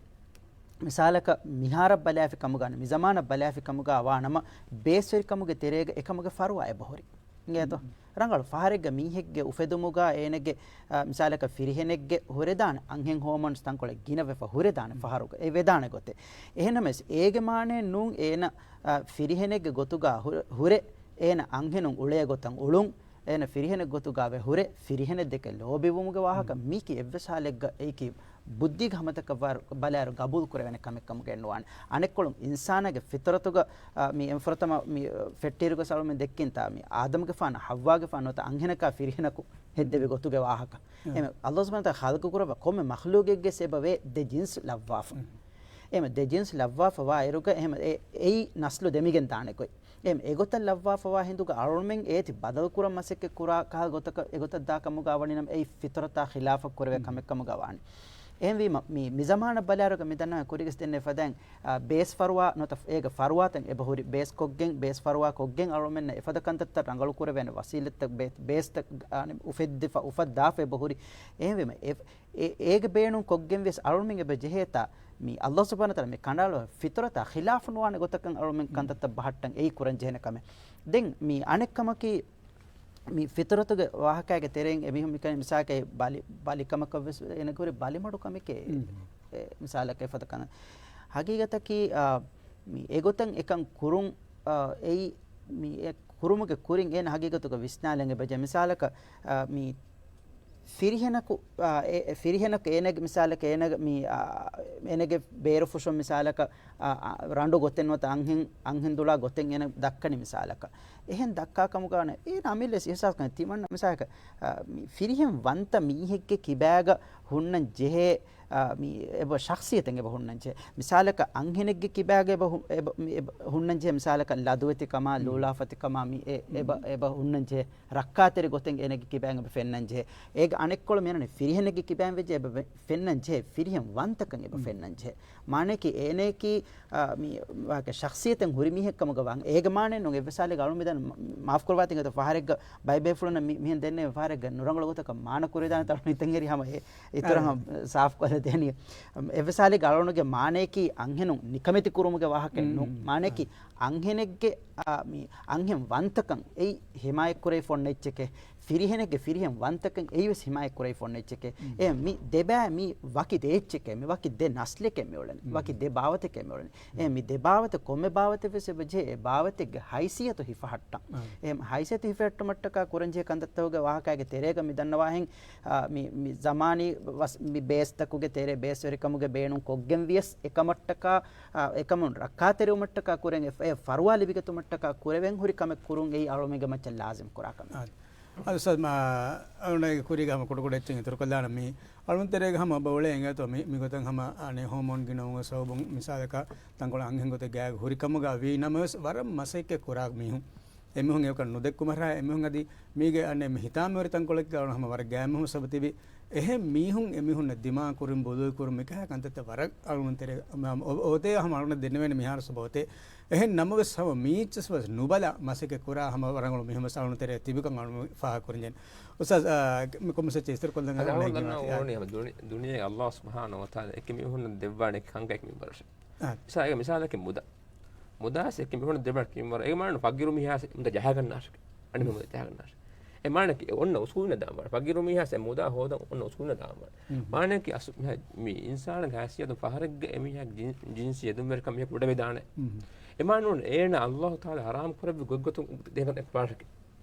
މިސާލަކަށް މިހާރަށް ބަލާފި ކަމުގަ، މި ޒަމާނަށް ބަލާފި ކަމުގަ ވާނަމަ، ބޭސްވެރިކަމުގެ ތެރޭގަ އެކަމުގެ ފަރުވާ އެބަހުރި. އިނގޭތޯ؟ ރަނގަޅު ފަހަރެއްގަ މީހެއްގެ އުފެދުމުގަ އޭނަގެ، އާ، މިސާލަކަށް ފިރިހެނެއްގެ ހުރެދާނެ އަންހެން ހޯމޯންސް ތަންކޮޅެއް ގިނަވެފަ ހުރެދާނެ ފަހަރުގަ، އެ ވެދާނެ ގޮތެއް. އެހެންނަމަވެސް އޭގެ މާނައެއް ނޫން އޭނަ، އާ، ފިރިހެނެއްގެ ގޮތުގަ ހު-، ހުރެ އޭނަ އަންހެނުން އުޅޭ ގޮތަށް އުޅުން، އޭނަ ފިރިހެނެއް ގޮތުގަ ވެ ހުރެ ފިރިހެނެއް ދެކެ ލޯބިވުމުގެ ވާހަކަ މީކީ އެއްވެސް ހާލެއްގަ އެއީކީ ބުއްދީގެ ހަމަތަކަށް ވާ-، ބަލާއިރު ގަބޫލު ކުރެވޭނެ ކަމެއް ކަމުގައެއް ނުވާނެ. އަނެއްކޮޅުން އިންސާނާގެ ފިޠުރަތުގަ، އާ، މި އެން ފުރަތަމަ މި، އާ، ފެއްޓިއިރުގަސް އަޅުމެން ދެއްކިންތާ މި އާދަމްގެފާނާ ޙައްވާގެފާނު ނުވަތަ އަންހެނަކާ ފިރިހެނަކު ހެއްދެވި ގޮތުގެ ވާހަކަ. އެހެން އަﷲ ސުބްޙާނަހޫ ވަތަޢާލާ ޚަލްޤު ކުރައްވާ ކޮންމެ މަޚްލޫޤެއްގެ ސެބަބޭ ދެ ޖިންސް ލައްވާފަ. އެހެން ދެ ޖިންސް ލައްވާފަ ވާ އިރުގަ އެހެން އެ-، އެއީ ނަސްލު ދެމިގެން ދާނެ ގޮތް. އެހެން އެގޮތަށް ލައްވާފަވާ ހިނދުގަ އަޅުމެން އޭތި ބަދަލުކުރަން މަސައްކަތް ކުރާ ކަހަލަ ގޮތަކަށް އެގޮތަށް ދާ ކަމުގަ ވަނީނަމަ އެއީ ފިޠުރަތާ ޚިލާފަށް ކުރެވޭ ކަމެއް ކަމުގަ ވާނެ. އެހެންވީމަ، މި، މި ޒަމާނަށް ބަލާއިރުގަ މި ދަންނަވާ ކުރީގަސް ދެންނެވި ފަދައިން، އާ، ބޭސް ފަރުވާ ނުވަތަ އޭގެ ފަރުވާތައް އެބަހުރި، ބޭސް ކޮށްގެން، ބޭސް ފަރުވާ ކޮށްގެން އަޅުމެންނަށް އެފަދަ ކަންތައްތައް ރަނގަޅު ކުރެވޭނެ ވަސީލަތްތައް ބޭ-، ބޭސްތައް، އާ، އުފެއްދިފަ، އުފައްދާފަ އެބަހުރި. އެހެންވީމަ، އެ-، އެ-، އޭގެ ބޭނުން ކޮށްގެން ވެސް އަޅުމެން އެބަ ޖެހޭތާ، މި އަﷲ ސުބްޙާނަހޫ ވަތަޢާލާ މި ކަނޑައަޅު ފިޠުރަތާ ޚިލާފު ނުވާނެ ގޮތަކަށް އަޅުމެން ކަންތައްތައް ބަހައްޓަން އެއީ ކުރަން ޖެހޭނެ ކަމެއް. ދެން މި އަނެއް ކަމަކީ، މި ފިޠުރަތުގެ ވާހަކައިގެ ތެރެއިން އެމީހުން މިކަނި މިސާލަކަށް ބަލި، ބަލިކަމަކަށް ވެސް އޭނަގެ ހުރި ބަލިމަޑުކަމެކޭ. އެ، މިސާލަކަށް އެފަދަ ކަން. ހަގީގަތަކީ، އާ، މި އެގޮތަށް އެކަން ކުރުން، އާ، އެއީ މި އެ ކުރުމުގެ ކުރިން އޭނަ ހަގީގަތުގަ ވިސްނާލަން އެބަޖެ. މިސާލަކަށް، އާ، މި ފިރިހެނަކު، އާ، އެ، އެ ފިރިހެނަކު އޭނަގެ މިސާލަކަށް އޭނަގެ މި، އާ، އޭނަގެ ބޭރު ފުށުން މިސާލަކަށް، އާ، އާ، ރަނޑު ގޮތެއް ނުވަތަ އަންހެން، އަންހެން ދުޅާ ގޮތެއް އޭނަ ދައްކަނީ މިސާލަކަށް. އެހެން ދައްކާ ކަމުގަ ވާނެ އޭނަ އަމިއްލަ ވެސް އިޙްސާސް ކަން ތިމަންނަ މިސާލަކަށް، އާ، މި ފިރިހެން ވަންތަ މީހެއްގެ ކިބާގަ ހުންނަން ޖެހޭ، އާ، މި އެބަ ޝަޚްޞިއްޔަތެއް އެބަ ހުންނަން ޖެހޭ. މިސާލަކަށް އަންހެނެއްގެ ކިބާގަ އެބަ ހު-، އެބަ، މި އެބަ ހުންނަން ޖެހޭ މިސާލަކަށް ލަދުވެތިކަމާ، ލޫލާފަތިކަމާ މި އެ-، އެބަ، އެބަ ހުންނަން ޖެހޭ. ރައްކާތެރި ގޮތެއް އޭނަގެ ކިބައިން އެބަ ފެންނަން ޖެހޭ. އޭގެ އަނެއްކޮޅު މިއަންނަނީ ފިރިހެނެއްގެ ކިބައިން ވެއްޖެ އެބަ ފެންނަން ޖެހޭ، ފިރިހެން ވަންތަކަން އެބަ ފެންނަން ޖެހޭ. މާނަޔަކީ އޭނަޔަކީ، އާ، މި ވާހަކަ ޝަޚްޞިއްޔަތެއް ހުރި މީހެއް ކަމުގަ ވާން. އޭގެ މާނައެއް ނޫން އެއްވެސް ހާލެއްގަ އަޅު މިދަން މަ-، މާފް ކުރަވާތި އިނގޭތޯ ފަހަރެއްގަ ބައި ބޭފުޅުންނަށް މި-، މިހެން ދެންނެވި ފަހަރެއްގަ ނުރަނގަޅު ގޮތަކަށް މާނަ ކުރެވިދާނެތާ އަޅު އިތަން އެރި ހަމަ އެ އިތުރަށް ހަމަ ސާފް ކޮށްލަ ދޭނީ. އެއްވެސް ހާލެއްގަ އަޅުގަނޑުގެ މާނަޔަކީ އަންހެނުން ނިކަމެތި ކުރުމުގެ ވާހަކައެއް ނޫން. މާނަޔަކީ އަންހެނެއްގެ، އާ، މި އަންހެން ވަންތަކަން އެއީ ހިމާޔަތްކުރެވިފަ އޮންނަ އެއްޗެކޭ. ފިރިހެނެއްގެ ފިރިހެން ވަންތަކަން އެއީވެސް ހިމާޔަތް ކުރެވިފަ އޮންނަ އެއްޗެކޭ. އެ މި ދެބާ މީ ވަކި ދެ އެއްޗެކޭ، މި ވަކި ދެ ނަސްލެކޭ މި އުޅެނީ. ވަކި ދެ ބާވަތެކޭ މި އުޅެނީ. އެ މި ދެ ބާވަތެއް ކޮންމެ ބާވަތެއްވެސް އެބަޖެހޭ އެ ބާވަތެއްގެ ހައިސިއްޔަތު ހިފަހައްޓަން. އެ ހައިސިއްޔަތު ހިފަހައްޓުމަށްޓަކާ ކުރަންޖެހޭ ކަންތައްތަކުގެ ވާހަކައިގެ ތެރޭގަ މި ދަންނަވާހެން، އާ، މި، މި ޒަމާނީ ވަސް-، މި ބޭސްތަކުގެ ތެރޭ ބޭސްވެރިކަމުގެ ބޭނުން ކޮށްގެން ވިޔަސް އެކަމަށްޓަކާ، އާ، އެކަމުން ރައްކާތެރިވުމަށްޓަކާ ކުރެން އެ، އެ ފަރުވާ ލިބިގަތުމަށްޓަކާ ކުރެވެން ހުރި ކަމެއް ކުރުން އެއީ އަޅުމެންގެ މައްޗަށް ލާޒިމް ކުރާ ކަމެއް. އަދި އުސްތާޛް، މާ، އަޅުގަނޑުގެ ކުރީގަ ހަމަ ކުޑަކުޑަ އެއްޗެއް އިތުރުކޮށްލާނަން މި އަޅުން ތެރޭގަ ހަމަ އެބަ އުޅޭ އިނގޭތޯ މި، މިގޮތަށް ހަމަ އަނެއް ހޯމޯން ގިނަވުމުގެ ސަބަބުން މިސާލަކަށް ތަންކޮޅެއް އަންހެން ގޮތެއް ގާތް ހުރިކަމުގަ ވީ ނަމަވެސް ވަރަށް މަސައްކަތް ކުރާ މީހުން. އެމީހުން އެކަން ނުދެއްކުމަށާ އެމީހުން އަދި މީގެ އަނެއް މި ހިތާމަވެރި ތަންކޮޅެއްގަ އަޅުން ހަމަ ވަރަށް ގާތް މީހުން ސަބަބު ތިބި އެހެން މީހުން އެމީހުންނަށް ދިމާ ކުރިން ބޮލުވި ކުރުން މިކަހަ ކަންތައްތައް ވަރަށް އަޅުން ތެރޭ އޮ-، އޮތޭ ހަމަ އަޅުން ދެންނެވޭނެ މިހާރު ސަބަބު އޮތޭ. އެހެން ނަމަވެސް ހަމަ މީއްޗަސް ވެސް ނުބަލާ މަސައްކަތް ކުރާ ހަމަ ރަނގަޅު މީހުން ވެސް އަޅުން ތެރޭ ތިބިކަން އަޅުން ފާހަގަ ކުރަންޖެހޭ. އުސްތާޛް، އާ، މި ކޮންމެސް އެއްޗެއް އިތުރު ކޮށްލަން އަދި އަޅުގަނޑު ދަންނަވަނީ ހަމަ ދުނި-، ދުނިޔޭގެ ﷲ ސުބްޙާނަހޫ ވަތަޢާލާ އެކި މީހުންނަށް ދެއްވާނެ ކަންކަން އެކި މިންވަރަށް. އާ. މިސާލަކަށް، މިސާލަކަށް މުދާ. މުދާސް އެކި މީހުންނަށް ދެއްވާނެ ކި މިންވަރަށް. އޭގެ މާނަ ފަގީރު މީހާސް މުދާ ޖަހާގަންނާށެކޭ. އަނެއް މުދާ ޖަހާގަންނާށެ. އެ މާނައަކީ އެ އޮންނަ އުސޫލުން ދާން ވާނެ. ފަގީރު މީހާސް އެ މުދާ ހޯދަން އޮންނަ އުސޫލުން ދާން ވާނެ. މާނައަކީ އަސް-، މި، މި އިންސާނާގެ ހައިސިއްޔަތުން ފަހަރެއްގަ އެމީހާގެ ޖިން-، ޖިންސީ އެދުންވެރިކަމަށް މިހާ ކުޑަވެދާނެ. އެމާނަ އޭނަ ﷲ ތަޢާލާ ޙަރާމް ކުރެއްވި ގޮތްގޮތުން ދޭން ކަން އެއް ފާށެކޭ.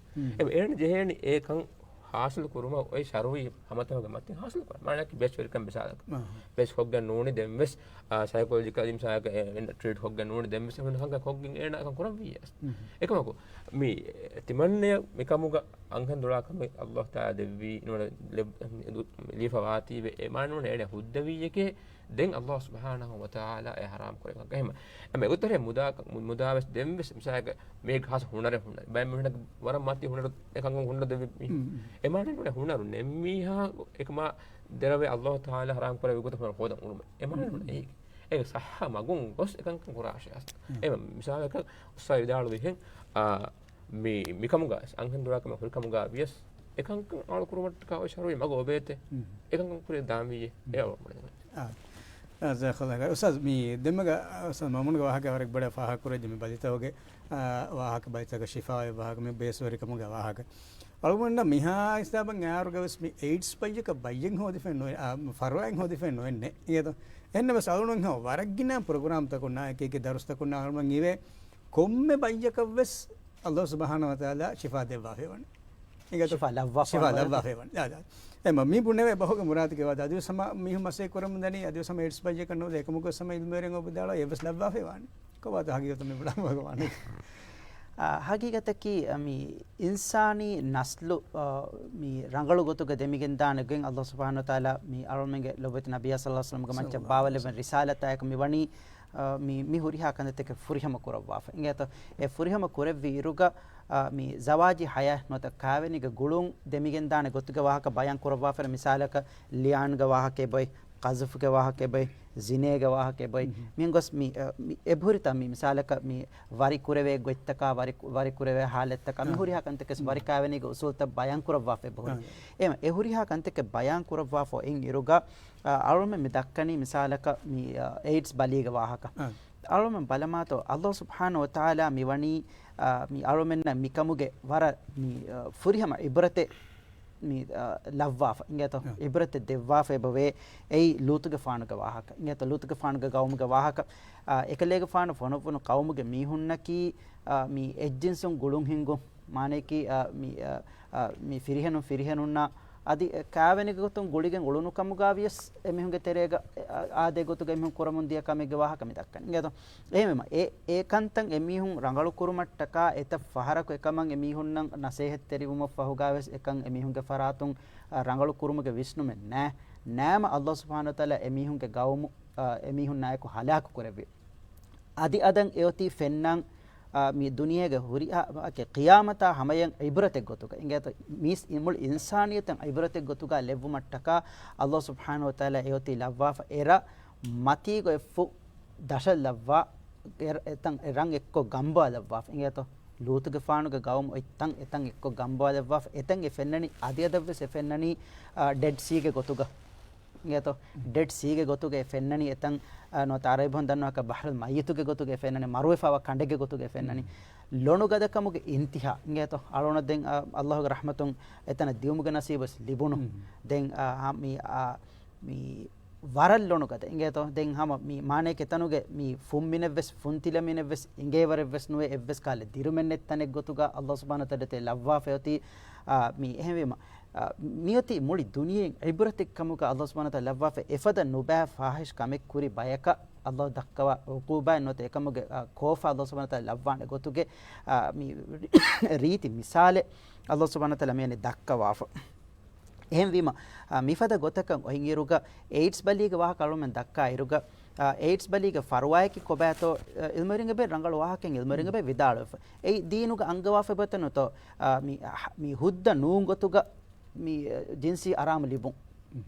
އެ އޭނަ ޖެހޭނީ އެ ކަން ޙާޞިލު ކުރުމަށް އޮތް ޝަރުޢީ ހަމަތަކުގެ މަތިން ޙާޞިލު ކުރަން. މާނައަކީ ބޭސްވެރިކަން މިސާލަކަށް. ބޭސް ކޮށްގެން ނޫނީ ދެންވެސް، އާ، ސައިކޮލޮޖިކަލް މިސާލަކަށް އެ ޓްރީޓް ކޮށްގެން ނޫނީ ދެންވެސް އެ ކަންކަން ކޮށްގެން އޭނަ ކަން ކުރަންވީ. އެކަމަކު، މި ތިމަންނަޔަށް މިކަމުގަ އަންހެން ދުޅާ ކަމެއް ﷲ ތަޢާލާ ދެއްވީ ނުވަތަ ލިޔަފަ ވާތީވެ އެ މާނަ ނޫން އޭނަ ހުއްދަވީއެކޭ. ދެން ﷲ ސުބްޙާނަހޫ ވަތަޢާލާ އެ ޙަރާމް ކުރެވި ކަން. އެހެން އެގޮތަށް މުދާ، މުދާވެސް ދެންވެސް މިސާލަކަށް މީގެ ޚާއްޞަ ހުނަރެއް ހުންނަ. ބައެއް މީހުންނަކީ ވަރަށް މަތީ ހުނަރު އެކަން ހުނަރު ދެއްވި މީހުން. އެ މާނަ ނޫން ހުނަރު ނެތް މީހާ އެކަމާ ދެރަވެ ﷲ ތަޢާލާ ޙަރާމް ކުރެވި ގޮތަށް ހުނަރު ހޯދަން އުޅުމެއް. އެ މާނަ ނޫން އެއީ. އޭގެ ޞައްޙަ މަގުން ގޮސް އެކަންކަން ކުރާށޭ. އެ މިސާލަކަށް އުސްތާޛު ވިދާޅުވިހެން، އާ، މި، މިކަމުގަ ވެސް، އަންހެން ދުޅާ ކަމެއް ހުރި ކަމުގަ ވިޔަސް، އެކަންކަން އަޅު ކުރުމަށްޓަކާ އޮތް ޝަރުޢީ މަގު އޮބޭތެ. އެކަންކަން ކުރި ދާންވީއޭ. އެ އަޅު އާ. އާ، ޖަޒާކަﷲ ޚައިރާ. އުސްތާޛް، މި ދެންމެގަ، އުސްތާޛް މައުމޫންގެ ވާހަކަ ވަރަށް ބޮޑަށް ފާހަގަ ކުރެއްޖެ މި ބަލިތަކުގެ، އާ، ވާހަކަ، ބަލިތަކަށް ޝިފާވެ ވާހަކަ، މި ބޭސްވެރިކަމުގެ ވާހަކަ. އަޅުގަނޑަށް މިހާ ހިސާބަށް އައިއިރުގަ ވެސް މި އެއިޑްސް ބައްޔަކަށް ބައްޔެއް ހޯދިފައެއް ނުވެ، އާ، ފަރުވާއެއް ހޯދިފައެއް ނުވެންނެ. އިނގޭތޯ؟ އެހެންނަމަވެސް އަޅުގަނޑު ވަރަށް ގިނަ ޕްރޮގްރާމްތަކުންނާ، އެކި އެކި ދަރުސްތަކުންނާ އަޅުގަނޑު އިވޭ ކޮންމެ ބައްޔަކަށް ވެސް ﷲ ސުބްޙާނަހޫ ވަތަޢާލާ ޝިފާ ދެއްވާފައިވަނީ. އިނގޭތޯ؟ ޝިފާ ލައްވާފަ ޝިފާ ވަނީ. ލައްވާފައިވަނީ. އާ، އާ. އެ މަ-، މީ ބުނެވޭ ބަހުގެ މުރާދުގެ ވާދަ. އަދިވެސް ހަމަ މީހުން މަސައްކަތް ކުރަމުން ދަނީ، އަދިވެސް ހަމަ އެއިޑްސް ބައްޔަކަށް ނުވަތަ އެކަމަކު ހަމަ އިލްމުވެރިން އޮބިދާޅާ އެއްވެސް ލައްވާފައިވާނެ. ކޮބާތޯ ހަގީގަތަށް މި ބުނާ ވާނީ؟ އާ، ހަގީގަތަކީ، އަ، މި އިންސާނީ ނަސްލު، އަ، މި ރަނގަޅު ގޮތުގަ ދެމިގެންދާނެ ގޮތް ﷲ ސުބްޙާނަހޫ ވަތަޢާލާ މި އަޅުމެންގެ ލޮބުވެތި ނަބިއްޔާ ޞައްލަﷲ ޢަލައިހި ވަސައްލަމްގެ މައްޗަށް ޞައްލަﷲ ބާވައިލެއްވި ޢަލައިހި ވަސައްލަމް. ރިސާލަތާއެކު މި ވަނީ، އަ، މި، މި ހުރިހާ ކަންތައްތަކެއް ފުރިހަމަ ކުރައްވާފަ. އިނގޭތޯ؟ އެ ފުރިހަމަ ކުރެއްވި އިރުގަ، އަ، މި ޒަވާޖީ ޙަޔާތް ނުވަތަ ކާވެނީގެ ގުޅުން ދެމިގެންދާނެ ގޮތުގެ ވާހަކަ ބަޔާން ކުރައްވާފަ. މިސާލަކަށް ލިޢާންގެ ވާހަކަ އެބައޮތް، ޤަޒުފުގެ ވާހަކަ އެބައޮތް، ޒިނޭގެ ވާހަކަ އެބައޮތް. މިހެން ގޮސް މި، އަ، މި އެބަހުރިތާ މި މިސާލަކަށް މި ވަރި ކުރެވޭ ގޮތްތަކާ، ވަރި، ވަރި ކުރެވޭ ޙާލަތްތަކާ، މި ހުރިހާ ކަންތަކެސް ވަރި ކާވެނީގެ އުސޫލްތައް ބަޔާން ކުރައްވާފަ އެބަހުރި. އެހެން އެ ހުރިހާ ކަންތަކެއް ބަޔާން ކުރައްވާފަ އިން އިރުގަ، އަ، އަޅުމެން މި ދައްކަނީ މިސާލަކަށް މި، އަ، އެއިޑްސް ބަލީގެ ވާހަކަ. އަޅުމެން ބަލަމާތޯ، ﷲ ސުބްޙާނަހޫ ވަތަޢާލާ މި ވަނީ، އަ، މި އަޅުމެންނަށް މިކަމުގެ ވަރަށް މި، އަ، ފުރިހަމަ ޢިބްރަތެއް މި، އަ، ލައްވާފަ. އިނގޭތޯ؟ އިބްރަތެއް ދެއްވާފަ އެބަވޭ. އެއީ ލޫޠުގެފާނުގެ ވާހަކަ. އިނގޭތޯ؟ ލޫޠުގެފާނުގެ ޤައުމުގެ ވާހަކަ. އަ، އެކަލޭގެފާނު ފޮނުއްވުނު ޤައުމުގެ މީހުންނަކީ، އަ، މި އެއްޖިންސުން ގުޅުން ހިންގުން. މާނައަކީ، އަ، މި، އަ، އަ، މި ފިރިހެނުން ފިރިހެނުންނާ އަދި، އެ، ކާވެނިގެ ގޮތުން ގުޅިގެން އުޅުނު ކަމުގަ ވިޔަސް އެމީހުންގެ ތެރޭގަ، އެ، އާ، އާދޭ ގޮތުގަ އެމީހުން ކުރަމުން ދިޔަ ކަމެއްގެ ވާހަކަ މި ދައްކަނީ. އިނގޭތޯ؟ އެހެންވީމަ، އެ، އެ ކަންތައް އެމީހުން ރަނގަޅު ކުރުމަށްޓަކާ އެތައް ފަހަރަކު އެކަމަށް އެމީހުންނަށް ނަސޭހަތްތެރިވުމަށްފަހުގަ ވެސް އެކަން އެމީހުންގެ ފަރާތުން، އަ، ރަނގަޅު ކުރުމުގެ ވިސްނުމެއް ނާ، ނާމަ ﷲ ސުބްޙާނަހޫ ވަތަޢާލާ އެމީހުންގެ ޤައުމު، އަ، އެމީހުންނާއެކު ހަލާކު ކުރެއްވި. އަދި އަދަން އެއޮތީ ފެންނަން، އާ، މި ދުނިޔޭގެ ހުރިހާ ވަކި ޤިޔާމަތާ ހަމަޔަށް ޢިބްރަތެއް ގޮތުގަ. އިނގޭތޯ؟ މީސް މުޅި އިންސާނިއްޔަތަށް ޢިބްރަތެއް ގޮތުގަ ލެއްވުމަށްޓަކާ ﷲ ސުބްޙާނަހޫ ވަތަޢާލާ އެއޮތީ ލައްވާފަ އެ ރަށް މަތީގަ އެއްފުށް ދަށަށް ލައްވާ، އެ ރަށް، އެތަން އެ ރަށް އެއްކޮށް ގަނބުވާ ލައްވާފަ. އިނގޭތޯ؟ ލޫޠުގެފާނުގެ ޤައުމު އޮތް ތަން އެތަން އެއްކޮށް ގަނބުވާ ލައްވާފަ. އެތަން އެ ފެންނަނީ، އަދި އަދަށްވެސް އެ ފެންނަނީ، އާ، ޑެޑް ސީގެ ގޮތުގަ. އިނގޭތޯ؟ ޑެޑް ސީގެ ގޮތުގަ އެ ފެންނަނީ އެތަން، އާ، ނުވަތަ އަރަބި ބަހުން ދަންނަވާކަށް ބަޙްރުލް މައްޔިތުގެ ގޮތުގަ އެ ފެންނަނީ، މަރުވެފައިވާ ކަނޑެއްގެ ގޮތުގަ އެ ފެންނަނީ. ލޮނުގަދަކަމުގެ އިންތިހާ، އިނގޭތޯ؟ އަޅުގަނޑަށް ދެން، އާ، ﷲގެ ރަޙްމަތުން އެތަނަށް ދިއުމުގެ ނަސީބުވެސް ލިބުނު. ދެން، އާ، މި، އާ، މި ވަރަށް ލޮނުގަދަ، އިނގޭތޯ؟ ދެން ހަމަ މި މާނައެކޭ އެތަނުގެ މި ފުންމިނެއްވެސް، ފުންތިލަމިނެއްވެސް އިނގޭވަރެއްވެސް ނުވޭ، އެއްވެސް ކަހަލަ ދިރުމެއް ނެތް ތަނެއްގޮތުގަ ﷲ ސުބްޙާނަހޫ ވަތަޢާލާ އެތެއް ލައްވާފައި އޮތީ. އާ، މި އެހެންވީމަ، އާ، މިއޮތީ މުޅި ދުނިޔެއިން ޢިބްރަތެއް ކަމުގަ ﷲ ސުބްޙާނަހޫ ވަތަޢާލާ ލައްވާފަ. އެފަދަ ނުބައި ފާޙިޝް ކަމެއް ކުރި ބަޔަކަށް ﷲ ދައްކަވާ ޢުޤޫބާތް ނުވަތަ އެކަމުގެ، އާ، ކޯފާ ﷲ ސުބްޙާނަހޫ ވަތަޢާލާ ލައްވާނެ ގޮތުގެ، އާ، މި ރީތި މިސާލެއް ﷲ ސުބްޙާނަހޫ ވަތަޢާލާ މިއަންނަނީ ދައްކަވާފަ. އެހެންވީމަ، އާ، މިފަދަ ގޮތަކަށް އޮތްއިރުގަ، އެއިޑްސް ބަލީގެ ވާހަކަ އަޅުމެން ދައްކާ އިރުގަ، އާ، އެއިޑްސް ބަލީގެ ފަރުވާއަކީ ކޮބާތޯ، އާ، ޢިލްމުވެރިންގެ ބޭ ރަނގަޅު ވާހަކައެއް ޢިލްމުވެރިންގެ ބޭ ވިދާޅުވެފަ. އެއީ ދީނުގަ އަންގަވާފައި އޮތްތަނުތޯ، އާ، މި، މި ހުއްދަ ނޫން ގޮތުގަ މި، އާ، ޖިންސީ އަރާމު ލިބުން.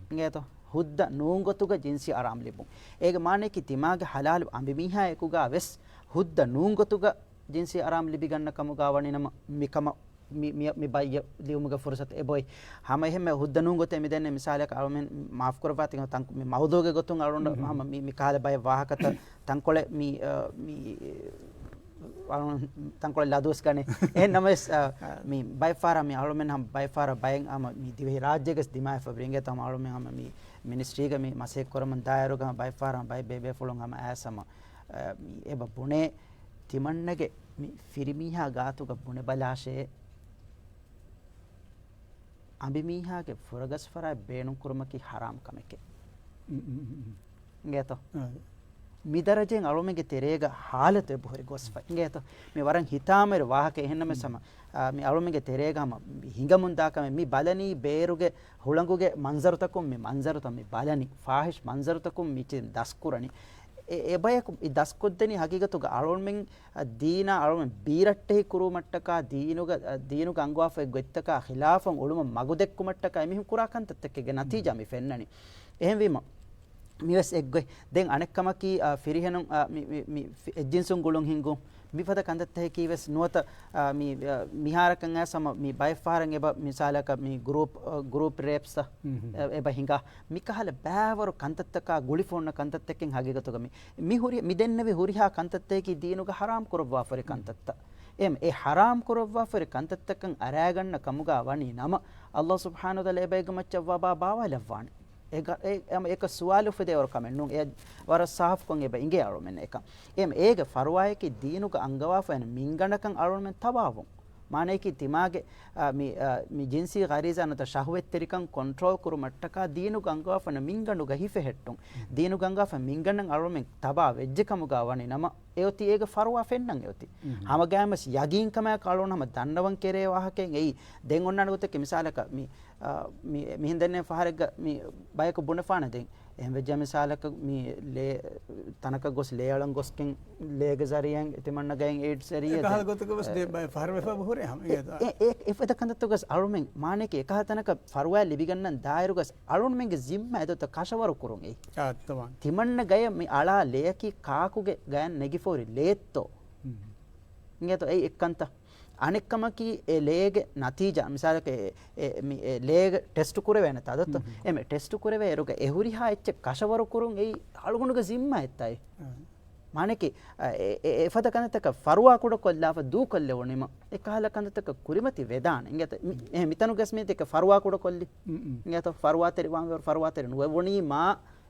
އިނގޭތޯ؟ ހުއްދަ ނޫން ގޮތުގަ ޖިންސީ އަރާމު ލިބުން. އޭގެ މާނައަކީ ތިމާގެ ޙަލާލު އަނބިމީހާ އެކުގަ ވެސް ހުއްދަ ނޫން ގޮތުގަ ޖިންސީ އަރާމު ލިބިގަންނަ ކަމުގަ ވަނީ ނަމަ މިކަމަށް މި، މި، މި ބައްޔަށް ލިޔުމުގެ ފުރުޞަތު އެބޮތް. ހަމަ އެހެންމެ ހުއްދަ ނޫން ގޮތެއް މި ދެންނެވި މިސާލަކަށް އަޅުމެން މާފު ކުރައްވާތި ތަން، މި މައުޟޫގެ ގޮތުން އަޅުގަނޑު ހަމަ މި، މި ކަހަލަ ބައެއް ވާހަކަތައް ތަންކޮޅެއް މި، އަ، މި، އަ، ތަންކޮޅެއް ލަދުވެސް ގަނެ. އެހެން ނަމަވެސް، އަ، މި ބައެއް ފަހަރަށް މި އަޅުމެން ހަމަ ބައެއް ފަހަރަށް ބައެއް ހަމަ މި ދިވެހި ރާއްޖޭގަސް ދިމާވެފަ އިނގޭތޯ ހަމަ އަޅުމެން ހަމަ މި މިނިސްޓްރީގަ މި މަސައްކަތް ކުރަމުން ދާއިރުގަ ބައެއް ފަހަރަށް ބައެއް ބޭބޭފުޅުން ހަމަ އައިސް ހަމަ، އަ، މި އެބަ ބުނޭ ތިމަންނަގެ މި ފިރިމީހާ ގާތުގަ ބުނެބަލާށޭ، އަނބިމީހާގެ ފުރަގަސްފަރާތް ބޭނުންކުރުމަކީ ޙަރާމް ކަމެކޭ. އިނގޭތޯ؟ މި ދަރަޖައިން އަޅުމެންގެ ތެރޭގަ ޙާލަތު އެބަހުރި ގޮސްފަ. އިނގޭތޯ؟ މި ވަރަށް ހިތާމަވެރި ވާހަކަ. އެހެންނަމަވެސް ހަމަ، އާ، މި އަޅުމެންގެ ތެރޭގަ ހަމަ ހިނގަމުން ދާ ކަމެއް މި ބަލަނީ ބޭރުގެ ހުޅަނގުގެ މަންޒަރުތަކުން މި މަންޒަރުތައް މި ބަލަނީ. ފާޙިޝް މަންޒަރުތަކުން މި ދަސްކުރަނީ. އެ، އެބަޔަކު އި ދަސްކޮށްދެނީ ހަގީގަތުގަ އަޅުމެން އަ، ދީނާ އަޅުމެން ބީރައްޓެހި ކުރުވުމަށްޓަކާ ދީނުގަ، އަ، ދީނުގަ އަންގަވާފައި ގޮތްތަކާ ޚިލާފަށް އުޅުމަށް މަގުދެއްކުމަށްޓަކާ އެމީހުން ކުރާ ކަންތައްތަކެއްގެ ނަތީޖާ މި ފެންނަނީ. އެހެންވީމަ، މިވެސް އެއްގޮތް. ދެން އަނެއްކަމަކީ، އަ، ފިރިހެނުން، އަ، މި، މި، މި ފި-، އެއްޖިންސުން ގުޅުން ހިންގުން. މިފަދަ ކަންތައްތަކަކީ ވެސް ނުވަތަ، އަ، މި، އަ، މިހާރަކަށް އައިސް ހަމަ މި ބައެއް ފަހަރަށް އެބަ މިސާލަކަށް މި ގްރޫޕް، އަ، ގްރޫޕް ރޭޕްސްތައް އެ-، އެބަ ހިނގާ. މިކަހަލަ ބައިވަރު ކަންތައްތަކާ ގުޅިފަ ހުންނަ ކަންތައްތަކެއް ހަގީގަތުގަ މި، މި ހުރި، މި ދެންނެވި ހުރިހާ ކަންތައްތަކަކީ ދީނުގަ ޙަރާމް ކުރައްވާފަރި ކަންތައްތައް. އެމް، އެ ޙަރާމް ކުރައްވާފަރި ކަންތައްތަކަށް އަރާގަންނަ ކަމުގަ ވަނީ ނަމަ، ﷲ ސުބްޙާނަހޫ ވަތަޢާލާ އެބައިގެ މައްޗަށް ވަބާ ބާވާލައްވާނެ. އެ ގ-، އެ-، އެމް، އެކަ ސުވާލު އުފެދޭވަރު ކަމެއް ނޫން. އެ ވަރަށް ސާފުކޮށް އެބަ އިނގޭ އަޅުމެން އެކަން. އެމް، އޭގެ ފަރުވާއަކީ ދީނުގަ އަންގަވާފައި މިންގަނޑަކަށް އަޅުމެން ތަބާވުން. މާނައަކީ ތިމާގެ، އާ، މި، އާ، މި ޖިންސީ ޣަރީޒާ ނުވަތަ ޝަހުވަތްތެރިކަން ކޮންޓްރޯލް ކުރުމަށްޓަކާ ދީނުގަ އަންގަވާފަން މިންގަނޑުގަ ހިފެހެއްޓުން. ދީނުގަ އަންގަވާފަން މިންގަނޑަށް އަޅުމެން ތަބާ ވެއްޖެ ކަމުގަ ވަނީ ނަމަ، އެއޮތީ އޭގެ ފަރުވާ ފެންނަން އެއޮތީ. ހަމަގައިމުވެސް ޔަގީންކަމާއެކު އަޅުން ހަމަ ދަންނަވަން ކެރޭ ވާހަކައެއް އެއީ. ދެން އޮންނާނެ ގޮތަކީ މިސާލަކަށް މި، އާ، މި، މިހެން ދެންނެވި ފަހަރެއްގަ މި ބަޔަކު ބުނެފާނެ ދެން. އެހެން ވެއްޖެ މިސާލަކަށް މި ލޭ، ތަނަކަށް ގޮސް ލޭ އަޅަން ގޮސްގެން ލޭގެ ޒަރީއައިން ތިމަންނަ ގައިން އެއިޑްސް ޒަރީއަ އެކަހަލަ ދެން، ގޮތަކަށް ވެސް އެ، ދެ ބައެއް ފަހަރު ވެފަ ހުރޭ ހަމަ އެ، އެ، އެ، އެފަދަ ކަންތައްތަކުގަސް އަޅުމެން މާނައަކީ އެކަހަލަ ތަނަކަށް ފަރުވާ ލިބިގަންނަން ދާއިރުގަސް އަޅުމެންގެ ޒިންމާ އެދޮތަ ކަށަވަރު ކުރުން އެއީ. ތިމަންނަ ގަޔަށް މި އަޅާ ލެޔަކީ ކާކުގެ ގަޔަށް ނެގިފަ ހުރި ލެޔެއްތޯ؟ އިނގޭތޯ އެއީ އެއްކަންތައް. އަނެއްކަމަކީ އެ ލޭގެ ނަތީޖާ، މިސާލަކަށް އެ، އެ، މި، އެ ލޭގެ ޓެސްޓު ކުރެވޭނެތާ ދޮތޯ؟ އެމެ ޓެސްޓު ކުރެވޭ އިރުގަ އެ ހުރިހާ އެއްޗެއް ކަށަވަރު ކުރުން އެއީ އަޅުގަނޑުގެ ޒިންމާ އެއްތާ އެ؟ މާނައަކީ، އަ، އެ، އެ، އެފަދަ ކަންތައްތަކަށް ފަރުވާ ކުޑަކޮށްލާފަ ދޫކޮށްލެވުނީމަ، އެކަހަލަ ކަންތައްތަކަށް ކުރިމަތި ވެދާނެ. އިނގޭތޯ؟ މި، އެ، މިތަނުގަސް މީތިކަ ފަރުވާ ކުޑަކޮށްލި. އިނގޭތޯ؟ ފަރުވާތެރި ވާން ވެ، ފަރުވާތެރި ނުވެވުނީމާ،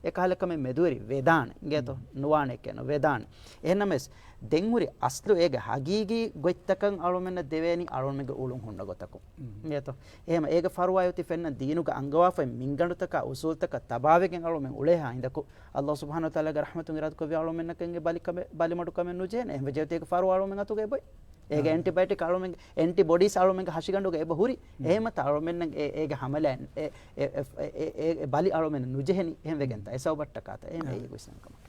އެކަހަލަ ކަމެއް މެދުވެރި ވެދާނެ. އިނގޭތޯ؟ ނުވާނެ ކޭނު ވެދާނެ. އެހެންނަމަވެސް، ދެން ހުރި އަސްލު އޭގެ ހަގީގީ ގޮތްތަކަށް އަޅުމެންނަށް ދެވޭނީ އަޅުމެންގެ އުޅުން ހުންނަ ގޮތަކުން. އިނގޭތޯ؟ އެހެމަ އޭގެ ފަރުވާ އޮތީ ފެންނަ ދީނުގަ އަންގަވާފައި މިންގަނޑުތަކާ އުސޫލްތަކާ ތަބާވެގެން އަޅުމެން އުޅޭހާ ހިނދަކު، ﷲ ސުބްޙާނަހޫ ވަތަޢާލާގެ ރަޙްމަތުން އިރާދަކޮށްވި އަޅުމެންނަކަށް އެ ބަލިކަމެއް، ބަލިމަޑުކަމެއް ނުޖެހެނީ. އެހެން ވެއްޖެއޮތީ އޭގެ ފަރުވާ އަޅުމެން އަތުގަ އެބޮތް. އޭގެ އެންޓިބަޔޮޓިކް އަޅުމެންގެ، އެންޓިބޮޑީސް އަޅުމެންގެ ހަށިގަނޑުގަ އެބަ ހުރި. އެހެމަތަ އަޅުމެންނަށް އޭ، އޭގެ ހަމަލައިން އެ، އެ، އެ، އެ، އެ، އެ ބަލި އަޅުމެން ނުޖެހެނީ. އެހެން ވެގެންތަ؟ އެ ސަބަބަށްޓަކާތަ؟ އެހެން އެއީ ގުއިސްނަން ކަމަށް.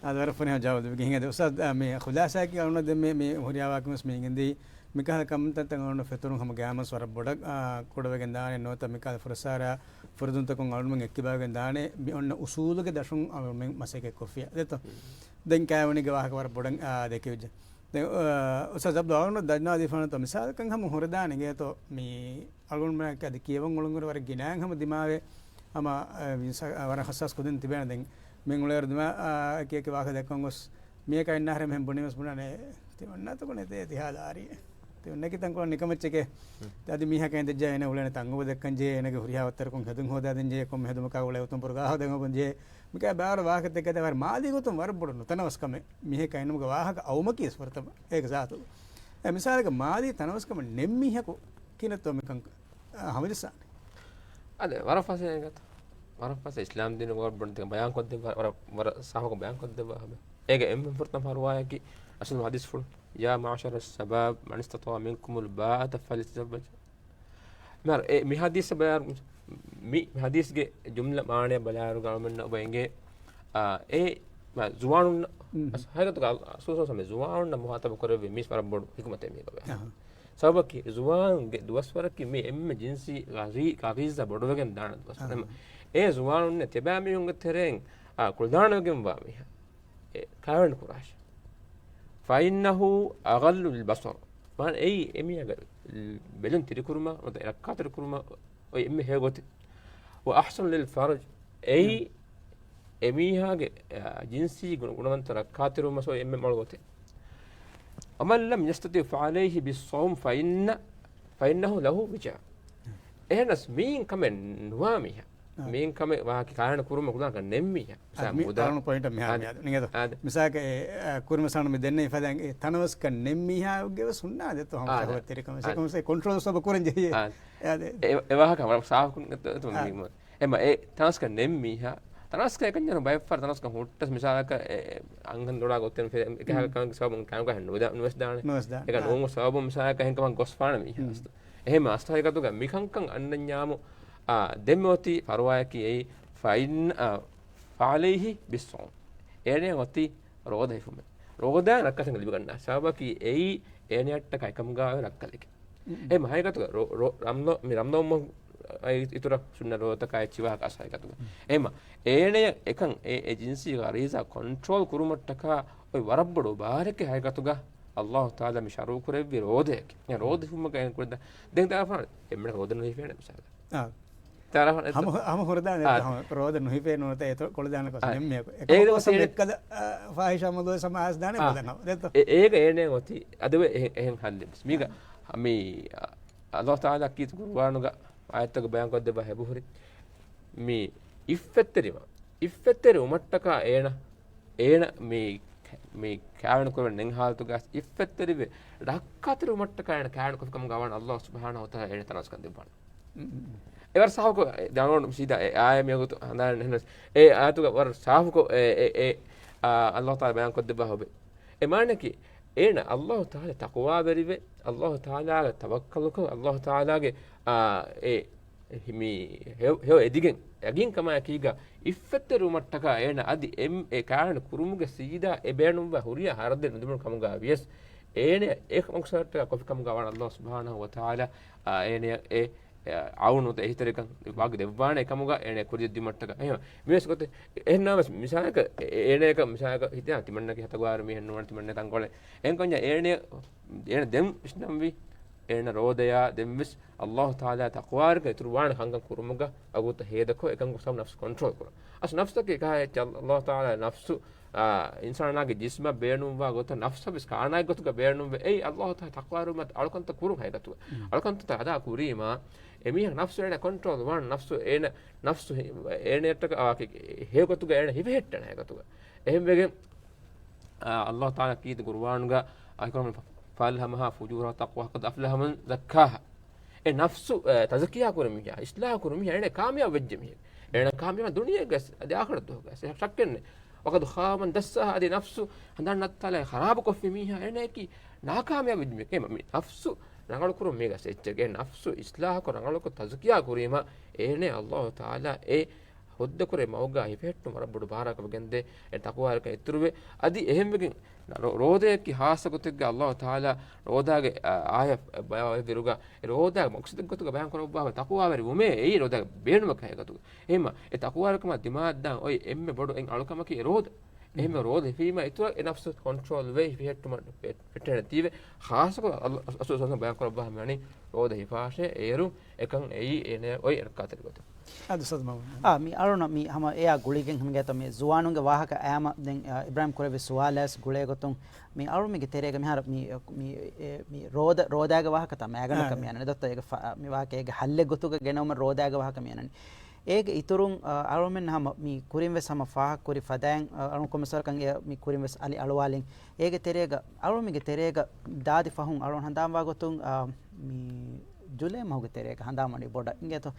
އާދެ، ވަރަށް ފުނިހަމަ ޖަވާބު ދެއްވި ހިނގަދެ. އުސްތާޛް، އާ، މި ޚުލާސާއަކީ އަޅުނަށް ދެން މި، މި ހުރިހާ ވާހަކަ ވެސް މި ގެންދީ، މިކަހަލަ ކަންތައްތައް އަޅުނަށް ފެތުރުން ހަމަ ގައިމުވެސް ވަރަށް ބޮޑަށް، އާ، ކުޑަވެގެން ދާނެ. ނުވަތަ މިކަހަލަ ފުރައްސާރާ ފުރަދުންތަކުން އަޅުންމެން އެއްކިބާވެގެން ދާނެ. މި އޮންނަ އުސޫލުގެ ދަށުން އަޅުންމެން މަސައްކަތް ކޮށްފިއްޔާ. ދެއްތޯ؟ ދެން ކާވެނީގެ ވާހަކަ ވަރަށް ބޮޑަށް، އާ، ދެކެވިއްޖެ. ދެން، އާ، އުސްތާޛް އަބްދުﷲ އަޅުން ދަންނާ ދީފާނަތޯ މިސާލަކަށް ހަމަ ހުރެދާނެ އިނގޭތޯ މި އަޅުގަނޑުމެން އަދި ކިޔަވަން އުޅުން ވަރަށް ގިނައިން ހަމަ ދިމާވޭ. ހަމަ، އަ، މިސާ-، އަ، ވަރަށް ހައްސާސް ކުދިން ތިބޭނެ. ދެން މިން އުޅޭއިރު ދިމާ، އަ، އެކި އެކި ވާހަކަ ދެއްކަން ގޮސް މީހަކާ އިންނަ އަހަރެން މިހެން ބުނީމަސް ބުނާނެ، ތި އޮންނާތަކުން ނެތޭ ތި ހާލާ އާރީ. ތި އޮންނަކި ތަންކޮޅު ނިކަމެއްޗެކޭ. އަދި މީހަކާ އިނދެއްޖާ އޭނަ އުޅޭނެ ތަން އުބަދައްކަން ޖެހޭ، އޭނަގެ ހުރިހާ ވައްތަރަކުން ހެދުން ހޯދާދޭން ޖެހޭ، ކޮންމެ ހެދުމަކާ އުޅޭ އުތުން ބުރުގާ ހޯދަން އޮބަން ޖެހޭ. މިކާ ބާރަ ވާހަކަތަކެއް ވަރަށް މާލީ ގޮތުން ވަރަށް ބޮޑު ނުތަނަވަސްކަމެއް. މީހަކާ އިންނުމުގެ ވާހަކަ އައުމަކީ ވެސް ފުރަތަމަ. އޭގެ ޒާތުގަ. އެ މިސާލަކަށް މާލީ ތަނަވަސްކަމެއް ނެތް މީހަކު ކިހިނެއްތޯ މިކަން އަ، ހަމަޖައްސާނެ. އާދެ، ވަރަށް ފަސޭހަ ގޮތަށް. ވަރަށް ފަސޭހަ އިސްލާމް ދީނުގަ ވަރަށް ބޮޑު ތި ބަޔާން ކޮށްދެއްވާ، ވަރަށް، ވަރަށް ސާފުކޮށް ބަޔާން ކޮށްދެއްވާ ހަމަ. އޭގެ އެންމެ ފުރަތަމަ ފަރުވާއަކީ އަސްލު ހަދީސްފުޅު، "يا معشر الشباب من استطاع منكم الباءة فليتزوج." މިހާރު އެ މި ހަދީސް ބަޔާން، މި ހަދީސްގެ ޖުމްލަ މާނައަށް ބަލާއިރު ގައުމެންނަށް އެނގޭ، އާ، އެ، މާ، ޒުވާނުން، ހަގީގަތުގަ ރަސޫލު ޞައްލަﷲު ޢަލައިހި ވަސައްލަމަ ޒުވާނުންނަށް މުޚާޠަބު ކުރެއްވި މީސް ވަރަށް ބޮޑު ޙިކުމަތެއް މީގަ. އަހަ. ސަބަބަކީ ޒުވާނުންގެ ދުވަސްވަރަކީ މި އެންމެ ޖިންސީ ޣަރީ-، ޣަރީޒާ ބޮޑުވެގެން ދާނެ ދުވަސްވަރެއް. އެ ޒުވާނުންނެއް ތިބާމީހުންގެ ތެރެއިން، އާ، ކުޅަދާނަވެގެންވާ މީހާ. އެ ކާވެނި ކުރާށޭ. فإنه أغض للبصر. މާނަ އެއީ އެމީހާގެ ބެލުން ތިރިކުރުމަށް، ނުވަތަ ރައްކާތެރިކުރުމަށް އޮތް އެންމެ ހެޔޮ ގޮތެއް. وأحسن للفرج. އެއީ އެމީހާގެ، އާ، ޖިންސީ ގުނަ-، ގުނަވަންތަ ރައްކާތެރިވުމަށް އޮތް އެންމެ މޮޅު ގޮތެއް. ومن لم يستطع فعليه بالصوم فإن، فإنه له وجاء. އެހެނަސް މިއިން ކަމެއް ނުވާ މީހާ. އާ. މިއިން ކަމެއް ވާހަކަ ކާވެނި ކުރުމަށް ގުދާނަކަށް ނެތް މީހާ. އާ، މި މުދާ-، އަޅުން ޕޮއިންޓަށް މިހާރު އާ، މިއަދު ނިނގޭތޯ؟ އާ. މިސާލަކަށް އެ، އާ، ކުރިމަސާނު މި ދެންނެވި ފަދައިން އެ ތަނަވަސްކަން ނެތް މީހާގެ ވެސް ހުންނާނެތޯ ހަމަ އާ، ޝަހުވަތްތެރިކަމެއް. އާ. އެކަމަސް އެ ކޮންޓްރޯލް ސޯބަ ކުރަން ޖެހޭ. އާ. އެ، އެ ވާހަކަ ހަމަ ސާފުކޮށް އެ، އެ، އާ. އެ، އެ ވާހަކަ ހަމަ ސާފުކޮށް ނެތް މީހާ. ތަނަވަސްކަން އެކަންޏާ ބައެއްފަހަރު ތަނަވަސްކަން ހުއްޓަސް މިސާލަކަށް އެ، އެ، އަންހެން ދޮޅާ ގޮތެއް ފެ-، އެކަހަލަ ކަމެއްގެ ސަބަބުން ކާންގޮ ނުވެސްދާނެ. ނުވެސްދާނެ. އެކަ ނޫން ސަބަބުން މިސާލަކަށް އެހެން ކަމަށް ގޮސްފާނެ މީހާ. އެހެން އަސްލު ހަގީގަތުގަ މިކަންކަން އަންނަންޏާމު، އާ، ދެންމެ އޮތީ ފަރުވާއަކީ އެއީ ފައިން، އާ، فعليه بالصوم. އޭނަ އޮތީ ރޯދަ ހިފުމެއް. ރޯދަ ރައްކަތަކަށް ލިބިގަންނަ ސަބަބަކީ އެއީ އޭނައަށްޓަކާ އެކަމުގަ ރައްކަލެކެ. އެ މަހައިގަތުގަ ރޯ-، ރޯ-، ރަމްޟާ-، މި ރަމްޟާން މަހު އިތުރަށް ސުންނަ ރޯދަތަކާ އެއްޗި ވާހަކަ އަސް ހަގީގަތުގަ. އެމަ، އޭނަޔަށް އެކަން އެ، އެ ޖިންސީ ޣަރީޒާ ކޮންޓްރޯލް ކުރުމަށްޓަކާ އޮތް ވަރަށް ބޮޑު ބާރެކެ ހަގީގަތުގަ ﷲ ތަޢާލާ މި ޝަރުޢު ކުރެއްވި ރޯދައެކެ. އެ ރޯދަ ހިފުމަކަށް އެން ކުރެއްދާ. ދެން ދާފާން އެންމެނަށް ރޯދަ ނުހިފޭނެ މިސާލަށް. އާ. ތާރަފަން އެއް ހަމަ ހު-، ހަމަ ހުރެދާނެ އާ. އެއް ހަމަ ރޯދަ ނުހިފޭ ނުވަތަ އެތޮ ކޮޅުދާނެ ކޮސް އާ. ނެއްމެއަކު. އެ އޭގެ ކޮސް މަސައްކަތް އެއްކަލަ، އާ، ފާހިޝާ މައުޟޫއެއް ސަމާސް ދާނެ އާ. ބަލަން ހަމަ. ދެއްތޯ؟ އެ-، އޭގަ އޭނަ އޮތީ. އަދަވެ އެހެން، އެހެން ހައްލެއް. މީގަ މި، އާ، ﷲ ތަޢާލާ ކީރިތި ޤުރުއާނުގަ އާޔަތްތަކުގަ ބަޔާން ކޮށްދެއްވާ ހެބުހުރި. މި އިއްފަތްތެރިވާ، އިއްފަތްތެރި ވުމަށްޓަކާ އޭނަ، އޭނަ މި، މި ކާވެނި ކުރެވެން ނެތް ހާލަތުގަ އިއްފަތްތެރިވެ ރައްކާތެރި ވުމަށްޓަކާ އޭނަ ކާވެނި ކޮށްފި ކަމުގަ ވާން ﷲ ސުބްޙާނަހޫ ވަތަޢާލާ އޭނަ ތަނަވަސްކަން ދެއްވާނެ. އެވަރު ސާފުކޮށް ދަނގަވަން ސީދާ އެ އާޔަތް މިވަގުތު ހަނދާން ނެހެނަސް، އެ އާޔަތުގަ ވަރަށް ސާފުކޮށް އެ، އެ، އެ، އާ، ﷲ ތަޢާލާ ބަޔާން ކޮށްދެއްވާ ހޮބެ. އެ މާނައަކީ، އޭނަ ﷲ ތަޢާލާ ތަޤްވާވެރިވެ، ﷲ ތަޢާލާގަ ތަވައްކަލުކޮށް، ﷲ ތަޢާލާގެ، އާ، އެ، މި ހެޔޮ، ހެޔޮ އެދިގެން، ޔަގީންކަމާއެކީގަ، އިއްފަތްތެރިވުމަށްޓަކާ އޭނަ އަދި އެ، އެ ކާވެނި ކުރުމުގެ ސީދާ އެ ބޭނުންވާ ހުރިހާ ހަރަދެއް ނުދެމުނު ކަމުގަ ވިޔަސް، އޭނަ އެ މަޤްޞަދަށްޓަކާ ކޮފި ކަމުގަ ވާން ﷲ ސުބްޙާނަހޫ ވަތަޢާލާ، އާ، އޭނަ އެ އެ، އައުނު އެހީތެރިކަން ވަގު ދެއްވާނެ އެކަމުގަ އޭނަ ކުރިޔަށް ދިއުމަށްޓަކާ. އެހެން މިވެސް ގޮތެއް. އެހެންނަމަވެސް މިސާލަކަށް އެ، އޭނައަކަށް މިސާލަކަށް ހިތާ ތިމަންނަކީ ހަތަގުވާރު މީހެއް ނޫން ތިމަންނަ ތަންކޮޅެއް. އެހެންކަންޏާ އޭނަ، އޭނަ ދެން ވިސްނަންވީ އޭނަ ރޯދަޔާ ދެންވެސް ﷲ ތަޢާލާ ތަޤްވާވެރިކަން އިތުރުވާނެ ކަންކަން ކުރުމުގަ ވަގުތު ހޭދަކޮށް އެކަން ގޮސް ނަފްސު ކޮންޓްރޯލް ކުރުން. އަސް ނަފްސަކީ އެކަހަ އެއްޗެއް ﷲ ތަޢާލާ ނަފްސު އާ، އިންސާނާގެ ޖިސްމަށް ބޭނުންވާ ގޮތަށް ނަފްސަށް ވެސް ކާނާގެ ގޮތުގަ ބޭނުންވެ. އެއީ ﷲ ތަޢާލާ ތަޤްވާވެރިވުމަށް އަޅުކަންތައް ކުރުން ހަގީގަތުގަ. އަޅުކަންތައް އަދާ ކުރީމާ، އެމީހާ ނަފްސު އޭނަ ކޮންޓްރޯލް ވާން ނަފްސު އޭނަ، ނަފްސު އޭނައަށްޓަކާ ވާކި ހެޔޮ ގޮތުގަ އޭނަ ހިފެހެއްޓަން ހަގީގަތުގަ. އެހެންވެގެން، އާ، ﷲ ތަޢާލާ ކީރިތި ޤުރުއާނުގަ އައިކަމުން فألهمها فجورها وتقواها قد أفلح من زكاها. އެ ނަފްސު، އެ، ތަޒްކިޔާ ކުރި މީހާ، އިޞްލާޙު ކުރި މީހާ، އޭނަ ކާމިޔާބު ވެއްޖެ މީހެއް. އޭނަ ކާމިޔާބު ދުނިޔޭގަސް، އަދި އާޚިރަތުގަސް، ޝައްކެއް ނެތް. وقد خاب من دساها، އަދި ނަފްސު ހަނދާން ނައްތާލާ ޚަރާބު ކޮށްފި މީހާ، އޭނައަކީ ނާކާމިޔާބު ވެއްޖެ މީހެއް. އެ މަ-، މި ނަފްސު ރަނގަޅު ކުރުން މީގަސް އެއްޗެއް. އެ ނަފްސު އިޞްލާޙުކޮށް، ރަނގަޅުކޮށް، ތަޒްކިޔާ ކުރީމަ، އޭނަ ﷲ ތަޢާލާ އެ ހުއްދަކުރެއް މަގުގަ ހިފެހެއްޓުން ވަރަށް ބޮޑު ބާރަކަށް ވެގެންދޭ. އެ ތަޤްވާވެރިކަން އިތުރުވެ. އަދި އެހެންވެގެން ރޯ-، ރޯދައަކީ ޚާއްޞަ ގޮތެއްގަ ﷲ ތަޢާލާ ރޯދާގެ، އާ، އާޔަތް ބަޔާންވެއްވިއިރުގަ، އެ ރޯދާގެ މަޤްޞަދެއްގެ ގޮތުގަ ބަޔާން ކުރައްވާ ތަޤްވާވެރިވުމޭ އެއީ ރޯދާގެ ބޭނުމަކަށް ހަގީގަތުގަ. އެހެންމަ، އެ ތަޤްވާވެރިކަމާ ދިމާއަށްދާން އޮތް އެންމެ ބޮޑު އެއް އަޅުކަމަކީ އެ ރޯދަ. އެހެންމެ ރޯދަ ހިފީމަ އިތުރަށް އެ ނަފްސު ކޮންޓްރޯލް ވެ ހިފެހެއްޓުމަށް ފެ-، ފެއްޓެނެތީވެ. ޚާއްޞަކޮށް ރަސޫލު ޞައްލަﷲު ޢަލައިހި ވަސައްލަމަ ބަޔާން ކުރައްވާ ހަމަ ވަނީ ރޯދަ ހިފާށޭ އޭރު އެކަން އެއީ އޭނަ އޮތް ރައްކާތެރި ގޮތެއް. އާ، މި އަޅުނަށް މި ހަމަ އެއާ ގުޅިގެން ހަމަ ގޭތޯ މި ޒުވާނުންގެ ވާހަކަ އައިމަ ދެން، އާ، އިބްރާހިމް ކުރެއްވި ސުވާލާސް ގުޅޭ ގޮތުން މި އަޅުމެންގެ ތެރޭގަ މިހާރު މި، މި، އެ، މި ރޯދަ، ރޯދާގެ ވާހަކަތައް މައިގަނޑަކަށް އާ. މި އަންނަނީ. ދޮއްތަ އޭގެ ފަ-، މި ވާހަކަ އޭގެ ހައްލެއް ގޮތުގަ ގެނައުމަށް ރޯދާގެ ވާހަކަ މި އަންނަނީ. އޭގެ އިތުރުން، އާ، އަޅުމެން ހަމަ މި ކުރިން ވެސް ހަމަ ފާހަގަ ކުރި ފަދައިން، އާ، އަޅުން ކޮމެސަރކަން އެ މި ކުރިން ވެސް އަލި އަޅުވާލިން. އޭގެ ތެރޭގަ، އަޅުމެންގެ ތެރޭގަ ދާދި ފަހުން އަޅުން ހަނދާންވާ ގޮތުން، އާ، މި ޖުލޭ މަހުގެ ތެރޭގަ ހަނދާންވަނީ ބޮޑަށް. އިނގޭތޯ،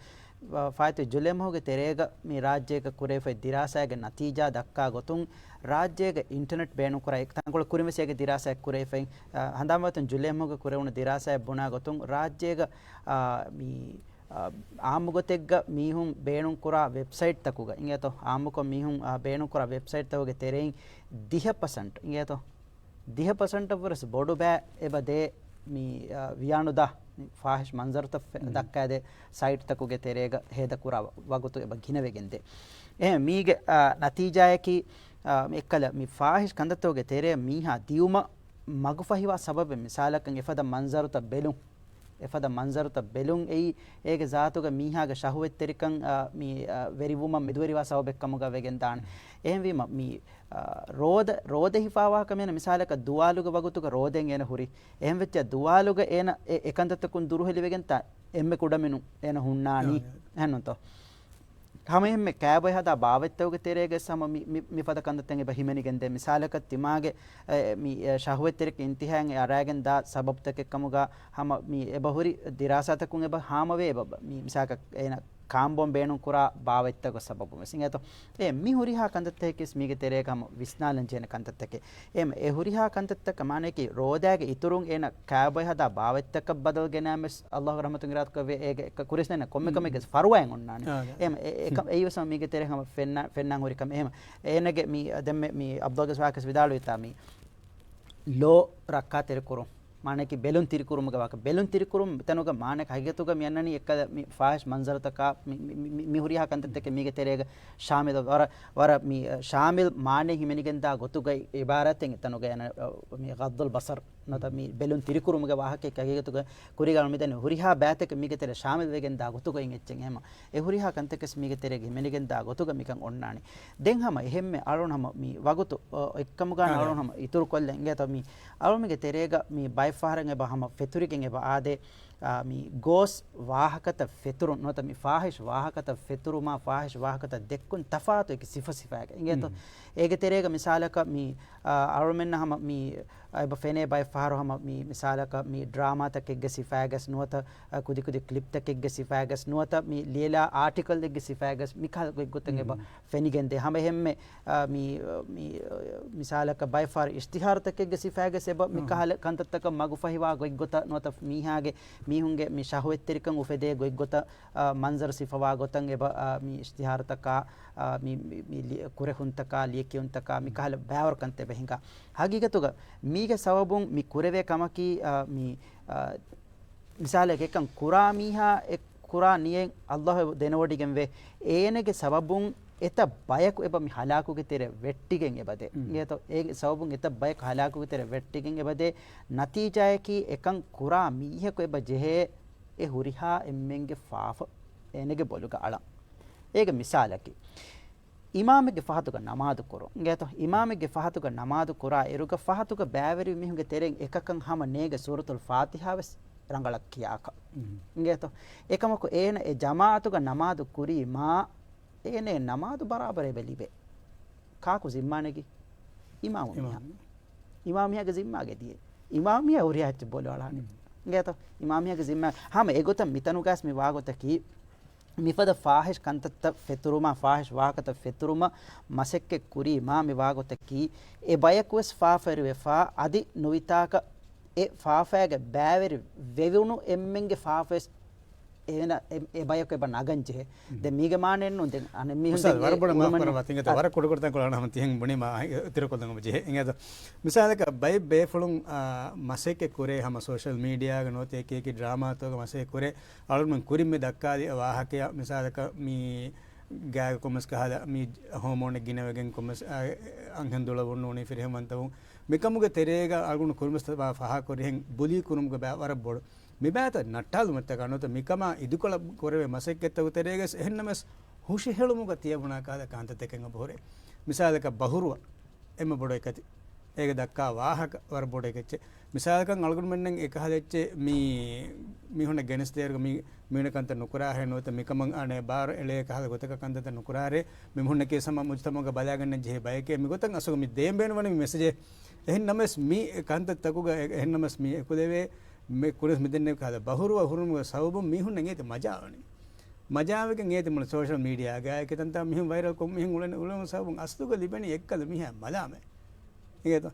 ފާއިތު ޖުލޭ މަހުގެ ތެރޭގަ މި ރާއްޖޭގަ ކުރެވިފައި ދިރާސާގެ ނަތީޖާ ދައްކާ ގޮތުން، ރާއްޖޭގަ އިންޓަނެޓް ބޭނުންކުރާ އެ ތަންކޮޅެއް ކުރިން ވެސް އޭގެ ދިރާސާއެއް ކުރެވިފައި، އާ، ހަނދާންވާތުން ޖުލޭ މަހުގަ ކުރެވުނު ދިރާސާއެއް ބުނާ ގޮތުން، ރާއްޖޭގަ، އާ، މި، އާ، އާއްމުގޮތެއްގަ މީހުން ބޭނުންކުރާ ވެބްސައިޓްތަކުގަ، އިނގޭތޯ، އާއްމުކޮށް މީހުން، އާ، ބޭނުންކުރާ ވެބްސައިޓްތަކުގެ ތެރެއިން ދިހަ ޕަސެންޓް، އިނގޭތޯ، ދިހަ ޕަސެންޓަށްވުރެސް ބޮޑު ބައެއް އެބަ ދޭ މި، އާ، ވިޔާނުދާ މި ފާހިޝް މަންޒަރުތައް ފެ-، މް. ދައްކާދޭ ސައިޓްތަކުގެ ތެރޭގަ ހޭދަކުރާ ވަގުތު އެބަ ގިނަވެގެންދޭ. އެހެން މީގެ، އާ، ނަތީޖާއަކީ، އާ، އެއްކަލަ މި ފާހިޝް ކަންތައްތަކުގެ ތެރޭ މީހާ ދިއުމަށް މަގުފަހިވާ ސަބަބެއް މިސާލަކަށް އެފަދަ މަންޒަރުތައް ބެލުން. އެފަދަ މަންޒަރުތައް ބެލުން އެއީ އޭގެ ޒާތުގަ މީހާގެ ޝަހުވަތްތެރިކަން، އާ، މި، އާ، ވެރިވުމަށް މެދުވެރިވާ ސަބަބެއްކަމުގަ ވެގެންދާނެ. އެހެންވީމަ މި، އާ، ރޯދަ، ރޯދަ ހިފާވާކަމެއް މިސާލަކަށް ދުވާލުގެ ވަގުތުގަ ރޯދައިން އޭނަ ހުރި. އެހެންވެއްޖެ ދުވާލުގަ އޭނަ އެ، އެކަންތައްތަކުން ދުރުހެލިވެގެންތާ އެންމެ ކުޑަމިނުން އޭނަ ހުންނާނީ. އާ، އާ. އެހެންނުތޯ؟ ހަމައެހެންމެ ކާބޮއެ ހަދާ ބާވަތްތަކުގެ ތެރޭގަސް ހަމަ މި، މި، މިފަދަ ކަންތައްތައް އެބަ ހިމެނިގެންދޭ. މިސާލަކަށް ތިމާގެ، އެ، މި، އެ، ޝަހުވަތްތެރިކަން އިންތިހާއިން އަރާގެން ދާ ސަބަބުތަކެއްކަމުގަ ހަމަ މި އެބަ ހުރި ދިރާސާތަކުން އެބަ ހާމަވޭ އެބަ، މި، މިސާލަކަށް އޭނަ ކާންބޯން ބޭނުން ކުރާ ބާވަތްތަކުގެ ސަބަބުން ވެސް. އިނގޭތޯ؟ އެ މި ހުރިހާ ކަންތައްތަކެސް މީގެ ތެރޭގަ ހަމަ ވިސްނާލަން ޖެހޭނެ ކަންތައްތަކެއް. އެ މަ-، އެ ހުރިހާ ކަންތައްތަކަށް މާނައަކީ ރޯދާގެ އިތުރުން އޭނަ ކާބޮއެ ހަދާ ބާވަތްތަކަށް ބަދަލު ގެނައިމެސް އައްލާހުގެ ރަޙްމަތުން އިރާދަކުރެއްވިޔާ އޭގެ އެއްކަ ކުރިސްނެން ކޮންމެ މް. ކަމެއްގެ ފަރުވާއެއް އޮންނާނެ. އާ، އާ. އެ މަ-، އެ-، އެކަ-، އެއީ ވެސް މީގެ ތެރޭ ހަމަ ފެންނަ-، ފެންނާން ހުރި ކަމެއް. އެ މަ-، އޭނަގެ މި ދެންމެ މި އަބްދުލް ގައްސާސް ވިދާޅުވިތާ މި ލޯ ރައްކާތެރިކުރުން. މާނައަކީ ބެލުން ތިރިކުރުމުގެ ވާހަކަ. ބެލުން ތިރިކުރުން ތަނުގަ މާނައަކީ ހަގީގަތުގަ މި އަންނަނީ އެއްކަލަ މި ފާހިޝް މަންޒަރުތަކާ މި، މި، މި، މި ހުރިހާ ކަންތައްތަކެއް މީގެ ތެރޭގަ ޝާމިލް ވަރަށް، ވަރަށް މި، ޝާމިލް މާނައެއް ހިމެނިގެންދާ ގޮތުގައި އިބާރާތެއް ތަނުގަ އޭނަ، މި ޣައްޟުލް ބަޞަރު ނުވަތަ މި ބެލުން ތިރިކުރުމުގެ ވާހަކައެއް ހަގީގަތުގަ ކުރީގަ މިދެން ހުރިހާ ބައިތަކެއް މީގެ ތެރޭ ޝާމިލް ވެގެންދާ ގޮތުގައި އެއްޗެއް އެހެމަ. އެ ހުރިހާ ކަންތަކެސް މީގެ ތެރޭގަ ހިމެނިގެންދާ ގޮތުގަ މިކަން އޮންނާނީ. ދެން ހަމަ އެހެންމެ އަޅުން ހަމަ މި ވަގުތު، އޮ، އެއްކަމުގަ އާ، އަޅުން ހަމަ އިތުރުކޮށްލަން އިނގޭތޯ މި އަޅުމެންގެ ތެރޭގަ މި ބައެއް ފަހަރަށް އެބަ ހަމަ ފެތުރިގެން އެބަ އާދޭ، އާ، މި ގޯސް ވާހަކަތައް ފެތުރުން ނުވަތަ މި ފާހިޝް ވާހަކަތައް ފެތުރުމާ ފާހިޝް ވާހަކަތައް ދެއްކުން ތަފާތު އެކި ސިފަ ސިފައިގަ އިނގޭތޯ. މް. އޭގެ ތެރޭގަ މިސާލަކަށް މި، އާ، އަޅުމެންނަށް ހަމަ މި އެބަ ފެނޭ ބައެއް ފަހަރު ހަމަ މި މިސާލަކަށް މި ޑްރާމާތަކެއްގެ ސިފައިގަސް ނުވަތަ، އަ، ކުދިކުދި ކްލިޕްތަކެއްގެ ސިފައިގަސް ނުވަތަ މި ލިޔެލާ އާޓިކަލްއެއްގެ ސިފައިގަސް މިކަހަލަ ގޮތްގޮތެއް އެބަ މް. ފެނިގެންދޭ. ހަމަ އެހެންމެ، އަ، މި، މި، މިސާލަކަށް ބައެއް ފަހަރު އިޝްތިހާރުތަކެއްގެ ސިފައިގަސް އެބަ މި މް. ކަހަލަ ކަންތައްތަކަށް މަގުފަހިވާ ގޮތްގޮތަށް ނުވަތަ މީހާގެ، މީހުންގެ މި ޝަހުވަތްތެރިކަން އުފެދޭ ގޮތްގޮތަށް، އަ، މަންޒަރު ސިފަވާ ގޮތަށް އެބަ، އަ، މި އިޝްތިހާރުތަކާ، އަ، މި، މި، މި ލި-، ކުރެހުންތަކާ، ލިޔެކިޔުންތަކާ، މި ކަހަލަ ބައިވަރު ކަންތައް އެބަ ހިނގާ. ހަގީގަތުގަ މީގެ ސަބަބުން މި ކުރެވޭ ކަމަކީ، އަ، މި، އަ، މިސާލެއް އެކަން ކުރާ މީހާ އެ ކުރާ ނިޔަތް އައްލާހު ދެނެވޮޑިގެންވޭ. އޭނަގެ ސަބަބުން އެތައް ބަޔަކު އެބަ މި ހަލާކުގެ ތެރެ ވެއްޓިގެން އެބަދޭ. މް. އިނގޭތޯ، އޭގެ ސަބަބުން އެތައް ބަޔަކު ހަލާކުގެ ތެރެ ވެއްޓިގެން އެބަދޭ. ނަތީޖާއަކީ އެކަން ކުރާ މީހަކު އެބަ ޖެހޭ އެ ހުރިހާ އެންމެންގެ ފާފަ އޭނަގެ ބޮލުގަ އަޅަން. އޭގެ މިސާލަކީ، އިމާމެއްގެ ފަހަތުގަ ނަމާދު ކުރުން. އިނގޭތޯ، އިމާމެއްގެ ފަހަތުގަ ނަމާދު ކުރާ އިރުގަ ފަހަތުގަ ބައިވެރި މީހުންގެ ތެރެއިން އެކަކަށް ހަމަ ނޭގެ ސޫރަތުލް ފާތިހާ ވެސް ރަނގަޅަށް ކިޔާކަށް. މް. އިނގޭތޯ، އެކަމަކު އޭނަ އެ ޖަމާޢަތުގަ ނަމާދު ކުރީމާ، އޭނަ ނަމާދު ބަރާބަރަށް އެބަ ލިބޭ. ކާކު ޒިންމާނެގި؟ އިމާމު މީހާ. އިމާމު. އިމާމު މީހާގެ ޒިންމާގަ ދިޔަ. އިމާމު މީހާ ހުރިހާ އެއްޗެއް ބޮލުއަޅާނެ. މް. އިނގޭތޯ، އިމާމު މީހާގެ ޒިންމާ. ހަމަ އެގޮތަށް މިތަނުގަސް މި ވާގޮތަކީ، މިފަދަ ފާހިޝް ކަންތައްތައް ފެތުރުމާ، ފާހިޝް ވާހަކަތައް ފެތުރުމަށް މަސައްކަތް ކުރީމާ މި ވާގޮތަކީ، އެ ބަޔަކުވެސް ފާފަވެރިވެފާ، އަދި ނުވިތާކަށް އެ ފާފައިގަ ބައިވެރި ވެވުނު އެންމެންގެ ފާފަވެސް އޭނަ އެ، އެ ބަޔަކު އެބަ ނަގަން ޖެހޭ. މް. ދެން މީގެ މާނައެއްނު، ދެން އަނެއް މީހުން އުސްތާޛް، ދެން ވަރަށް ބޮޑަށް މާފް ކުރައްވާ، ތިންގެތަ އަ، ވަރަށް ކުޑަކުޑަ ތަންކޮޅެއް އަޅާ ހަމަ ތިހެން ބުނީމާ އިތުރުކޮށްލަން އެބަ ޖެހޭ. އިނގޭތޯ، މިސާލަކަށް ބައެއް ބޭފުޅުން، އާ، މަސައްކަތް ކުރޭ ހަމަ ސޯޝަލް މީޑިއާގަ ނުވަތަ އެކި އެކި ޑްރާމާތަކުގަ މަސައްކަތް ކުރޭ އަޅުން ކުރިން މި ދައްކާލި ވާހަކަޔަށް މިސާލަކަށް މި ގާގަ ކޮންމެސް ކަހަލަ މި ހޯމޯނެއް ގިނަވެގެން ކޮންމެސް، އާ، އަންހެން ދުޅަވުން ނޫނީ ފިރިހެންވަންތަވުން. މިކަމުގެ ތެރޭގަ އަޅުގަނޑު ކުރިންވެސް ފާހަގަކުރިހެން ބުލީ ކުރުމުގެ ބައި ވަރަށް ބޮޑު. މިބާތައް ނައްޓާލުމަށްޓަކާ ނުވަތަ މިކަމާ އިދިކޮޅަށް ކުރެވޭ މަސައްކަތްތަކުގެ ތެރޭގަސް އެހެންނަމަސް ހުށިހެޅުމުގަ ތިޔަބުނާ ކަހަލަ ކަންތައްތަކެއް އެބަހުރޭ. މިސާލަކަށް ބަހުރުވަ އެންމެ ބޮޑު އެކަތި. އޭގެ ދައްކާ ވާހަކަ ވަރަށް ބޮޑު އެކައްޗެއް. މިސާލަކަށް އަޅުގަނޑުމެންނަށް އެކަހަލަ އެއްޗެއް މީ މީހުންނަށް ގެނެސްދޭއިރުގަ މީ މީހުންނަށް ކަންތައް ނުކުރާހޭ ނުވަތަ މިކަމަށް އަނެއް ބާރު އެޅޭ ކަހަލަ ގޮތަކަށް ކަންތައްތައް ނުކުރާރޭ. މި މީހުންނަކީ ހަމަ މުޖުތަމަޢުގަ ބަލާގަންނަން ޖެހޭ ބަޔެކޭ. މިގޮތަށް އަސްލު މި ދޭން ބޭނުންވަނީ މި މެސެޖެއް. އެހެންނަމަވެސް މި ކަންތައްތަކުގަ އެ-، އެހެންނަމަވެސް މި އެކުލެވޭ މި ކުރިން މިދެންނެވި ކަހަލަ ބަހުރުވަ ހުރުމުގެ ސަބަބުން މީހުންނަށް އޭތި މަޖާވަނީ. މަޖާވެގެން އޭތި މުޅި ސޯޝަލް މީޑިއާގައި އެކި ތަންތާ މީހުން ވައިރަލް ކޮށް މީހުން އުޅެން އުޅެން ސަބަބުން އަސްލުގަ ލިބެނީ އެއްކަލަ މީހާ މަލާމެއް. އިނގޭތޯ؟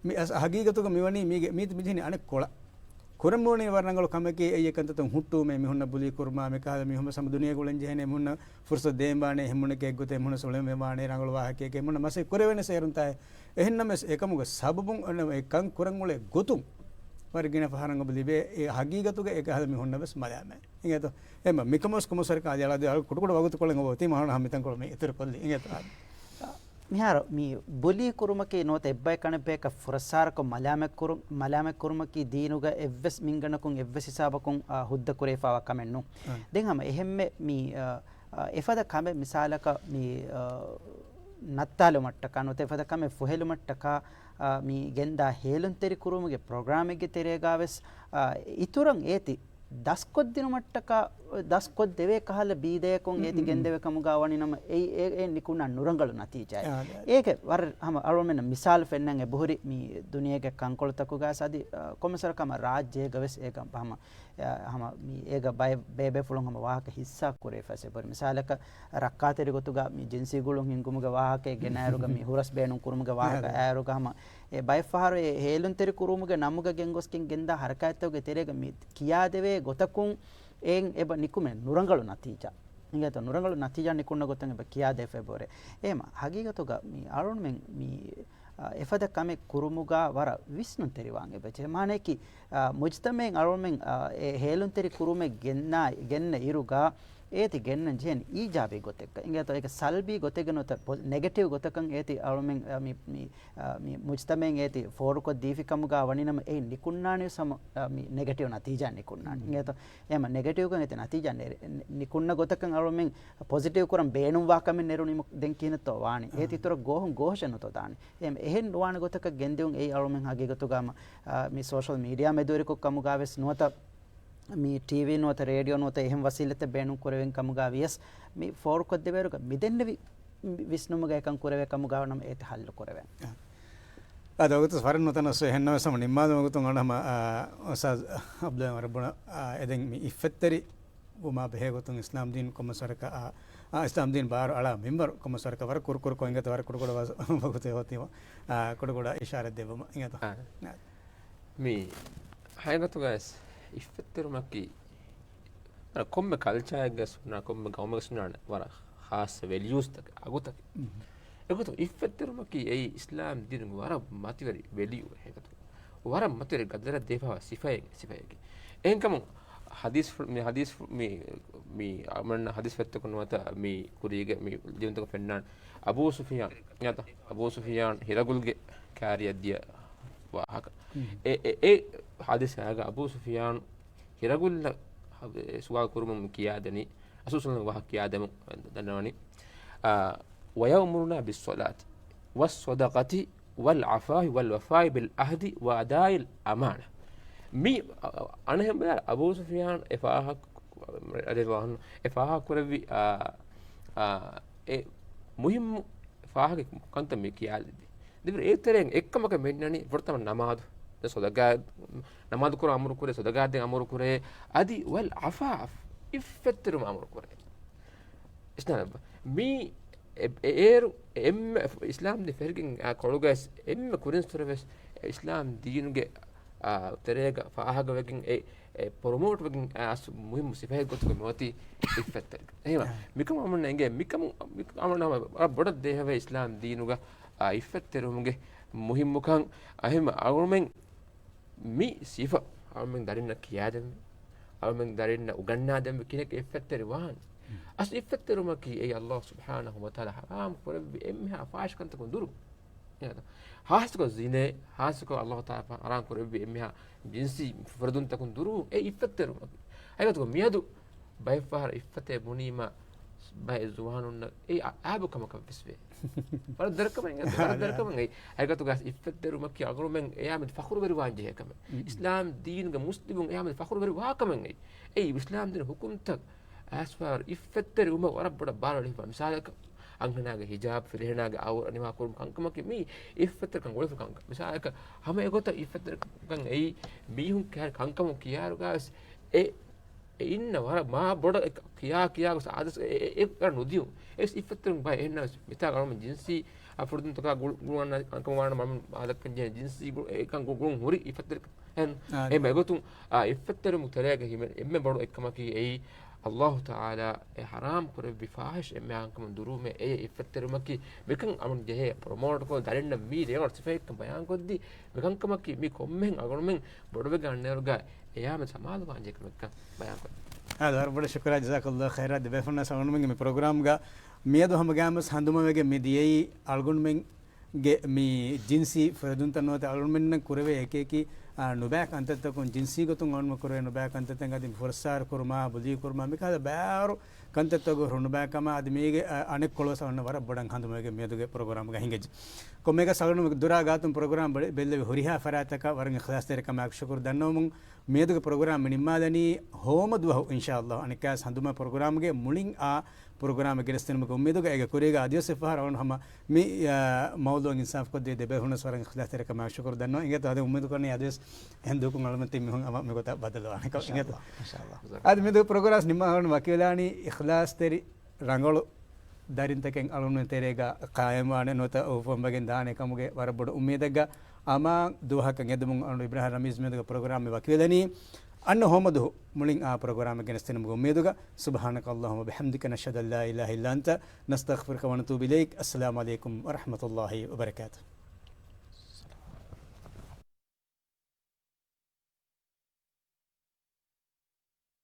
މި އަސް ހަގީގަތުގަ މިވަނީ މީގެ މީތި މިޖެހެނީ އަނެއް ކޮޅަށް. ކުރަން ބޭނުންވަނީ ވަރަށް ރަނގަޅު ކަމަކީ އެއީ ކަންތައްތައް ހުއްޓުވުމޭ މީހުންނަށް ބުލީ ކުރުމާ މިކަހަލަ މީހުން ހަމަ ދުނިޔޭގަ އުޅެން ޖެހޭނެ މީހުންނަށް ފުރުސަތު ދޭންވާނެ އެހެން މީހުންނަކީ އެއްގޮތެއް އެމީހުންނަށް އުޅެންވާނެ ރަނގަޅު ވާހަކައެއް އެމީހުންނަށް މަސައްކަތް ކުރެވޭނެ ސޭރުންތާއެއް. އެހެންނަމަވެސް އެކަމުގެ ސަބަބުން އެ ކަން ކުރަން އުޅޭ ގޮތުން ވަރަށް ގިނަ ފަހަރަށް އެބަ ލިބޭ އެ ހަގީގަތުގަ އެކަހަލަ މީހުންނަށް ވެސް މަލާމެއް. އިނގޭތޯ؟ އެމަ މިކަމަސް ކޮމަސް ސަރުކާރު އަދި އަޅާ އަޅާ ކުޑަކުޑަ ވަގުތުކޮޅެއް އޮތީމަ ހަމަ މިތަންކޮޅު މި އިތުރު ކޮށްލީ. އިނގޭތޯ؟ މިހާރު މި ބުލީ ކުރުމަކީ ނުވަތަ އެއްބައެއް އަނެއްބަޔަކަށް ފުރައްސާރަކޮށް މަލާމަތް ކުރު-، މަލާމަތް ކުރުމަކީ ދީނުގަ އެއްވެސް މިންގަނޑަކުން އެއްވެސް ހިސާބަކުން، އާ، ހުއްދަ ކުރެވިފައިވާ ކަމެއް ނޫން. އަ. ދެން ހަމަ އެހެންމެ މި، އާ، އާ، އެފަދަ ކަމެއް މިސާލަކަށް މި، އާ، ނައްތާލުމަށްޓަކާ ނުވަތަ އެފަދަ ކަމެއް ފުހެލުމަށްޓަކާ، އާ، މި ގެންދާ ހޭލުންތެރި ކުރުމުގެ ޕްރޮގްރާމެއްގެ ތެރޭގަ ވެސް، އާ، އިތުރަށް އޭތި ދަސްކޮށްދިނުމަށްޓަކާ، ދަސްކޮށްދެވޭ ކަހަލަ ބީދަޔަކުން އޭތި ގެންދެވޭ ކަމުގަ ވަނިނަމަ އެއީ އެ، އެ ނިކުންނާ ނުރަނގަޅު ނަތީޖާއެއް. އާ، އާ. އޭގެ ވަރަށް ހަމަ އަޅުމެންނަށް މިސާލު ފެންނަން އެބަހުރި މި ދުނިޔޭގެ ކަންކޮޅުތަކުގަ އަދި، އާ، ކޮންމެސް ވަރަކަށް ހަމަ ރާއްޖޭގަ ވެސް އޭގަ ހަމަ، އާ، ހަމަ މި އޭގަ ބައެއް ބޭބޭފުޅުން ހަމަ ވާހަކަ ހިއްސާ ކުރެވިފައި އެބަހުރި. މިސާލަކަށް ރައްކާތެރި ގޮތުގަ މި ޖިންސީ ގުޅުން ހިންގުމުގެ ވާހަކައެއް ގެނައިރުގަ މި ހުރަސް ބޭނުން ކުރުމުގެ ވާހަކަ އާ، އާ. އައިރުގަ ހަމަ އެ ބައެއް ފަހަރު އެ ހޭލުންތެރި ކުރުމުގެ ނަމުގަ ގެންގޮސްގެން ގެންދާ ހަރަކާތްތަކުގެ ތެރޭގަ މި ކިޔާދެވޭ ގޮތަކުން އެއިން އެބަ ނިކުމެ ނުރަނގަޅު ނަތީޖާ. އިނގޭތޯ ނުރަނގަޅު ނަތީޖާ ނިކުންނަ ގޮތަށް އެބަ ކިޔާދެވޭ އެބަހުރޭ. އެހެމަ ހަގީގަތުގަ މި އަޅުންމެން މި، އާ، އެފަދަ ކަމެއް ކުރުމުގަ ވަރަށް ވިސްނުންތެރިވާން އެބަޖެހޭ. މާނައަކީ، އާ، މުޖްތަމައިން އަޅުމެން، އާ، އެ ހޭލުންތެރި ކުރުމެއް ގެންނާ، ގެންނަ އިރުގަ އޭތި ގެންނަން ޖެހެން އީޖާބީ ގޮތެއްގަ. އިނގޭތޯ އޭގެ ސަލްބީ ގޮތެއްގަ ނުވަތަ ޕޮ-، ނެގެޓިވް ގޮތަކަށް އޭތި އަޅުމެން، އާ، މި، މި، އާ، މި މުޖްތަމައިން އޭތި ފޯރުކޮށް ދީފި ކަމުގަ ވަނިނަމަ އެއިން ނިކުންނާނީ ހަމަ، އާ، މި ނެގެޓިވް ނަތީޖާ ނިކުންނާނީ. އިނގޭތޯ އެހެމަ ނެގެޓިވްގަ އޭތި ނަތީޖާ ނެ-، ނި-، ނިކުންނަ ގޮތަކަށް އަޅުމެން ޕޮޒިޓިވް ކުރަން ބޭނުންވާ ކަމެއް ނެރުނީމަ ދެން ކިހިނެއްތޯ ވާނީ. އާ. އޭތި އިތުރަށް ގޯހުން ގޯހަށެއް ނުތޯ ދާނީ. އެހެމަ އެހެން ނުވާނެ ގޮތަކަށް ގެންދިއުން އެއީ އަޅުމެން ހަގީގަތުގަ މަ-، އާ، މި ސޯޝަލް މީޑިއާ މެދުވެރިކޮށް ކަމުގަ ވެސް ނުވަތަ މި ޓީވީ ނުވަތަ ރޭޑިއޯ ނުވަތަ އެހެން ވަސީލަތެއް ބޭނުން ކުރެވެން ކަމުގަ ވިޔަސް މި ފޯރުކޮށްދެވޭއިރުގަ މިދެންނެވި ވިސްނުމުގަ އެކަން ކުރެވޭ ކަމުގަ ވަނަމަ އޭތި ހައްލު ކުރެވޭނެ. އާ. އާދެ، ވަގުތު ވަރަށް ނުތަނަސް އެހެންނަމަވެސް ހަމަ ނިންމާލުމަށް ގޮތުން އަންނަ ހަމަ، އާ، އުސްތާޛް އަބްދުﷲ ވަރަށް ބޮޑަށް، އާ، އެދެން މި އިއްފަތްތެރި ވުމާ ބެހޭ ގޮތުން އިސްލާމް ދީން ކޮންމެސް ވަރަކަށް، އާ، އާ، އިސްލާމް ދީން ބާރު އަޅާ މިންވަރު ކޮންމެސް ވަރަކަށް ވަރަށް ކުރު ކުރު ކޮށް އިނގޭތޯ ވަރަށް ކުޑަ ކުޑަ ވަ-، ވަގުތެއް އޮތީމަ، އާ، ކުޑަ ކުޑަ އިޝާރަތް ދެއްވުމަށް އިނގޭތޯ. އާ. އާ. މި ހަގީގަތުގައި އިއްފަތްތެރުމަކީ ވަރަށް ކޮންމެ ކަލްޗާއެއްގަސް ވަންނާ، ކޮންމެ ގައުމެއްގަސް ވަންނާނެ ވަރަށް ޚާއްޞަ ވެލިއުސްތަކެއް، އަގުތަކެއް. މް. އެގޮތުން އިއްފަތްތެރުމަކީ އެއީ އިސްލާމް ދީނުގެ ވަރަށް މަތިވެރި ވެލިއު އެއްގޮތުން. ވަރަށް މަތިވެރި ގަދަރަށް ދެވިފައިވާ ސިފައެއް، ސިފައެއް. އެހެންކަމުން ޙަދީޘް ފު-، މި ޙަދީޘް ފު-، މި، މި އަޅުގަނޑު ޙަދީޘް ފޮތްތަކުން ނުވަތަ މި ކުރީގެ މި ލިޔުންތަކުން ފެންނާނެ. އަބޫ ސުފިޔާން، އަބޫ ސުފިޔާން ހިރަގުލްގެ ކާރިއަށް ދިޔަ ވާހަކަ. މް. އެ، އެ، އެ ޙަދީޘާގަ އަބޫ ސުފިޔާން ހިރަގުލަށް ސުވާލު ކުރުމުން ކިޔާދެނީ، ރަސޫލު ޞައްލަﷲ ވަސައްލަމަ ވާހަކަ ކިޔާދެމުން ދަންނަވަނީ، އާ، ويأمرنا بالصلاة والصدقة والعفاف والوفاء بالعهد وأداء الأمانة. މި، އަ، އަ، އަނެއްހެން ބަލާ، އަބޫ ސުފިޔާން އެ ފާހަގަ، ރަޟިޔަﷲ ޢަންހު، އެ ފާހަގަ ކުރެއްވި، އާ، އާ، އެ މުހިއްމު ފާހަގަ ކަންތައް މި ކިޔާލިއްޖެ. ދެން އޭ ތެރެއިން އެއްކަމަކަށް މި އަންނަނީ ފުރަތަމަ ނަމާދު. ދެން ޞަދަޤާ، ނަމާދު ކުރަން އަމުރު ކުރޭ، ޞަދަޤާތް ދޭން އަމުރު ކުރޭ، އަދި ވަލް ޢަފާފް، އިއްފަތްތެރިވުމަށް އަމުރު ކުރޭ. އިސްލާމް މި އެ-، އެ-، އޭރު އެންމެ އިސްލާމް ދީން ފެށިގެން އާ ކޮޅުގައި އެންމެ ކުރިންސުރެ ވެސް އިސްލާމް ދީނުގެ، އާ، ތެރޭގަ ފާހަގަވެގެން އެ، އެ ޕްރޮމޯޓް ވެގެން އާ މުހިއްމު ސިފައެއް ގޮތުގަ މި އޮތީ އިއްފަތްތެރި. އެހެންވީމަ، އާ. މިކަމަށް އަޅުގަނޑަށް އެނގޭ، މިކަމު، މިކަމަށް ވަރަށް ބޮޑަށް ދޭހަވޭ އިސްލާމް ދީނުގަ، އާ، އިއްފަތްތެރިވުމުގެ މުހިއްމުކަން. އެހެންވީމަ، އަޅުމެން މި ސިފަ އަޅުމެން ދަރިންނަށް ކިޔާދެން، އަޅުމެން ދަރިންނަށް އުގަންނާދެން ކިހިނެއް އިއްފަތްތެރި ވާން. މް. އަސް އިއްފަތްތެރިވުމަކީ އެއީ ﷲ ސުބްޙާނަހޫ ވަތަޢާލާ ޙަރާމް ކުރެއްވި އެންމެހާ ފާޙިޝް ކަންތަކުން ދުރު. ހާއްސަކޮށް ޒިނޭ، ހާއްސަކޮށް އައްލާހު ތަޢާލާ ޙަރާމް ކުރެއްވި އެންމެހާ ޖިންސީ ފުރެދުންތަކުން ދުރުވުން އެ އިއްފަތްތެރިވުމަކީ. ހަގީގަތުގަ މިއަދު ބައެއްފަހަރަށް އިއްފަތްތެރި ބުނީމަ ބައެއް ޒުވާނުންނަށް އެއީ އަ-، އާބު ކަމަކަށް ވެސް ވޭ. ވަރަށް ދަރަކަމެއް، ވަރަށް ދަރަކަމެއް އެއީ. ހަގީގަތުގަ އިއްފަތްތެރިވުމަކީ އަޅުގަނޑުމެން އެޔާމެދު ފަޚުރުވެރިވާން ޖެހޭ ކަމެއް. އިސްލާމް ދީނުގެ މުސްލިމުން އެޔާމެދު ފަޚުރުވެރިވާ ކަމެއް އެއީ. އެއީ އިސްލާމް ދީނު ހުކުމްތައް އައިސްފަހަރު އިއްފަތްތެރިވުމަށް ވަރަށް ބޮޑަށް ބާރު އެޅިފަ. މިސާލަކަށް، އަންހެނާގެ ހިޖާބް، ފިރިހެނާގެ އައުރަ އަނިވާ ކުރުމު ކަންކަމަކީ މީ އިއްފަތްތެރިކަން އޮޅިފަ ކަންކަން. މިސާލަކަށް، ހަމަ އެގޮތަށް އިއްފަތްތެރިކަން އެއީ މީހުން ކިޔާ ކަންކަމުން ކިޔާރުގަސް އެ، އެ އިންނަ ވަރަށް މާ ބޮޑަށް އެ ކިޔާ ކިޔާ ގޮސް އާދަސް އެ، އެ، އެ، އެ ނުދިޔުން. އެ އިއްފަތްތެރިކަން ބައެއް އެހެންނަމަ މިތާ ގަޅުމަ ޖިންސީ އަ، ފުރެދުންތަކާ ގުޅު-، ގުޅުން ކަންކަމަށް ވާނަމަ މަން އާދަކަން ޖެހޭ ޖިންސީ ގުޅު-، އެކަން ގު-، ގުޅުން ހުރި އިއްފަތްތެރި އެހެން. އާ، އެ މެގޮތުން އާ އިއްފަތްތެރިވުމުގެ ތެރޭގަ ހިމެނޭ އެންމެ ބޮޑު އެއްކަމަކީ އެއީ، އައްލާހު ތަޢާލާ އެ ޙަރާމް ކުރެއްވި ފާޙިޝް އެންމެހާ ކަމުން ދުރުވުމެއް އެ އިއްފަތްތެރިވުމަކީ. މިކަން އަމުން ޖެހޭ ޕްރޮމޯޓްކޮށް ދަރިންނަށް މީ ރޭވަޅު ސިފައެއްކަން ބަޔާންކޮށްދީ، މިކަންކަމަކީ މީ ކޮންމެހެން އަޅުގަނޑުމެން ބޮޑުވެގެން އަންނައިރުގަ އެޔާމެދު ސަމާލުވާން ޖެހޭ ކަމެއްކަން ބަޔާންކޮށްދޭ. އާ، ވަރަށް ބޮޑަށް ޝުކުރާ، ޖަޒާކައްލާހު ޚައިރާ. ދެބޭފުޅުންނަށް އަޅުގަނޑުމެންގެ މި ޕްރޮގްރާމްގަ މިއަދު ހަމަ ގާމަސް ހަނދުމަވެގެން މި ދިޔައީ އަޅުގަނޑުމެން ގެ މި ޖިންސީ ފުރެދުންތައް ނުވަތަ އަޅުގަނޑުމެންނަށް ކުރެވޭ އެކިއެކި، އާ، ނުބައި ކަންތައްތަކުން ޖިންސީ ގޮތުން އަޅުގަނޑުމެން ކުރެވޭ ނުބައި ކަންތައްތަކުން އަދި ފުރައްސާރަ ކުރުމާ، ބުލީ ކުރުމާ، މިކަހަލަ ބާރު ކަންތައްތަކުގެ ހުރި ނުބައި ކަމާ އަދި މީގެ، އާ، އަނެއްކޮޅުވެސް އަޅުގަނޑަށް ވަރަށް ބޮޑަށް ހަނދުމަވެގެން މިއަދުގެ ޕްރޮގްރާމްގަ ހިނގައްޖެ. ކޮންމެއަކަސް އަޅުގަނޑު ދުރާ ގާތުން ޕްރޮގްރާމް ބެ-، ބެއްލެވި ހުރިހާ ފަރާތްތަކަށް ވަރަށް އިޚްލާޞްތެރިކަމާއެކު ޝުކުރު ދަންނަވަމުން މިއަދުގެ ޕްރޮގްރާމް މި ނިންމާލަނީ ހޯމަ ދުވަހު އިންޝާﷲ. އަނެއްކާވެސް ހަނދުމަ ޕްރޮގްރާމްގެ މުޅިން އާ ޕްރޮގްރާމެއް ގެނެސްދިނުމުގެ އުއްމީދުގަ އޭގެ ކުރީގަ އަދިވެސް އެއްފަހަރު އަޅުގަނޑު ހަމަ މި، އާ، މައުޟޫޢަށް އިންސާފުކޮށްދޭ ދެބޭފުޅުންނަށް ވަރަށް އިޚްލާޞްތެރިކަމާއެކު ޝުކުރު ދަންނަވަން. އިނގޭތޯ އަދި އުއްމީދު ކުރަނީ އަދިވެސް އެހެން ދުވަހަކުން އަޅުގަނޑުމެން ތި މީހުން ހަމަ މިގޮތަށް ބަދަލުވާނެކަން. އިނގޭތޯ؟ އިންޝާﷲ. އަދި މިއަދު ޕްރޮގްރާމް ނިންމާލަން ވަކިވެލާނީ އިޚްލާޞްތެރި ރަނގަޅު ދަރިންތަކެއް އަޅުގަނޑުމެން ތެރޭގަ ޤާއިމްވާނެ ނުވަތަ އުފަންވެގެން ދާނެ ކަމުގެ ވަރަށް ބޮޑު އުއްމީދެއްގަ އަމާން ދުވަހަކަށް އެދުމުން އަޅުގަނޑު އިބްރާހިމް ރަމީޒް މިއަދުގެ ޕްރޮގްރާމް މި ވަކިވެލަނީ. އަންނަ ހޯމަ ދުވަހު މުޅިން އާ ޕްރޮގްރާމެއް ގެނެސްދިނުމުގެ އުއްމީދުގަ. سبحانك اللهم وبحمدك نشهد أن لا إله إلا أنت نستغفرك ونتوب إليك. السلام عليكم ورحمة الله وبركاته.